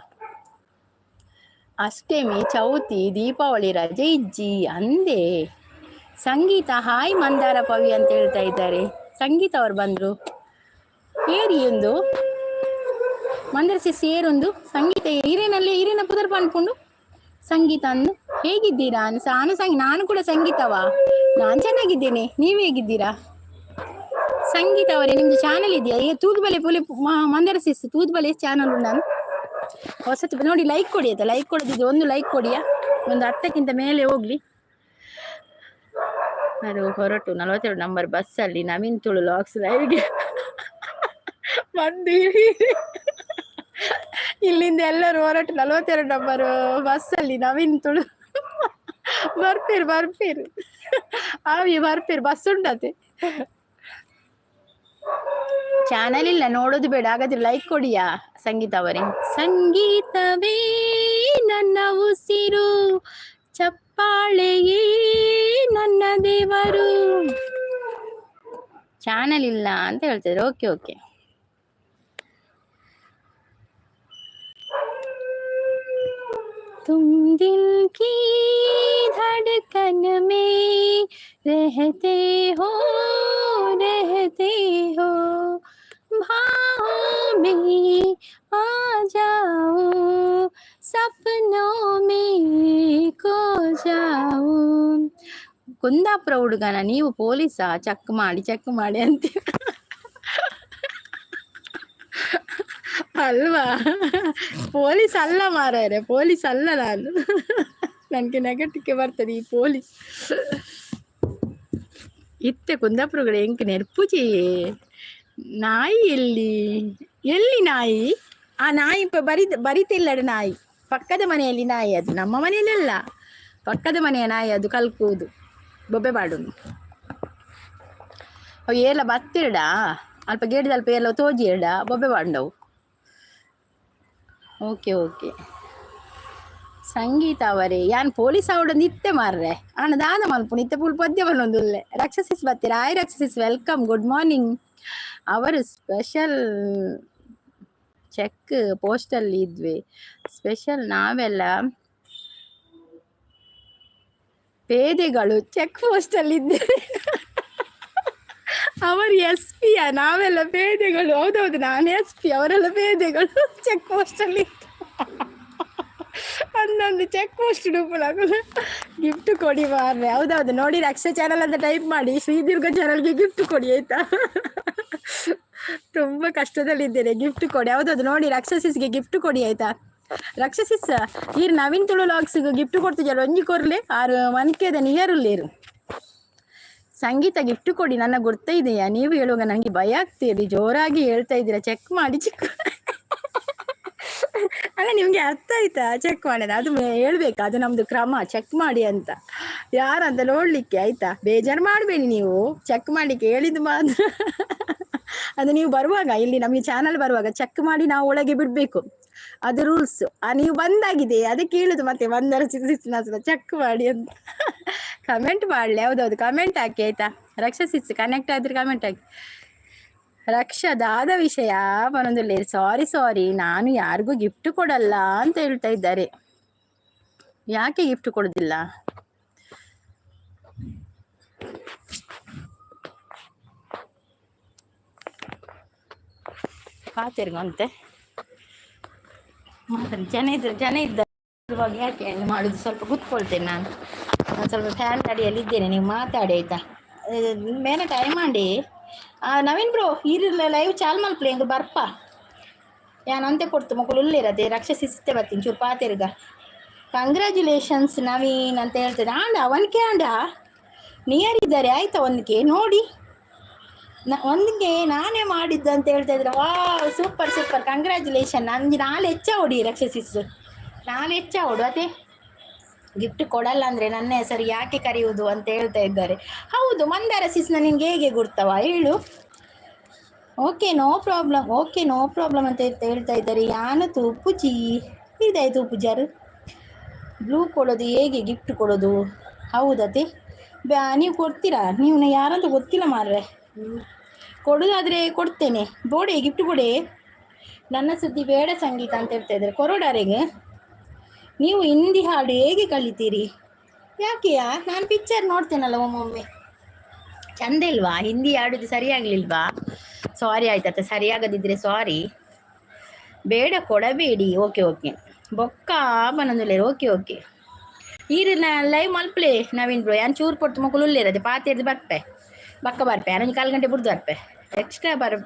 ಅಷ್ಟಮಿ ಚೌತಿ ದೀಪಾವಳಿ ರಜೆ ಇಜ್ಜಿ ಅಂದೆ. ಸಂಗೀತ ಹಾಯ್ ಮಂದಾರ ಪವಿ ಅಂತ ಹೇಳ್ತಾ ಇದ್ದಾರೆ. ಸಂಗೀತ ಅವರು ಬಂದರು ಏರಿ ಒಂದು ಮಂದರ ಸಿಸ್ ಏರೊಂದು ಸಂಗೀತ ಹಿರೇನಲ್ಲಿ ಹಿರೇನ ಪುದರ್ ಪನ್ಪುಂಡು ಸಂಗೀತ ಅಂದು. ಹೇಗಿದ್ದೀರಾ? ನಾನು ಸಂಗಿ ನಾನು ಕೂಡ ಸಂಗೀತವಾ. ನಾನು ಚೆನ್ನಾಗಿದ್ದೇನೆ, ನೀವು ಹೇಗಿದ್ದೀರಾ? ಸಂಗೀತ ಅವರೇ, ನಿಮ್ದು ಚಾನಲ್ ಇದೆಯಾ? ಏ ತೂದುಬಲೆ ಪುಲಿ ಮಂದರ ಸಿಸ್ ತೂದುಬಲೆ ಚಾನಲ್ ಉಂಟು ಹೊಸತು ನೋಡಿ. ಲೈಕ್ ಕೊಡಿ ಆಯ್ತಾ? ಲೈಕ್ ಕೊಡದಿದ್ರೆ ಒಂದು ಲೈಕ್ ಕೊಡಿಯಾ. ಒಂದು 10ಕ್ಕಿಂತ ಮೇಲೆ ಹೋಗ್ಲಿ ಅದು. ಹೊರಟು 42 ನಂಬರ್ ಬಸ್ಸಲ್ಲಿ ನವೀನ್ ತುಳು ವ್ಲಾಗ್ಸ್ ಲೈವ್ಗೆ ಬಂದು ಇಳೀರಿ. ಇಲ್ಲಿಂದ ಎಲ್ಲರೂ ಹೊರಟು 42 ನಂಬರ್ ಬಸ್ಸಲ್ಲಿ ನವೀನ್ ತುಳು ಬರ್ಪೇರು ಬರ್ಪೇರು ಆವಿ ಬರ್ಪೇರು ಬಸ್ ಉಂಡತೆ. ಚಾನಲ್ ಇಲ್ಲ, ನೋಡೋದು ಬೇಡ. ಹಾಗಾದ್ರೆ ಲೈಕ್ ಕೊಡಿಯಾ ಸಂಗೀತ ಅವರೇ. ಸಂಗೀತವೇ ನನ್ನ ಉಸಿರು, ಚಪ್ಪಾಳೆಯೇ ನನ್ನ ದೇವರು. ಚಾನಲ್ ಇಲ್ಲ ಅಂತ ಹೇಳ್ತಿದ್ರು. ಓಕೆ ಓಕೆ, तुम दिल की धड़कन में रहते हो, रहते हो, बाहों में आ जाओ, सपनों में खो जाओ. ಕುಂದಾಪುರ ಹುಡುಗನ ನೀವು? ಪೊಲೀಸಾ? ಚೆಕ್ ಮಾಡಿ ಚೆಕ್ ಮಾಡಿ ಅಂತ ಅಲ್ವಾ? ಪೊಲೀಸ್ ಅಲ್ಲ ಮಾರಾಯರೆ, ಪೊಲೀಸ್ ಅಲ್ಲ ನಾನು. ನನಗೆ ನೆಗಟಿಗೆ ಬರ್ತದೆ ಈ ಪೊಲೀಸ್. ಇತ್ತೆ ಕುಂದಾಪುರಗಳು ಎಂಕ್ ನೆರ್ಪುಜಿ. ನಾಯಿ ಎಲ್ಲಿ? ಎಲ್ಲಿ ನಾಯಿ? ಆ ನಾಯಿ ಬರಿತಿಲ್ಲಡ ನಾಯಿ. ಪಕ್ಕದ ಮನೆಯಲ್ಲಿ ನಾಯಿ ಅದು, ನಮ್ಮ ಮನೆಯಲ್ಲ, ಪಕ್ಕದ ಮನೆಯ ನಾಯಿ ಅದು. ಕಲ್ಕುವುದು, ಬೊಬ್ಬೆ ಪಾಡುನು. ಅವು ಏಲ ಬತ್ತಿರಡ ಅಲ್ಪ ಗೇಡಿದ ಅಲ್ಪ ಎಲ್ಲ ತೋಜಿ ಇರಡ ಬೊಬ್ಬೆ ಪಾಂಡವು. ಓಕೆ ಓಕೆ, ಸಂಗೀತ ಅವರೇ, ಯಾನ್ ಪೊಲೀಸ್ ಅವಡ ನಿತ್ತೆ ಮಾರ್ರೆ. ಆಣ ದಾದ ಮಲ್ಪು ನಿತ್ತೆ ಪುಲ್ ಪದ್ಯ ಬನ್ನೊಂದುಲ್ಲೆ. ರಕ್ಷಸಿಸ್ ಬತ್ತೀರ? Hi Raksha sis, welcome, good morning. ಅವರು ಸ್ಪೆಷಲ್ ಚೆಕ್ ಪೋಸ್ಟಲ್ಲಿ ಇದ್ವಿ ಸ್ಪೆಷಲ್, ನಾವೆಲ್ಲ ಪೇದೆಗಳು ಚೆಕ್ ಪೋಸ್ಟಲ್ಲಿ ಇದ್ದೇವೆ. ಅವರು ಎಸ್ ಪಿಯ, ನಾವೆಲ್ಲ ಪೇದೆಗಳು. ಹೌದೌದು, ನಾನು ಎಸ್ ಪಿ, ಅವರೆಲ್ಲ ಪೇದೆಗಳು. ಚೆಕ್ ಪೋಸ್ಟಲ್ಲಿ ಅಂದೊಂದು ಚೆಕ್ ಪೋಸ್ಟ್ ಗಿಫ್ಟ್ ಕೊಡಿ ಮಾರ್ರೆ. ಹೌದೌದು, ನೋಡಿ, ರಕ್ಷಾ ಚಾನಲ್ ಅಂತ ಟೈಪ್ ಮಾಡಿ. ಶ್ರೀದುರ್ಗ ಚಾನಲ್ಗೆ ಗಿಫ್ಟ್ ಕೊಡಿ ಆಯ್ತಾ? ತುಂಬ ಕಷ್ಟದಲ್ಲಿದ್ದೇನೆ, ಗಿಫ್ಟ್ ಕೊಡಿ. ಹೌದೌದು, ನೋಡಿ, ರಕ್ಷಸಿಸ್ಗೆ ಗಿಫ್ಟ್ ಕೊಡಿ ಆಯ್ತಾ? ರಕ್ಷಸಿಸ್ ಈರ್ ನವೀನ್ ತುಳು ವ್ಲಾಗ್ಸ್ ಗಿಫ್ಟ್ ಕೊಡ್ತಿದ್ಯಲ್ಲ, ಒಂಜಿ ಕೊರ್ಲೆ. ಆರು ಮನ್ಕೆದ ನಿಯರುಲ್ಲೇರು. ಸಂಗೀತ, ಗಿಫ್ಟ್ ಕೊಡಿ. ನನ್ನ ಗುರ್ತ ಇದೆಯಾ? ನೀವು ಹೇಳುವಾಗ ನನಗೆ ಭಯ ಆಗ್ತಿದೆ. ಜೋರಾಗಿ ಹೇಳ್ತಾ ಇದ್ದೀರಾ ಚೆಕ್ ಮಾಡಿ ಚಿಕ್ಕ. ಅಲ್ಲ, ನಿಮಗೆ ಅರ್ಥ ಆಯ್ತಾ? ಚೆಕ್ ಮಾಡಿದ ಅದು ಹೇಳ್ಬೇಕು, ಅದು ನಮ್ದು ಕ್ರಮ. ಚೆಕ್ ಮಾಡಿ ಅಂತ ಯಾರಂತ ನೋಡ್ಲಿಕ್ಕೆ ಆಯ್ತಾ? ಬೇಜಾರು ಮಾಡಬೇಡಿ ನೀವು. ಚೆಕ್ ಮಾಡ್ಲಿಕ್ಕೆ ಹೇಳಿದ್ದು ಮಾತ್ರ ಅದು. ನೀವು ಬರುವಾಗ ಇಲ್ಲಿ ನಮಗೆ ಚಾನಲ್ ಬರುವಾಗ ಚೆಕ್ ಮಾಡಿ ನಾವು ಒಳಗೆ ಬಿಡಬೇಕು, ಅದು ರೂಲ್ಸ್. ನೀವು ಬಂದಾಗಿದೆ, ಅದಕ್ಕೆ ಹೇಳುದು. ಮತ್ತೆ ಬಂದರ ಚೆಕ್ ಮಾಡಿ ಅಂತ ಕಮೆಂಟ್ ಮಾಡಲಿ. ಹೌದೌದು, ಕಮೆಂಟ್ ಹಾಕಿ ಆಯ್ತಾ? ರಕ್ಷಸಿಸ್ ಕನೆಕ್ಟ್ ಆದ್ರೆ ಕಮೆಂಟ್ ಹಾಕಿ. ರಕ್ಷದಾದ ವಿಷಯ ಬರೋದಿಲ್ಲ. ಸಾರಿ ಸಾರಿ, ನಾನು ಯಾರಿಗೂ ಗಿಫ್ಟ್ ಕೊಡಲ್ಲ ಅಂತ ಹೇಳ್ತಾ ಇದ್ದಾರೆ. ಯಾಕೆ ಗಿಫ್ಟ್ ಕೊಡೋದಿಲ್ಲ? ಪಾತೆರ್ಗಂತೆ ಮಾತಾಡಿ. ಜನ ಇದ್ರೆ, ಜನ ಇದ್ದ ಇರುವಾಗ ಯಾಕೆ ಮಾಡುದು? ಸ್ವಲ್ಪ ಕೂತ್ಕೊಳ್ತೇನೆ ನಾನು. ನಾನು ಸ್ವಲ್ಪ ಫ್ಯಾನ್ ಅಡಿಯಲ್ಲಿ ಇದ್ದೇನೆ, ನೀವು ಮಾತಾಡಿ ಆಯ್ತಾ? ಮೇನೆ ಟೈಮ್ ಮಾಡಿ. ನವೀನ್ ಬ್ರೋ, ಇರಲ್ಲ ಲೈವ್ ಚಾಲ್ ಮಲ್ಪಲೆ, ಎಂಗ್ ಬರ್ಪ. ಯಾನ್ ಅಂತೆ ಕೊಡ್ತು ಮಕ್ಕಳು ಉಲ್ಲಿರದೆ ರಕ್ಷಸಿಸ್ತೆ ಬರ್ತೀನಿ ಚೂರು ಪಾತೆರ್ಗ. ಕಂಗ್ರ್ಯಾಚುಲೇಷನ್ಸ್ ನವೀನ್ ಅಂತ ಹೇಳ್ತದೆ. ಆಂಡ ಅವನಿಗೆ ಆಂಡ ನಿಯರ್ ಇದ್ದಾರೆ ಆಯ್ತಾ? ಒಂದಕ್ಕೆ ನೋಡಿ, ಒಂದಿಗೆ ನಾನೇ ಮಾಡಿದ್ದು ಅಂತ ಹೇಳ್ತಾ ಇದ್ರೆ. ವಾ, ಸೂಪರ್ ಸೂಪರ್, ಕಂಗ್ರ್ಯಾಚುಲೇಷನ್. ನಂಜಿ ನಾಳೆ ಹೆಚ್ಚ ಹೊಡಿ ರಕ್ಷಸಿಸ್, ನಾಳೆ ಹೆಚ್ಚ ಹೊಡು. ಅದೇ ಗಿಫ್ಟ್ ಕೊಡಲ್ಲ ಅಂದರೆ ನನ್ನ ಹೆಸರು ಯಾಕೆ ಕರೆಯುವುದು ಅಂತ ಹೇಳ್ತಾ ಇದ್ದಾರೆ. ಹೌದು, ಮಂದಾರ ಸಿಸ್ನ ನಿನ್ಗೆ ಹೇಗೆ ಗುರ್ತವ ಹೇಳು. Okay, no problem, okay, no problem ಅಂತ ಹೇಳ್ತಾ ಇದ್ದಾರೆ. ಯಾನು ತೂಪುಜಿ ಇದಾಯ್ತು ತೂಪುಜಾರು. ಬ್ಲೂ ಕೊಡೋದು ಹೇಗೆ ಗಿಫ್ಟ್ ಕೊಡೋದು? ಹೌದತೆ, ಬ್ಯಾ ನೀವು ಕೊಡ್ತೀರಾ? ನೀವು ಯಾರಂತ ಗೊತ್ತಿಲ್ಲ ಮಾರ್ರೆ. ಕೊಡೋದಾದರೆ ಕೊಡ್ತೇನೆ. ಬೋಡೆ ಗಿಫ್ಟ್ ಬೋಡೆ. ನನ್ನ ಸುದ್ದಿ ಬೇಡ ಸಂಗೀತ ಅಂತ ಹೇಳ್ತಾ ಇದ್ದಾರೆ. ಕೊರೋಡಾರಿಗೆ ನೀವು ಹಿಂದಿ ಹಾಡು ಹೇಗೆ ಕಲಿತೀರಿ? ಯಾಕೆಯಾ? ನಾನು ಪಿಕ್ಚರ್ ನೋಡ್ತೇನಲ್ಲ ಒಮ್ಮೊಮ್ಮೆ. ಚಂದ ಇಲ್ವಾ? ಹಿಂದಿ ಹಾಡುದು ಸರಿಯಾಗಲಿಲ್ವಾ? ಸಾರಿ ಆಯ್ತಾತ, ಸರಿಯಾಗದಿದ್ದರೆ ಸಾರಿ. ಬೇಡ, ಕೊಡಬೇಡಿ. ಓಕೆ ಓಕೆ, ಬೊಕ್ಕ ಬನಂದುಲ್ಲೇರು. Okay okay. ಈರ್ ಲೈವ್ ಮಲ್ಪಲೆ ನವೀನ್ ಬ್ರೋ. ಯಾನ್ ಚೂರು ಪೊರ್ತು ಮೊಕುಲು ಉಲ್ಲೇರದೆ ಪಾತೆರ್ದು ಬರ್ಪೆ, ಬಕ್ಕ ಬರ್ಪೆ. ಯಾನೊಂಜಿ ಕಾಲು ಗಂಟೆ ಬುಡ್ದು ಬರ್ಪೆ. ಎಕ್ಸ್ಟ್ರಾ ಬರ್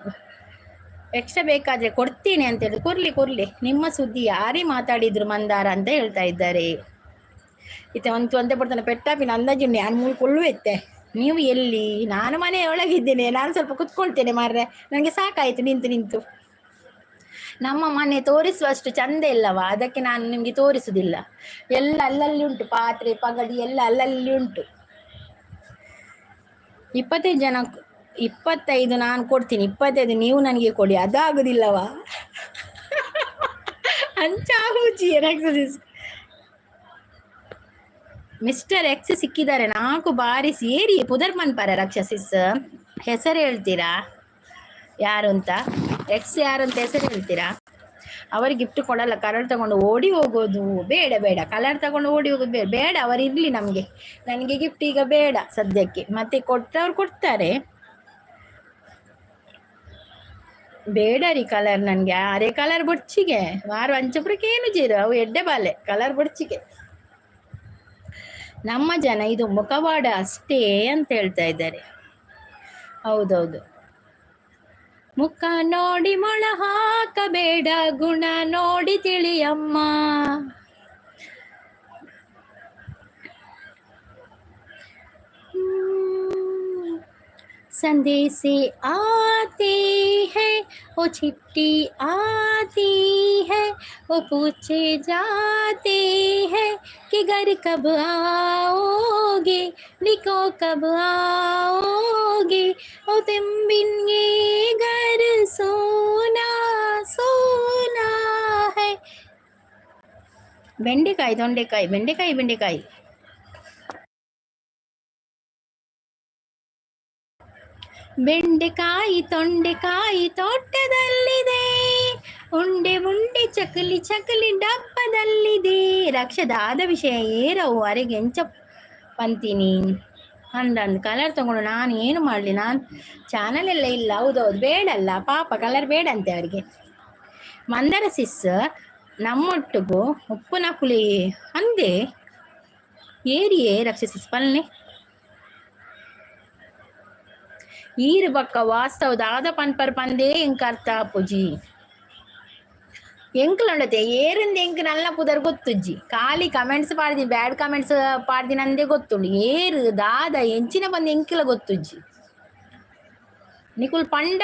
ಎಕ್ಸ್ಟ್ರಾ ಬೇಕಾದರೆ ಕೊಡ್ತೀನಿ ಅಂತ ಹೇಳಿ. ಕೊರ್ಲಿ ಕೊರ್ಲಿ. ನಿಮ್ಮ ಸುದ್ದಿ ಯಾರೇ ಮಾತಾಡಿದ್ರು ಮಂದಾರ ಅಂತ ಹೇಳ್ತಾ ಇದ್ದಾರೆ. ಇತ್ತೆ ಒಂದು ಒಂತೆ ಪಡ್ತಾನೆ ಪೆಟ್ಟಾಪಿನ ಅಂದಾಜು ನಾನು ಮೂಲು ಕೊಳ್ಳು ಎತ್ತೆ. ನೀವು ಎಲ್ಲಿ? ನಾನು ಮನೆಯ ಒಳಗಿದ್ದೇನೆ. ನಾನು ಸ್ವಲ್ಪ ಕುತ್ಕೊಳ್ತೇನೆ ಮಾರ್ರೆ, ನನಗೆ ಸಾಕಾಯಿತು ನಿಂತು ನಿಂತು. ನಮ್ಮ ಮನೆ ತೋರಿಸುವಷ್ಟು ಚಂದ ಇಲ್ಲವಾ, ಅದಕ್ಕೆ ನಾನು ನಿಮಗೆ ತೋರಿಸುವುದಿಲ್ಲ. ಎಲ್ಲ ಅಲ್ಲಲ್ಲಿ ಉಂಟು, ಪಾತ್ರೆ ಪಗಡಿ ಎಲ್ಲ ಅಲ್ಲಲ್ಲಿ ಉಂಟು. 25 ಜನ, 25 ನಾನು ಕೊಡ್ತೀನಿ, 25 ನೀವು ನನಗೆ ಕೊಡಿ. ಅದಾಗುದಿಲ್ಲವಾ? ಅಂಚಾಹುಜಿ ರಾಕ್ಷಸಿಸ್. ಮಿಸ್ಟರ್ ಎಕ್ಸ್ ಸಿಕ್ಕಿದ್ದಾರೆ 4 ಬಾರಿ ಸೇರಿ ಪುದರ್ ಮನ್ಪರ. ರಾಕ್ಷಸಿಸ್ ಹೆಸರು ಹೇಳ್ತೀರಾ ಯಾರು ಅಂತ? ಎಕ್ಸ್ ಯಾರು ಅಂತ ಹೆಸರು ಹೇಳ್ತೀರಾ? ಅವರಿಗೆ ಗಿಫ್ಟ್ ಕೊಡಲ್ಲ, ಕಲರ್ ತಗೊಂಡು ಓಡಿ ಹೋಗೋದು. ಬೇಡ ಬೇಡ, ಕಲರ್ ತಗೊಂಡು ಓಡಿ ಹೋಗೋದು ಬೇಡ ಬೇಡ. ಅವರು ಇರಲಿ ನಮಗೆ. ನನಗೆ ಗಿಫ್ಟ್ ಈಗ ಬೇಡ ಸದ್ಯಕ್ಕೆ. ಮತ್ತೆ ಕೊಟ್ಟವ್ರು ಕೊಡ್ತಾರೆ. ಬೇಡ ರೀ ಕಲರ್ ನನಗೆ. ಅರೆ ಕಲರ್ ಬೊಡ್ಚಿಗೆ ವಾರ ಅಂಚಪುರಕ್ಕೆ ಏನು ಜೀರು ಅವು ಎಡ್ಡೆ ಬಾಲೆ ಕಲರ್ ಬೊಡ್ಚಿಗೆ. ನಮ್ಮ ಜನ ಇದು ಮುಖವಾಡ ಅಷ್ಟೇ ಅಂತ ಹೇಳ್ತಾ ಇದ್ದಾರೆ. ಹೌದೌದು. ಮುಖ ನೋಡಿ ಮೊಳ ಹಾಕಬೇಡ, ಗುಣ ನೋಡಿ ತಿಳಿಯಮ್ಮ. संदेशे आते हैं, वो चिट्ठी आती है, वो पूछे जाते हैं कि घर कब आओगे, लिखो कब आओगे, ओ तुम बिन ये घर सोना सोना है. ಬೆಂಡೆಕಾಯಿ ತೊಂಡೆಕಾಯಿ, ಬೆಂಡೆಕಾಯಿ ಬೆಂಡೆಕಾಯಿ ಬೆಂಡೆಕಾಯಿ ತೊಂಡೆಕಾಯಿ ತೋಟದಲ್ಲಿದೆ, ಉಂಡೆ ಉಂಡೆ ಚಕಲಿ ಚಕಲಿ ಡಬ್ಬದಲ್ಲಿದೆ. ರಕ್ಷದಾದ ವಿಷಯ ಏರವು ಅರೆಗೆ ಎಂಚ ಪಂತೀನಿ ಅಂದಂದು ಕಲರ್ ತಗೊಂಡು ನಾನು ಏನು ಮಾಡಲಿ? ನಾನು ಚಾನಲ್ ಎಲ್ಲ ಇಲ್ಲ. ಹೌದೌದು, ಬೇಡಲ್ಲ ಪಾಪ, ಕಲರ್ ಬೇಡ ಅಂತೆ ಅವರಿಗೆ. ಮಂದರ ಸಿಸ್ ನಮ್ಮೊಟ್ಟಿಗೂ ಉಪ್ಪುನ ಕುಲಿ ಅಂದೆ ಏರಿಯೇ ರಕ್ಷಸಿಸ್ ಪಲ್ನೆ. ಈರು ಬಕ್ಕ ವಾಸ್ತವ ದಾದ ಪನ್ಪರ್ ಪಂದೇ ಎಂಕ್ ಅರ್ಥ ಆಪುಜಿ. ಎಂಕ್ಲುಂಡತೆ ಏರಿಂದ ಎಂಕ್ ನಲ್ಲ ಪುದರ್ ಗೊತ್ತುಜ್ಜಿ. ಖಾಲಿ ಕಮೆಂಟ್ಸ್ ಪಾಡ್ದಿನಿ, ಬ್ಯಾಡ್ ಕಮೆಂಟ್ಸ್ ಪಾಡ್ದಿನ ಅಂದೇ ಗೊತ್ತುಂಡು. ಏರು ದಾದ ಎಂಚಿನ ಬಂದು ಎಂಕಿಲ ಗೊತ್ತುಜ್ಜಿ. ನಿಕುಲ್ ಪಂಡ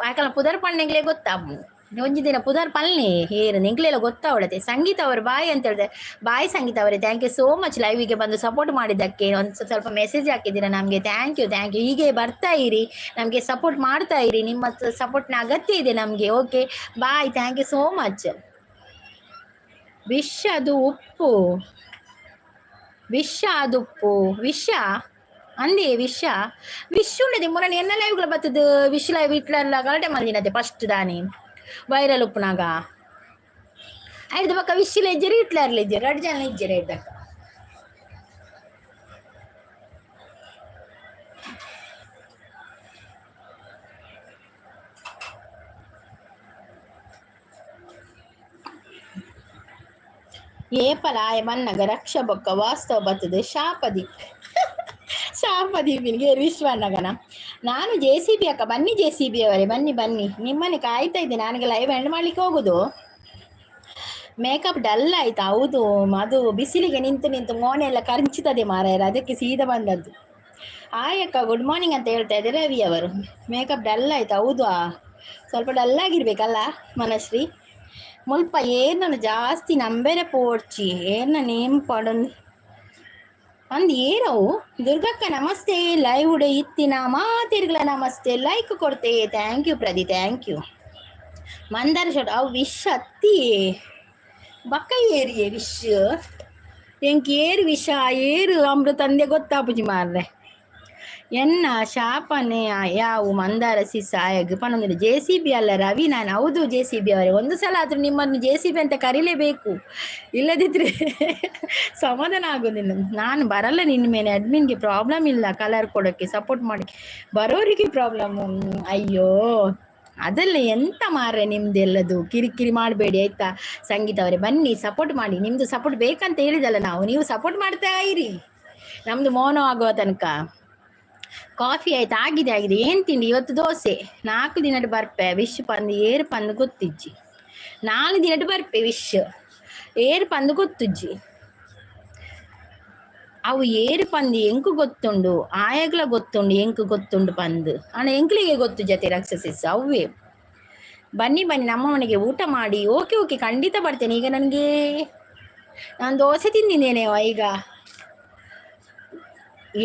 ಆಕಲ ಪುದರ್ ಪಂಡ ಎಂಕ್ಲೆ ಗೊತ್ತಾಪುಂಡು. ಒಂಜಿ ದಿನ ಪುದರ್ ಪಲ್ನೆ ಏರು ಎಂಕ್ಲೆಲ್ಲ ಗೊತ್ತಾವಳತೆ. ಸಂಗೀತ ಅವರು ಬಾಯ್ ಅಂತ ಹೇಳಿದೆ. ಬಾಯ್ ಸಂಗೀತ ಅವರೇ, thank you so much ಲೈವಿಗೆ ಬಂದು ಸಪೋರ್ಟ್ ಮಾಡಿದ್ದಕ್ಕೆ. ಒಂದು ಸ್ವಲ್ಪ ಮೆಸೇಜ್ ಹಾಕಿದ್ದೀರಾ ನಮಗೆ, thank you thank you. ಹೀಗೆ ಬರ್ತಾ ಇರಿ, ನಮಗೆ ಸಪೋರ್ಟ್ ಮಾಡ್ತಾ ಇರಿ. ನಿಮ್ಮ ಸಪೋರ್ಟ್ನ ಅಗತ್ಯ ಇದೆ ನಮಗೆ. Okay bye, thank you so much. ವಿಷ ಅದು ಉಪ್ಪು, ವಿಷ ಅದುಪ್ಪು, ವಿಷ ಅಂದೇ ವಿಷ ವಿಶ್ ಉಂಡದೆ. ಮೊನ್ನೆ ಎನ್ನ ಲೈವ್ಗಳ ಬತ್ತದ ವಿಶ್ ಲೈವ್ ಇಟ್ಲಲ್ಲ ಗಲಾಟೆ ಮಲ್ದಿನತೆ ಫಸ್ಟ್ ದಾನಿ ವೈರಲ್ ಉಪ್ಪುನಾಗ. ಐದು ಬಕ್ಕ ವಿಶ್ಲ ಇಜ್ಜರಿ ಇಟ್ಲಾರ್ಲ ಇಜ್ಜರಿ ರಡ್ಡು ಜನ ಇಜ್ಜರಿ ಐದಕ್ಕ. ಏಪಲಾಯ ಮನ್ನಗ ರಕ್ಷ ಬೊಕ್ಕ ವಾಸ್ತವ ಬತ್ತದ ಶಾಪದಿ ಶಾಪದೀಪಿನಿಗೆ ವಿಶ್ವನಗನ. ನಾನು J C B ಅಕ್ಕ, ಬನ್ನಿ J C B ಅವರೇ, ಬನ್ನಿ ಬನ್ನಿ, ನಿಮ್ಮನ್ನೇ ಕಾಯ್ತಾ ಇದ್ದೆ. ನನಗೆ ಲೈವ್ ಎಂಡ್ ಮಾಡ್ಲಿಕ್ಕೆ ಹೋಗುದು. ಮೇಕಪ್ ಡಲ್ ಆಯ್ತು. ಹೌದು, ಅದು ಬಿಸಿಲಿಗೆ ನಿಂತು ನಿಂತು ಮೋನೆ ಎಲ್ಲ ಕರಂಚುತ್ತದೆ ಮಾರಾಯರ, ಅದಕ್ಕೆ ಸೀದಾ ಬಂದದ್ದು. ಆಯ್ ಅಕ್ಕ ಗುಡ್ ಮಾರ್ನಿಂಗ್ ಅಂತ ಹೇಳ್ತಾ ಇದ್ದಾರೆ ರವಿ ಅವರು. ಮೇಕಪ್ ಡಲ್ ಆಯ್ತು. ಹೌದು, ಸ್ವಲ್ಪ ಡಲ್ ಆಗಿರ್ಬೇಕಲ್ಲ ಮನಶ್ರೀ. ಮುಲ್ಪ ಏರ್ನ ಜಾಸ್ತಿ ನಂಬೆರೆ ಪೋಡ್ಚಿ ಏರ್ನ ನೇಮ್ ಪಡೊಂದು ಅಂದ್ ಏರವು. ದುರ್ಗಕ್ಕ ನಮಸ್ತೆ, ಲೈವ್ ಉಡೆ ಇತ್ತಿನ ಮಾತಿರ್ಗಳ ನಮಸ್ತೆ, ಲೈಕ್ ಕೊಡ್ತೆ. Thank you Pradeep, thank you. Mandara shot ಅವು ವಿಶ್ ಅತ್ತಿ ಬಕ್ಕ ಏರಿಯೇ ವಿಶ್ ಎಂಕ್ ಏರು ವಿಷ ಏರು ಅಮೃತ ಅಂದೆ ಗೊತ್ತಾಪುಜಿ ಮಾರ್ರೆ. ಎನ್ನ ಶಾಪನೆ ಯಾವು ಮಂದಾರ ಸಿಸ್ ಆಯಗ್ ಪನೊಂದಿಲ್ಲ. ಜೆ ಸಿ ಬಿ ಅಲ್ಲ ರವಿ ನಾನು. ಹೌದು ಜೆ ಸಿ ಬಿ ಅವರೇ, ಒಂದು ಸಲ ಆದರೂ ನಿಮ್ಮನ್ನು ಜೆ ಸಿ ಬಿ ಅಂತ ಕರೀಲೇಬೇಕು, ಇಲ್ಲದಿದ್ದರೆ ಸಮಾಧಾನ ಆಗೋದಿಲ್ಲ. ನಾನು ಬರಲ್ಲ ನಿನ್ನ ಮೇಲೆ. ಅಡ್ಮಿನ್ಗೆ ಪ್ರಾಬ್ಲಮ್ ಇಲ್ಲ, ಕಲರ್ ಕೊಡೋಕ್ಕೆ ಸಪೋರ್ಟ್ ಮಾಡಿ ಬರೋರಿಗೆ ಪ್ರಾಬ್ಲಮ್ಮು. ಅಯ್ಯೋ ಅದೆಲ್ಲ ಎಂತ ಮಾರ್ರೆ ನಿಮ್ದೆಲ್ಲದು, ಕಿರಿಕಿರಿ ಮಾಡಬೇಡಿ ಆಯ್ತಾ. ಸಂಗೀತ ಅವರೇ ಬನ್ನಿ, ಸಪೋರ್ಟ್ ಮಾಡಿ. ನಿಮ್ಮದು ಸಪೋರ್ಟ್ ಬೇಕಂತ ಹೇಳಿದಲ್ಲ ನಾವು, ನೀವು ಸಪೋರ್ಟ್ ಮಾಡ್ತಾ ಇರಿ ನಮ್ಮದು ಮೌನ ಆಗುವ ತನಕ. ಕಾಫಿ ಆಯ್ತು? ಆಗಿದೆ ಆಗಿದೆ. ಏನು ತಿಂಡಿ ಇವತ್ತು? ದೋಸೆ. 4 ದಿನದ ಬರ್ಪೆ ವಿಶ್ ಪಂದು ಏರು ಪಂದು ಗೊತ್ತಿಜ್ಜಿ. 4 ದಿನದ ಬರ್ಪೆ ವಿಶ್ ಏರು ಪಂದು ಗೊತ್ತುಜ್ಜಿ. ಅವು ಏರು ಪಂದು ಎಂಕು ಗೊತ್ತುಂಡು, ಆಯಗ್ಲ ಗೊತ್ತುಂಡು, ಎಂಕು ಗೊತ್ತುಂಡು ಪಂದು ಅಣ್ಣ ಎಂಕ್ಲಿಗೆ ಗೊತ್ತು ಜೊತೆ ರಕ್ಷಸಿಸ್ ಅವೇ. ಬನ್ನಿ ಬನ್ನಿ ನಮ್ಮ ಮನೆಗೆ ಊಟ ಮಾಡಿ. ಓಕೆ ಓಕೆ, ಖಂಡಿತ ಬರ್ತೇನೆ. ಈಗ ನನಗೆ ನಾನು ದೋಸೆ ತಿಂದಿದ್ದೇನೆ ಈಗ.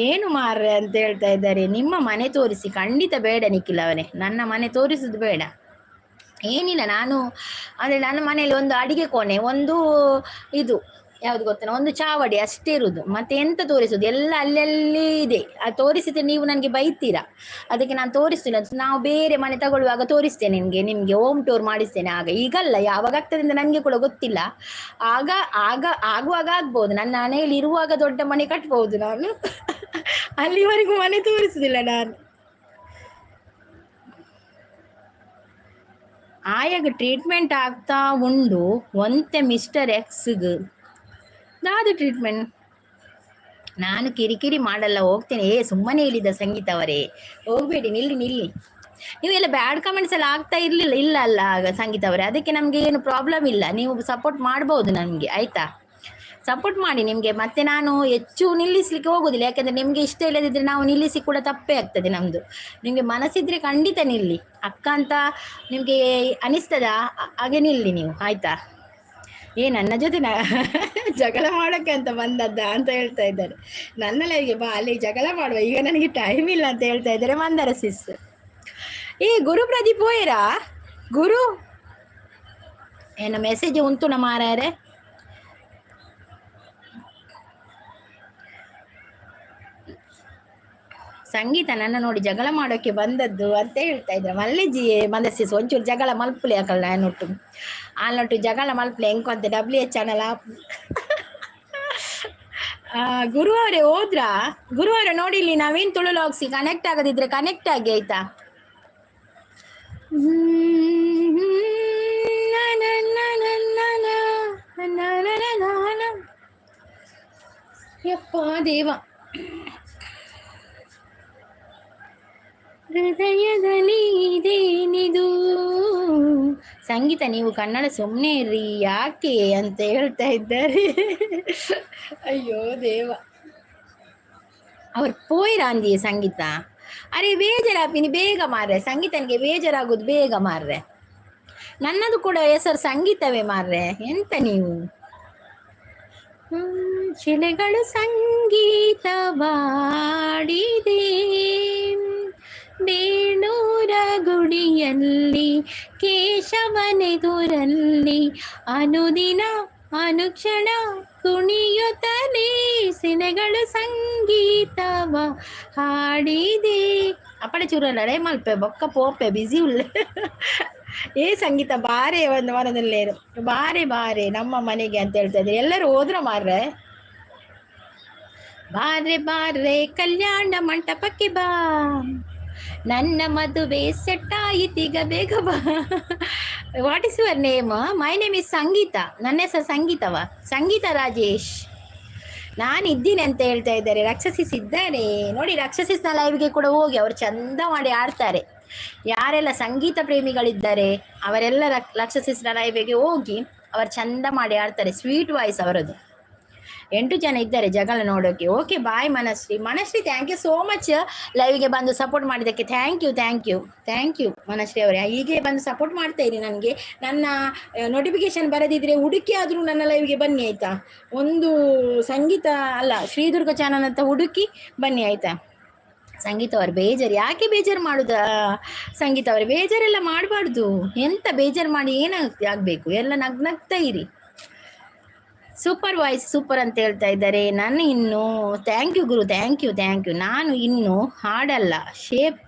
ಏನು ಮಾರ್ರೆ ಅಂತ ಹೇಳ್ತಾ ಇದ್ದಾರೆ. ನಿಮ್ಮ ಮನೆ ತೋರಿಸಿ. ಖಂಡಿತ ಬೇಡ ನಿಖಿಲ್ ಅವರೇ, ನನ್ನ ಮನೆ ತೋರಿಸುದು ಬೇಡ. ಏನಿಲ್ಲ, ನಾನು ಅಂದರೆ ನನ್ನ ಮನೆಯಲ್ಲಿ ಒಂದು ಅಡಿಗೆ ಕೋಣೆ, ಒಂದು ಇದು ಯಾವುದು ಗೊತ್ತಾ, ಒಂದು ಚಾವಡಿ ಅಷ್ಟೇ ಇರುವುದು. ಮತ್ತೆ ಎಂತ ತೋರಿಸುದು? ಎಲ್ಲ ಅಲ್ಲಲ್ಲಿ ಇದೆ. ಅದು ತೋರಿಸಿದ್ರೆ ನೀವು ನನಗೆ ಬೈತೀರಾ, ಅದಕ್ಕೆ ನಾನು ತೋರಿಸ್ತಿಲ್ಲ. ನಾವು ಬೇರೆ ಮನೆ ತಗೊಳ್ಳುವಾಗ ತೋರಿಸ್ತೇನೆ ನಿಮಗೆ, ನಿಮಗೆ ಹೋಮ್ ಟೂರ್ ಮಾಡಿಸ್ತೇನೆ ಆಗ. ಈಗಲ್ಲ, ಯಾವಾಗ ಆಗ್ತದೆ ಅಂತ ನನಗೆ ಕೂಡ ಗೊತ್ತಿಲ್ಲ. ಆಗ ಆಗ ಆಗುವಾಗ ಆಗ್ಬೋದು. ನನ್ನ ಮನೆಯಲ್ಲಿ ಇರುವಾಗ ದೊಡ್ಡ ಮನೆ ಕಟ್ಬೋದು ನಾನು. ಅಲ್ಲಿವರೆಗೂ ಮನೆ ತೋರಿಸುದಿಲ್ಲ ನಾನು. ಆಯಾಗ ಟ್ರೀಟ್ಮೆಂಟ್ ಆಗ್ತಾ ಉಂಡು ಒಂತೆ ಮಿಸ್ಟರ್ ಎಕ್ಸ್ಗ್ ದಾದ ಟ್ರೀಟ್ಮೆಂಟ್. ನಾನು ಕಿರಿಕಿರಿ ಮಾಡಲ್ಲ, ಹೋಗ್ತೇನೆ. ಏ ಸುಮ್ಮನೆ ಹೇಳಿದ ಸಂಗೀತ ಅವರೇ, ಹೋಗಬೇಡಿ, ನಿಲ್ಲಿ ನಿಲ್ಲಿ. ನೀವೆಲ್ಲ ಬ್ಯಾಡ್ ಕಮೆಂಟ್ಸ್ ಎಲ್ಲ ಆಗ್ತಾ ಇರಲಿಲ್ಲ ಇಲ್ಲ ಅಲ್ಲ ಆಗ ಸಂಗೀತ ಅವರೇ, ಅದಕ್ಕೆ ನಮಗೆ ಏನು ಪ್ರಾಬ್ಲಮ್ ಇಲ್ಲ. ನೀವು ಸಪೋರ್ಟ್ ಮಾಡ್ಬೋದು ನನಗೆ ಆಯಿತಾ? ಸಪೋರ್ಟ್ ಮಾಡಿ ನಿಮಗೆ. ಮತ್ತೆ ನಾನು ಹೆಚ್ಚು ನಿಲ್ಲಿಸಲಿಕ್ಕೆ ಹೋಗೋದಿಲ್ಲ, ಯಾಕೆಂದರೆ ನಿಮಗೆ ಇಷ್ಟ ಇಲ್ಲದಿದ್ದರೆ ನಾವು ನಿಲ್ಲಿಸಿ ಕೂಡ ತಪ್ಪೇ ಆಗ್ತದೆ ನಮ್ಮದು. ನಿಮಗೆ ಮನಸ್ಸಿದ್ರೆ ಖಂಡಿತ ನಿಲ್ಲಿ ಅಕ್ಕ ಅಂತ ನಿಮಗೆ ಅನಿಸ್ತದ ಹಾಗೆ ನಿಲ್ಲಿ ನೀವು ಆಯಿತಾ? ಏ ನನ್ನ ಜೊತೆ ಜಗಳ ಮಾಡೋಕ್ಕೆ ಅಂತ ಬಂದದ್ದ ಅಂತ ಹೇಳ್ತಾ ಇದ್ದಾರೆ. ನನ್ನ ಲೈವ್ಗೆ ಬಾ, ಅಲ್ಲಿ ಜಗಳ ಮಾಡುವ, ಈಗ ನನಗೆ ಟೈಮ್ ಇಲ್ಲ ಅಂತ ಹೇಳ್ತಾ ಇದ್ದಾರೆ ಮಂದರ ಸಿಸ್. ಏ ಗುರು ಪ್ರದೀಪ್ ಹೋಯರಾ ಗುರು? ಏನು ಮೆಸೇಜ್ ಉಂಟು ಮಾರಾಯರೆ? ಸಂಗೀತ ನನ್ನ ನೋಡಿ ಜಗಳ ಮಾಡೋಕ್ಕೆ ಬಂದದ್ದು ಅಂತ ಹೇಳ್ತಾ ಇದ್ರು. ಮಲ್ಲೆಜಿ ಮಂದಸಿಸ್ ಒಂಚೂರು ಜಗಳ ಮಲ್ಪುಲೆ ಹಾಕಲ್ಲ ನಾನೊಟ್ಟು ಆಲ್ನೊಟ್ಟು ಜಗಳ ಮಲ್ಪಲೆ ಎಂಕೊಂತೆ ಡಬ್ಲ್ಯೂ ಎಚ್ ಚಾನಲ್. ಗುರುವಾರ ಹೋದ್ರಾ? ಗುರುವಾರ ನೋಡಿ ಇಲ್ಲಿ ನವೀನ್ ತುಳು ಲಾಗ್ಸಿ ಕನೆಕ್ಟ್ ಆಗದಿದ್ರೆ ಕನೆಕ್ಟ್ ಆಗಿ ಆಯ್ತಾ? ಯಪ್ಪ ದೇವ, ಹೃದಯದಲ್ಲಿ ಇದೇನಿದು ಸಂಗೀತ, ನೀವು ಕನ್ನಡ ಸುಮ್ಮನೆ ಇರ್ರಿ ಯಾಕೆ ಅಂತ ಹೇಳ್ತಾ ಇದ್ದಾರೆ. ಅಯ್ಯೋ ದೇವ, ಅವ್ರು ಪೋಯ್ರಾಂದಿ ಸಂಗೀತ. ಅರೆ ಬೇಜಾರಾಪಿನಿ ಬೇಗ ಮಾರ್ರೆ, ಸಂಗೀತನಿಗೆ ಬೇಜಾರಾಗೋದು ಬೇಗ ಮಾರ್ರೆ. ನನ್ನದು ಕೂಡ ಹೆಸರು ಸಂಗೀತವೇ ಮಾರ್ರೆ, ಎಂತ ನೀವು? ಶಿಲೆಗಳು ಸಂಗೀತವಾಡಿದೆ ಬೇಣೂರ ಗುಡಿಯಲ್ಲಿ ಕೇಶವನೆದುರಲ್ಲಿ ಅನುದಿನ ಅನುಕ್ಷಣ ಕುಣಿಯುತ್ತಲೇ ಸಿನೆಗಳು ಸಂಗೀತವ ಹಾಡಿದೆ. ಅಪ್ಪಡೆ ಚೂರಲ್ಲಡೆ ಮಲ್ಪೆ ಬೊಕ್ಕ ಪೋಪೆ ಬಿಸಿ ಉಳ್ಳೆ. ಏ ಸಂಗೀತ ಬಾರೆ ಒಂದು ಮನದಲ್ಲೇರು ಬಾರೆ ಬಾರೆ ನಮ್ಮ ಮನೆಗೆ ಅಂತ ಹೇಳ್ತಾ ಇದ್ದಾರೆ. ಎಲ್ಲರೂ ಹೋದ್ರ ಮಾರ್ರೆ? ಬಾರೆ ಬಾರೆ ಕಲ್ಯಾಣ ಮಂಟಪಕ್ಕೆ ಬಾ, ನನ್ನ ಮದುವೆ ಸೆಟ್ ಆಯಿತೀಗ ಬೇಗ ಬಾ. What is your name? My name is Sangeetha. ನನ್ನ ಹೆಸರು ಸಂಗೀತವ, ಸಂಗೀತ ರಾಜೇಶ್. ನಾನಿದ್ದೀನಿ ಅಂತ ಹೇಳ್ತಾ ಇದ್ದಾರೆ. ರಕ್ಷಸಿಸ್ ಇದ್ದಾರೆ ನೋಡಿ, ರಕ್ಷಸಿಸ್ನ ಲೈವ್ಗೆ ಕೂಡ ಹೋಗಿ ಅವರು ಚಂದ ಮಾಡಿ ಆಡ್ತಾರೆ. ಯಾರೆಲ್ಲ ಸಂಗೀತ ಪ್ರೇಮಿಗಳಿದ್ದಾರೆ ಅವರೆಲ್ಲ ರಕ್ಷಸಿಸ್ನ ಲೈವ್ಗೆ ಹೋಗಿ ಅವರು ಚಂದ ಮಾಡಿ ಆಡ್ತಾರೆ. ಸ್ವೀಟ್ ವಾಯ್ಸ್ ಅವರದು. 8 ಜನ ಇದ್ದಾರೆ ಜಗಳ ನೋಡೋಕೆ. Okay bye Manashree. Manashree thank you so much ಲೈವ್ಗೆ ಬಂದು ಸಪೋರ್ಟ್ ಮಾಡಿದ್ದಕ್ಕೆ. Thank you thank you thank you Manashree ಅವರೇ. ಹೀಗೆ ಬಂದು ಸಪೋರ್ಟ್ ಮಾಡ್ತಾ ಇರಿ ನನಗೆ. ನನ್ನ ನೋಟಿಫಿಕೇಶನ್ ಬರದಿದ್ದರೆ ಹುಡುಕಿ ಆದರೂ ನನ್ನ ಲೈವ್ಗೆ ಬನ್ನಿ ಆಯಿತಾ? ಒಂದು ಸಂಗೀತ ಅಲ್ಲ, ಶ್ರೀದುರ್ಗ ಚಾನಲ್ ಅಂತ ಹುಡುಕಿ ಬನ್ನಿ ಆಯಿತಾ? ಸಂಗೀತ ಅವರು ಬೇಜಾರು ಯಾಕೆ ಬೇಜಾರು ಮಾಡುದಾ? ಸಂಗೀತ ಅವರೇ ಬೇಜಾರೆಲ್ಲ ಮಾಡಬಾರ್ದು. ಎಂತ ಬೇಜಾರು ಮಾಡಿ ಏನಾಗ ಆಗಬೇಕು? ಎಲ್ಲ ನಗ್ನಗ್ತಾ ಇರಿ. ಸೂಪರ್ ವಾಯ್ಸ್ ಸೂಪರ್ ಅಂತ ಹೇಳ್ತಾ ಇದ್ದಾರೆ. ನಾನು ಇನ್ನು thank you Guru, thank you thank you. ನಾನು ಇನ್ನು ಹಾಡಲ್ಲ, ಶೇಪ್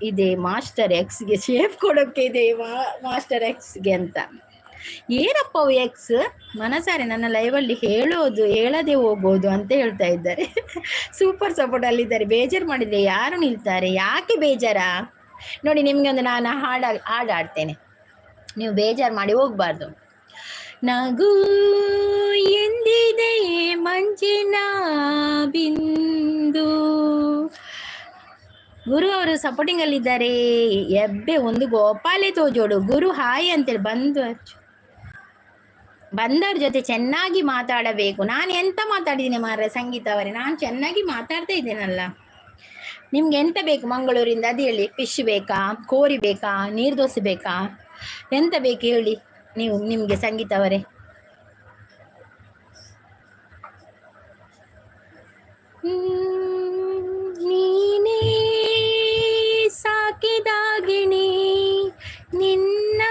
ಇದೆ ಮಾಸ್ಟರ್ ಎಕ್ಸ್ಗೆ, ಶೇಪ್ ಕೊಡೋಕೆ ಇದೆ ಮಾಸ್ಟರ್ ಎಕ್ಸ್ಗೆ ಅಂತ. ಏನಪ್ಪ ಅವು ಎಕ್ಸ್? ಮನಸಾರೆ ನನ್ನ ಲೈವಲ್ಲಿ ಹೇಳೋದು ಹೇಳದೆ ಹೋಗೋದು ಅಂತ ಹೇಳ್ತಾ ಇದ್ದಾರೆ. ಸೂಪರ್ ಸಪೋರ್ಟ್ ಅಲ್ಲಿದ್ದಾರೆ. ಬೇಜಾರು ಮಾಡಿದರೆ ಯಾರು ನಿಲ್ತಾರೆ? ಯಾಕೆ ಬೇಜಾರಾ? ನೋಡಿ, ನಿಮಗೆ ಒಂದು ನಾನು ಹಾಡು ಹಾಡು ಹಾಡ್ತೇನೆ, ನೀವು ಬೇಜಾರು ಮಾಡಿ ಹೋಗ್ಬಾರ್ದು. ನಗು ಎಂದಿದೆ ಮಂಜಿನ ಬಿಂದು. ಗುರು ಅವರು ಸಪೋರ್ಟಿಂಗ್ ಅಲ್ಲಿದ್ದಾರೆ. ಎಬ್ಬೆ ಒಂದು ಗೋಪಾಲೆ ತೋಜೋಡು. ಗುರು ಹಾಯ್ ಅಂತೇಳಿ ಬಂದು ಬಂದವ್ರ ಜೊತೆ ಚೆನ್ನಾಗಿ ಮಾತಾಡಬೇಕು. ನಾನು ಎಂತ ಮಾತಾಡಿದ್ದೀನಿ ಮಾರ್ರೆ ಸಂಗೀತ ಅವರೇ? ನಾನು ಚೆನ್ನಾಗಿ ಮಾತಾಡ್ತಾ ಇದ್ದೇನಲ್ಲ. ನಿಮ್ಗೆ ಎಂತ ಬೇಕು ಮಂಗಳೂರಿಂದ ಅದು ಹೇಳಿ. ಫಿಶ್ ಬೇಕಾ, ಕೋರಿ ಬೇಕಾ, ನೀರು ದೋಸೆ ಬೇಕಾ, ಎಂತ ಬೇಕು ಹೇಳಿ ನೀವು ನಿಮಗೆ ಸಂಗೀತ ಅವರೇ. ನೀನೇ ಸಾಕಿದಾಗಿಣಿ, ನಿನ್ನ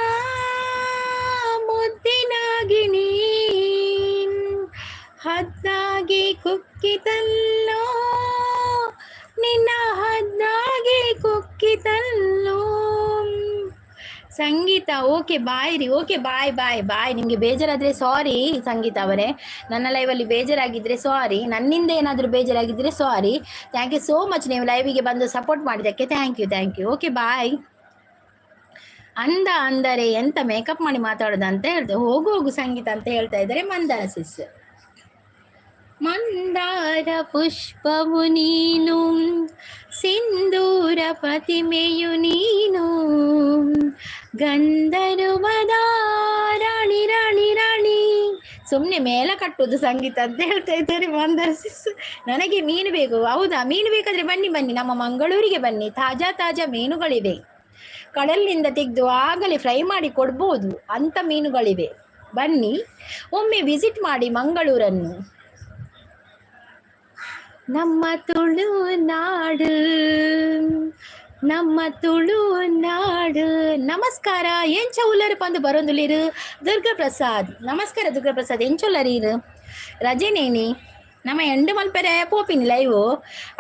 ಮುದ್ದಿನಾಗಿಣಿ, ಹದ್ದಾಗಿ ಕುಕ್ಕಿತಲ್ಲೋ, ನಿನ್ನ ಹದ್ದಾಗಿ ಕುಕ್ಕಿತಲ್ಲೋ. ಸಂಗೀತ ಓಕೆ ಬಾಯ್ ರೀ, ಓಕೆ ಬಾಯ್ ಬಾಯ್ ಬಾಯ್. ನಿಮಗೆ ಬೇಜಾರಾದರೆ ಸಾರಿ ಸಂಗೀತ ಅವರೇ, ನನ್ನ ಲೈವಲ್ಲಿ ಬೇಜಾರಾಗಿದ್ದರೆ ಸಾರಿ, ನನ್ನಿಂದ ಏನಾದರೂ ಬೇಜಾರಾಗಿದ್ದರೆ ಸಾರಿ. Thank you so much, ನೀವು ಲೈವಿಗೆ ಬಂದು ಸಪೋರ್ಟ್ ಮಾಡಿದ್ದಕ್ಕೆ thank you, thank you. Okay, bye. ಅಂದ ಅಂದರೆ ಎಂತ ಮೇಕಪ್ ಮಾಡಿ ಮಾತಾಡೋದು ಅಂತ ಹೇಳ್ದೆ. ಹೋಗು ಹೋಗು ಸಂಗೀತ ಅಂತ ಹೇಳ್ತಾ ಇದ್ದಾರೆ ಮಂದಾರ ಸಿಸ್. ಮಂದಾರ ಪುಷ್ಪವು ನೀನು, ಸಿಂಧೂರ ಪ್ರತಿಮೆಯು ನೀನು, ಗಂಧರ್ವದ ರಾಣಿ ರಾಣಿ ರಾಣಿ. ಸುಮ್ಮನೆ ಮೇಲ ಕಟ್ಟುವುದು ಸಂಗೀತ ಅಂತ ಹೇಳ್ತಾ ಇದ್ದಾರೆ ಮಂದಾರ ಸಿಸ್. ನನಗೆ ಮೀನು ಬೇಕು. ಹೌದಾ? ಮೀನು ಬೇಕಾದ್ರೆ ಬನ್ನಿ ಬನ್ನಿ, ನಮ್ಮ ಮಂಗಳೂರಿಗೆ ಬನ್ನಿ. ತಾಜಾ ತಾಜಾ ಮೀನುಗಳಿವೆ. ಕಡಲಿನಿಂದ ತೆಗೆದು ಆಗಲೇ ಫ್ರೈ ಮಾಡಿ ಕೊಡ್ಬೋದು ಅಂತ ಮೀನುಗಳಿವೆ. ಬನ್ನಿ, ಒಮ್ಮೆ ವಿಸಿಟ್ ಮಾಡಿ ಮಂಗಳೂರನ್ನು. ನಮ್ಮ ತುಳುನಾಡು, ನಮ್ಮ ತುಳುನಾಡು. ನಮಸ್ಕಾರ, ಎಂಚ ಉಲ್ಲರು ಪಂದು ಬರೋಂದುಲಿರು. ದುರ್ಗಾ ಪ್ರಸಾದ್, ನಮಸ್ಕಾರ ದುರ್ಗಾ ಪ್ರಸಾದ್, ಎಂಚ ಉಲ್ಲರೀರು? ರಜೆನೇನಿ ನಮ್ಮ ಎಂಡು ಮಲ್ಪೆರೆ ಪೋಪಿನಿ ಲೈವ್.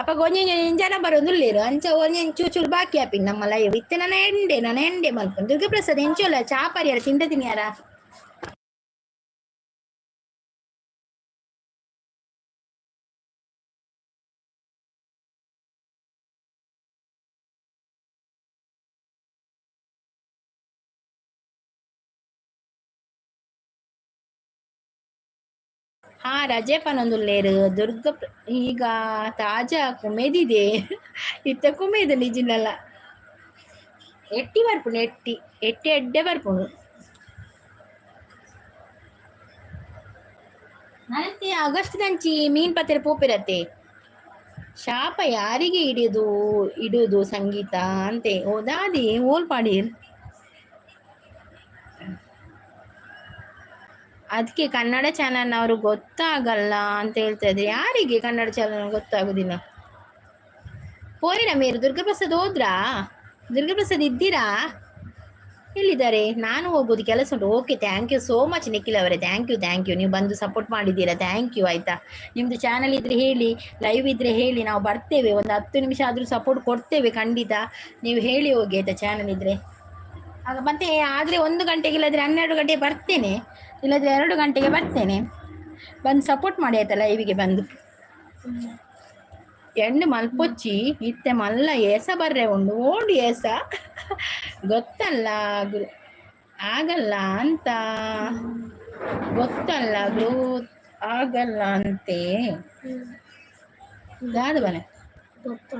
ಅಪ್ಪ ಒಂಜೊಂಜಿ ಜನ ಬರೋದುಲ್ಲೇರು, ಅಂಚ ಒಂಜೊಂಜಿ ಚೂಚೂರು ಬಾಕಿ ಆಪಿನಿ ನಮ್ಮ ಲೈವ್. ಇತ್ತೆ ನನ್ನ ಎಂಡೆ, ನನ್ನ ಎಂಡೆ ಮಲ್ಪುನು. ದುರ್ಗಾ ಪ್ರಸಾದ್ ಎಂಚ ಉಲ್ಲ? ಚಾ ಪರಿಯಾರ ತಿಂಡ ತಿನಿಯಾರ? ಹಾ, ರಜೆ ಪನೊಂದುಲ್ಲೇರು ದುರ್ಗ. ಈಗ ತಾಜಾ ಕುಮೆದಿದೆ, ಇತ್ತ ಕುಮೇದು ನಿಜಿನಲ್ಲ. ಎಟ್ಟಿ ಬರ್ಪುಂಡು, ಎಟ್ಟಿ ಎಟ್ಟಿ ಎಡ್ಡೆ ಬರ್ಪುಂಡು. ಮತ್ತೆ ಆಗಸ್ಟ್ ದಂಚಿ ಮೀನ್ ಪತ್ರೆ ಪೋಪಿರತ್ತೆ. ಶಾಪ ಯಾರಿಗೆ ಹಿಡಿದು ಇಡುವುದು ಸಂಗೀತ ಅಂತೆ. ಓದಾದಿ ಓಲ್ ಪಾಡೀರ್. ಅದಕ್ಕೆ ಕನ್ನಡ ಚಾನಲ್ನವರು ಗೊತ್ತಾಗಲ್ಲ ಅಂತ ಹೇಳ್ತಾ ಇದ್ದಾರೆ. ಯಾರಿಗೆ ಕನ್ನಡ ಚಾನಲ್ ಗೊತ್ತಾಗುದಿಲ್ಲ? ಪೋಯಿರ ಮೇರು ದುರ್ಗಾಪ್ರಸಾದ್ ಹೋದ್ರಾ? ದುರ್ಗಾಪ್ರಸಾದ್ ಇದ್ದೀರಾ? ಎಲ್ಲಿದ್ದಾರೆ? ನಾನು ಹೋಗೋದು ಕೆಲಸ ಉಂಟು. Okay, thank you so much Nikhil ಅವರೇ, thank you, thank you. ನೀವು ಬಂದು ಸಪೋರ್ಟ್ ಮಾಡಿದ್ದೀರಾ, thank you. ಆಯಿತಾ? ನಿಮ್ಮದು ಚಾನಲ್ ಇದ್ದರೆ ಹೇಳಿ, ಲೈವ್ ಇದ್ದರೆ ಹೇಳಿ, ನಾವು ಬರ್ತೇವೆ. ಒಂದು 10 ನಿಮಿಷ ಆದರೂ ಸಪೋರ್ಟ್ ಕೊಡ್ತೇವೆ ಖಂಡಿತ. ನೀವು ಹೇಳಿ ಹೋಗಿ ಆಯಿತಾ, ಚಾನಲ್ ಇದ್ದರೆ. ಆಗ ಮತ್ತೆ ಆದರೆ 1 ಗಂಟೆಗೆ ಇಲ್ಲದ್ರೆ 12 ಗಂಟೆಗೆ ಬರ್ತೇನೆ, ಇಲ್ಲದ್ರೆ 2 ಗಂಟೆಗೆ ಬರ್ತೇನೆ. ಬಂದು ಸಪೋರ್ಟ್ ಮಾಡಿ ಆಯ್ತಾ ಲೈವಿಗೆ ಬಂದು. ಎಣ್ಣೆ ಮಲ್ಪೊಚ್ಚಿ ಇತ್ತೆ ಮಲ್ಲ ಏಸ ಬರ್ರೆ ಉಂಡು ಓಡು ಏಸ ಗೊತ್ತಲ್ಲ ಗುರು ಆಗಲ್ಲ ಅಂತ, ಗೊತ್ತಲ್ಲ ಗುರು ಆಗಲ್ಲ ಅಂತೆ. ದಾದ ಬನೆ. ಬೊರ್ಚಿ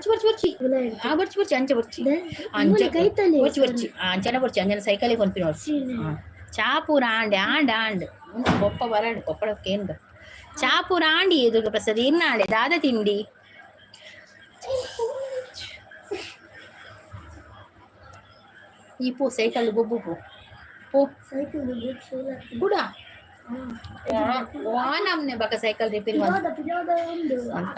ಬೊರ್ಚಿ ಬೊರ್ಚಿ ಆ ಬೊರ್ಚಿ ಬೊರ್ಚಿ ಅಂಚೆ ಬೊರ್ಚಿ ಅಂಚೆ ಬೊರ್ಚಿ ಬೊರ್ಚಿ ಅಂಚನೆ ಬೊರ್ಚಿ ಅಂಜನ ಸೈಕಲಿಗೆ ಕೊಂಪಿನ ಬೊರ್ಚಿ. ಚಾಪೂರ ಆಂಡೆ ಆಂಡ್ ಆಂಡ್ ಬೊಪ್ಪ ಬರಂಡು ಬೊಪ್ಪಡಕ್ಕೆ ಚಾಪೂರ ಆಂಡಿ ದುರ್ಗ ಪ್ರಸಾದ್ ಇರ್ನಾಡೆ ದಾದ ತಿಂಡಿ. ಈ ಪೋ ಸೈಕಲ್ ಗೊಬ್ಬು ಪೋ ಪೋ ಗುಡ ವಾನಮ್ನೆ ಬಕ ಸೈಕಲ್ ರಿಪೇರಿ ಅಂತ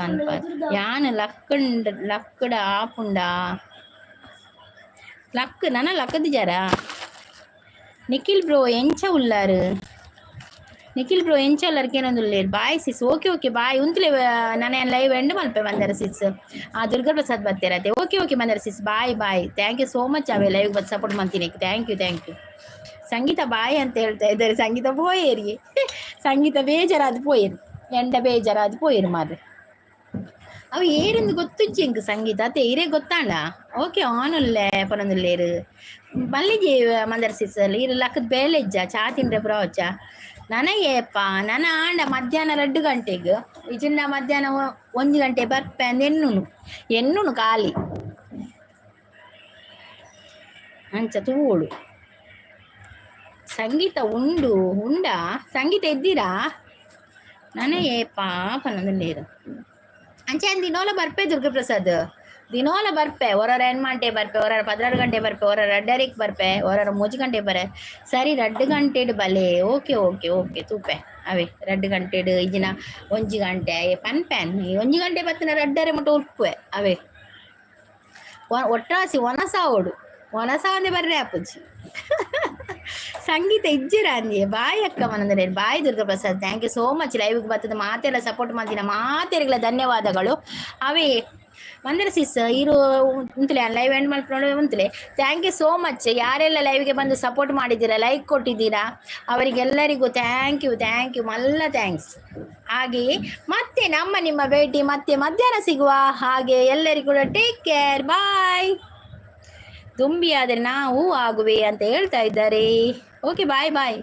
ಯಾನ್ ಲಕ್ಕಂಡ್ ಲಕ್ಕಡ ಆಪುಂಡ ಲಕ್ ನನ ಲಕ್ಕದಿಜಾರ. ನಿಖಿಲ್ ಬ್ರೋ ಎಂಚ ಉಲ್ಲಾರು? ನಿಖಿಲ್ ಬ್ರೋ ಎಂಚ ಉಲ್ಲಾರು ಕೇನೊಂದುಲ್ಲೇರು. Bye sis, okay okay bye. ಉಂತುಲೆ ನಾನು ಲೈವ್ ಎಂಡ್ ಮಲ್ಪೆ ಬಂದಾರ ಸಿಸ್. ಆ ದುರ್ಗಾ ಪ್ರಸಾದ್ ಬರ್ತೀರತ್ತೆ. ಓಕೆ ಓಕೆ ಬಂದಾರ sis, bye bye. Thank you so much. ಅವೇ ಲೈವ್ ಬಂದು ಸಪೋರ್ಟ್ ಮಾಡ್ತೀನಿ. Thank you, thank you. Sangeetha bye ಅಂತ ಹೇಳ್ತಾ ಇದ್ದಾರೆ. ಸಂಗೀತ ಪೋಯೇರಿ, ಸಂಗೀತ ಬೇಜಾರಾದ ಪೋಯೇರು, ಎಂಡ ಬೇಜಾರಾದ ಪೋಯೇರು ಮಾರ್ರೆ. ಅವು ಏರಿಂದು ಗೊತ್ತುಜ್ಜಿ ಎಂಕ್ ಸಂಗೀತ ಅತ್ತೆ ಇರೇ ಗೊತ್ತಾಂಡ. ಓಕೆ, ಆನ್ ಉಲ್ಲೆ ಪನೊಂದುಲ್ಲೇರು. ಮಲ್ಲಿಗೆ ಮಂದರ್ ಸಿಸಲ್ ಇರು ಲಕ್ಕದ ಬೇಲೆ ಇಜ್ಜ, ಚಾ ತಿಂಡ್ರೆ ಪುರ. ನನ ಏಪ ನನ ಆಂಡ ಮಧ್ಯಾಹ್ನ 2 ಗಂಟೆಗ್ ಇಜಿಂಡ ಮಧ್ಯಾಹ್ನ 1 ಗಂಟೆ ಬರ್ಪೆ ಅಂದ್ ಎನ್ನುನು ಎನ್ನುನು ಖಾಲಿ. ಅಂಚ ತೂವೊಡು. ಸಂಗೀತ ಉಂಡು, ಉಂಡಾ? ಸಂಗೀತ ಇದ್ದೀರಾ? ನನ ಏಪ ಪನೊಂದುಲ್ಲೇರು. ಅಂಚೆ ದಿನೋಲ ಬರ್ಪೆ ದುರ್ಗಪ್ರಸಾದ್, ದಿನೋಲ ಬರ್ಪೆ. ಒರೊರ 8 ಗಂಟೆ ಬರ್ಪೆ, ಒರೊರ 12 ಗಂಟೆ ಬರ್ಪೆ, ಒರೊರ 2:30ಕ್ಕೆ ಬರ್ಪೆ, ಒರೊರ 3 ಗಂಟೆ ಬರೆ. ಸರಿ, 2 ಗಂಟೆಡ್ ಬಲೆ. ಓಕೆ ಓಕೆ ಓಕೆ, ತೂಪೆ. ಅವೇ 2 ಗಂಟೆಡ್ ಇಜಿನ 1 ಗಂಟೆ ಪನ್ಪ್ಯಾನ್. 1 ಗಂಟೆ ಬತ್ತಿನ 2:30 ಮುಟ್ಟ ಉಪ್ಪುವೆ. ಅವೇ ಒಟ್ರಾಸಿ ಒನಸಾವೊಡು, ಒನಸಾವಂದೆ ಬರ್ರೆ ಆಪುಜಿ. ಸಂಗೀತ ಇಜ್ಜಿರ ಅಂದಿಯೇ. ಬಾಯ್ ಅಕ್ಕ ಮನಂದರೆ. Bye Durga Prasad, thank you so much. ಲೈವ್ಗೆ ಬರ್ತದೆ ಮಾತೆಲ್ಲ ಸಪೋರ್ಟ್ ಮಾಡ್ತೀನಿ, ಮಾತೆರಿಗಳ ಧನ್ಯವಾದಗಳು. ಅವೇ ಮಂದರ ಸಿಸ್ ಇರು ಉಂತಲೆ, ಲೈವ್ ಎಂಡ್ ಮಾಡ್ಕೊಂಡು ಉಂತಲೆ. Thank you so much. ಯಾರೆಲ್ಲ ಲೈವ್ಗೆ ಬಂದು ಸಪೋರ್ಟ್ ಮಾಡಿದ್ದೀರಾ, ಲೈಕ್ ಕೊಟ್ಟಿದ್ದೀರಾ, ಅವರಿಗೆಲ್ಲರಿಗೂ thank you, thank you, ಮಲ್ಲ thanks. ಹಾಗೆಯೇ ಮತ್ತೆ ನಮ್ಮ ನಿಮ್ಮ ಭೇಟಿ ಮತ್ತೆ ಮಧ್ಯಾಹ್ನ ಸಿಗುವ. ಹಾಗೆ ಎಲ್ಲರಿಗೂ ಕೂಡ ಟೇಕ್ ಕೇರ್, ಬಾಯ್. ದುಂಬಿ ಆದರೆ ನಾವು ಆಗುವೆ ಅಂತ ಹೇಳ್ತಾ ಇದ್ದಾರೆ. Okay, bye boy.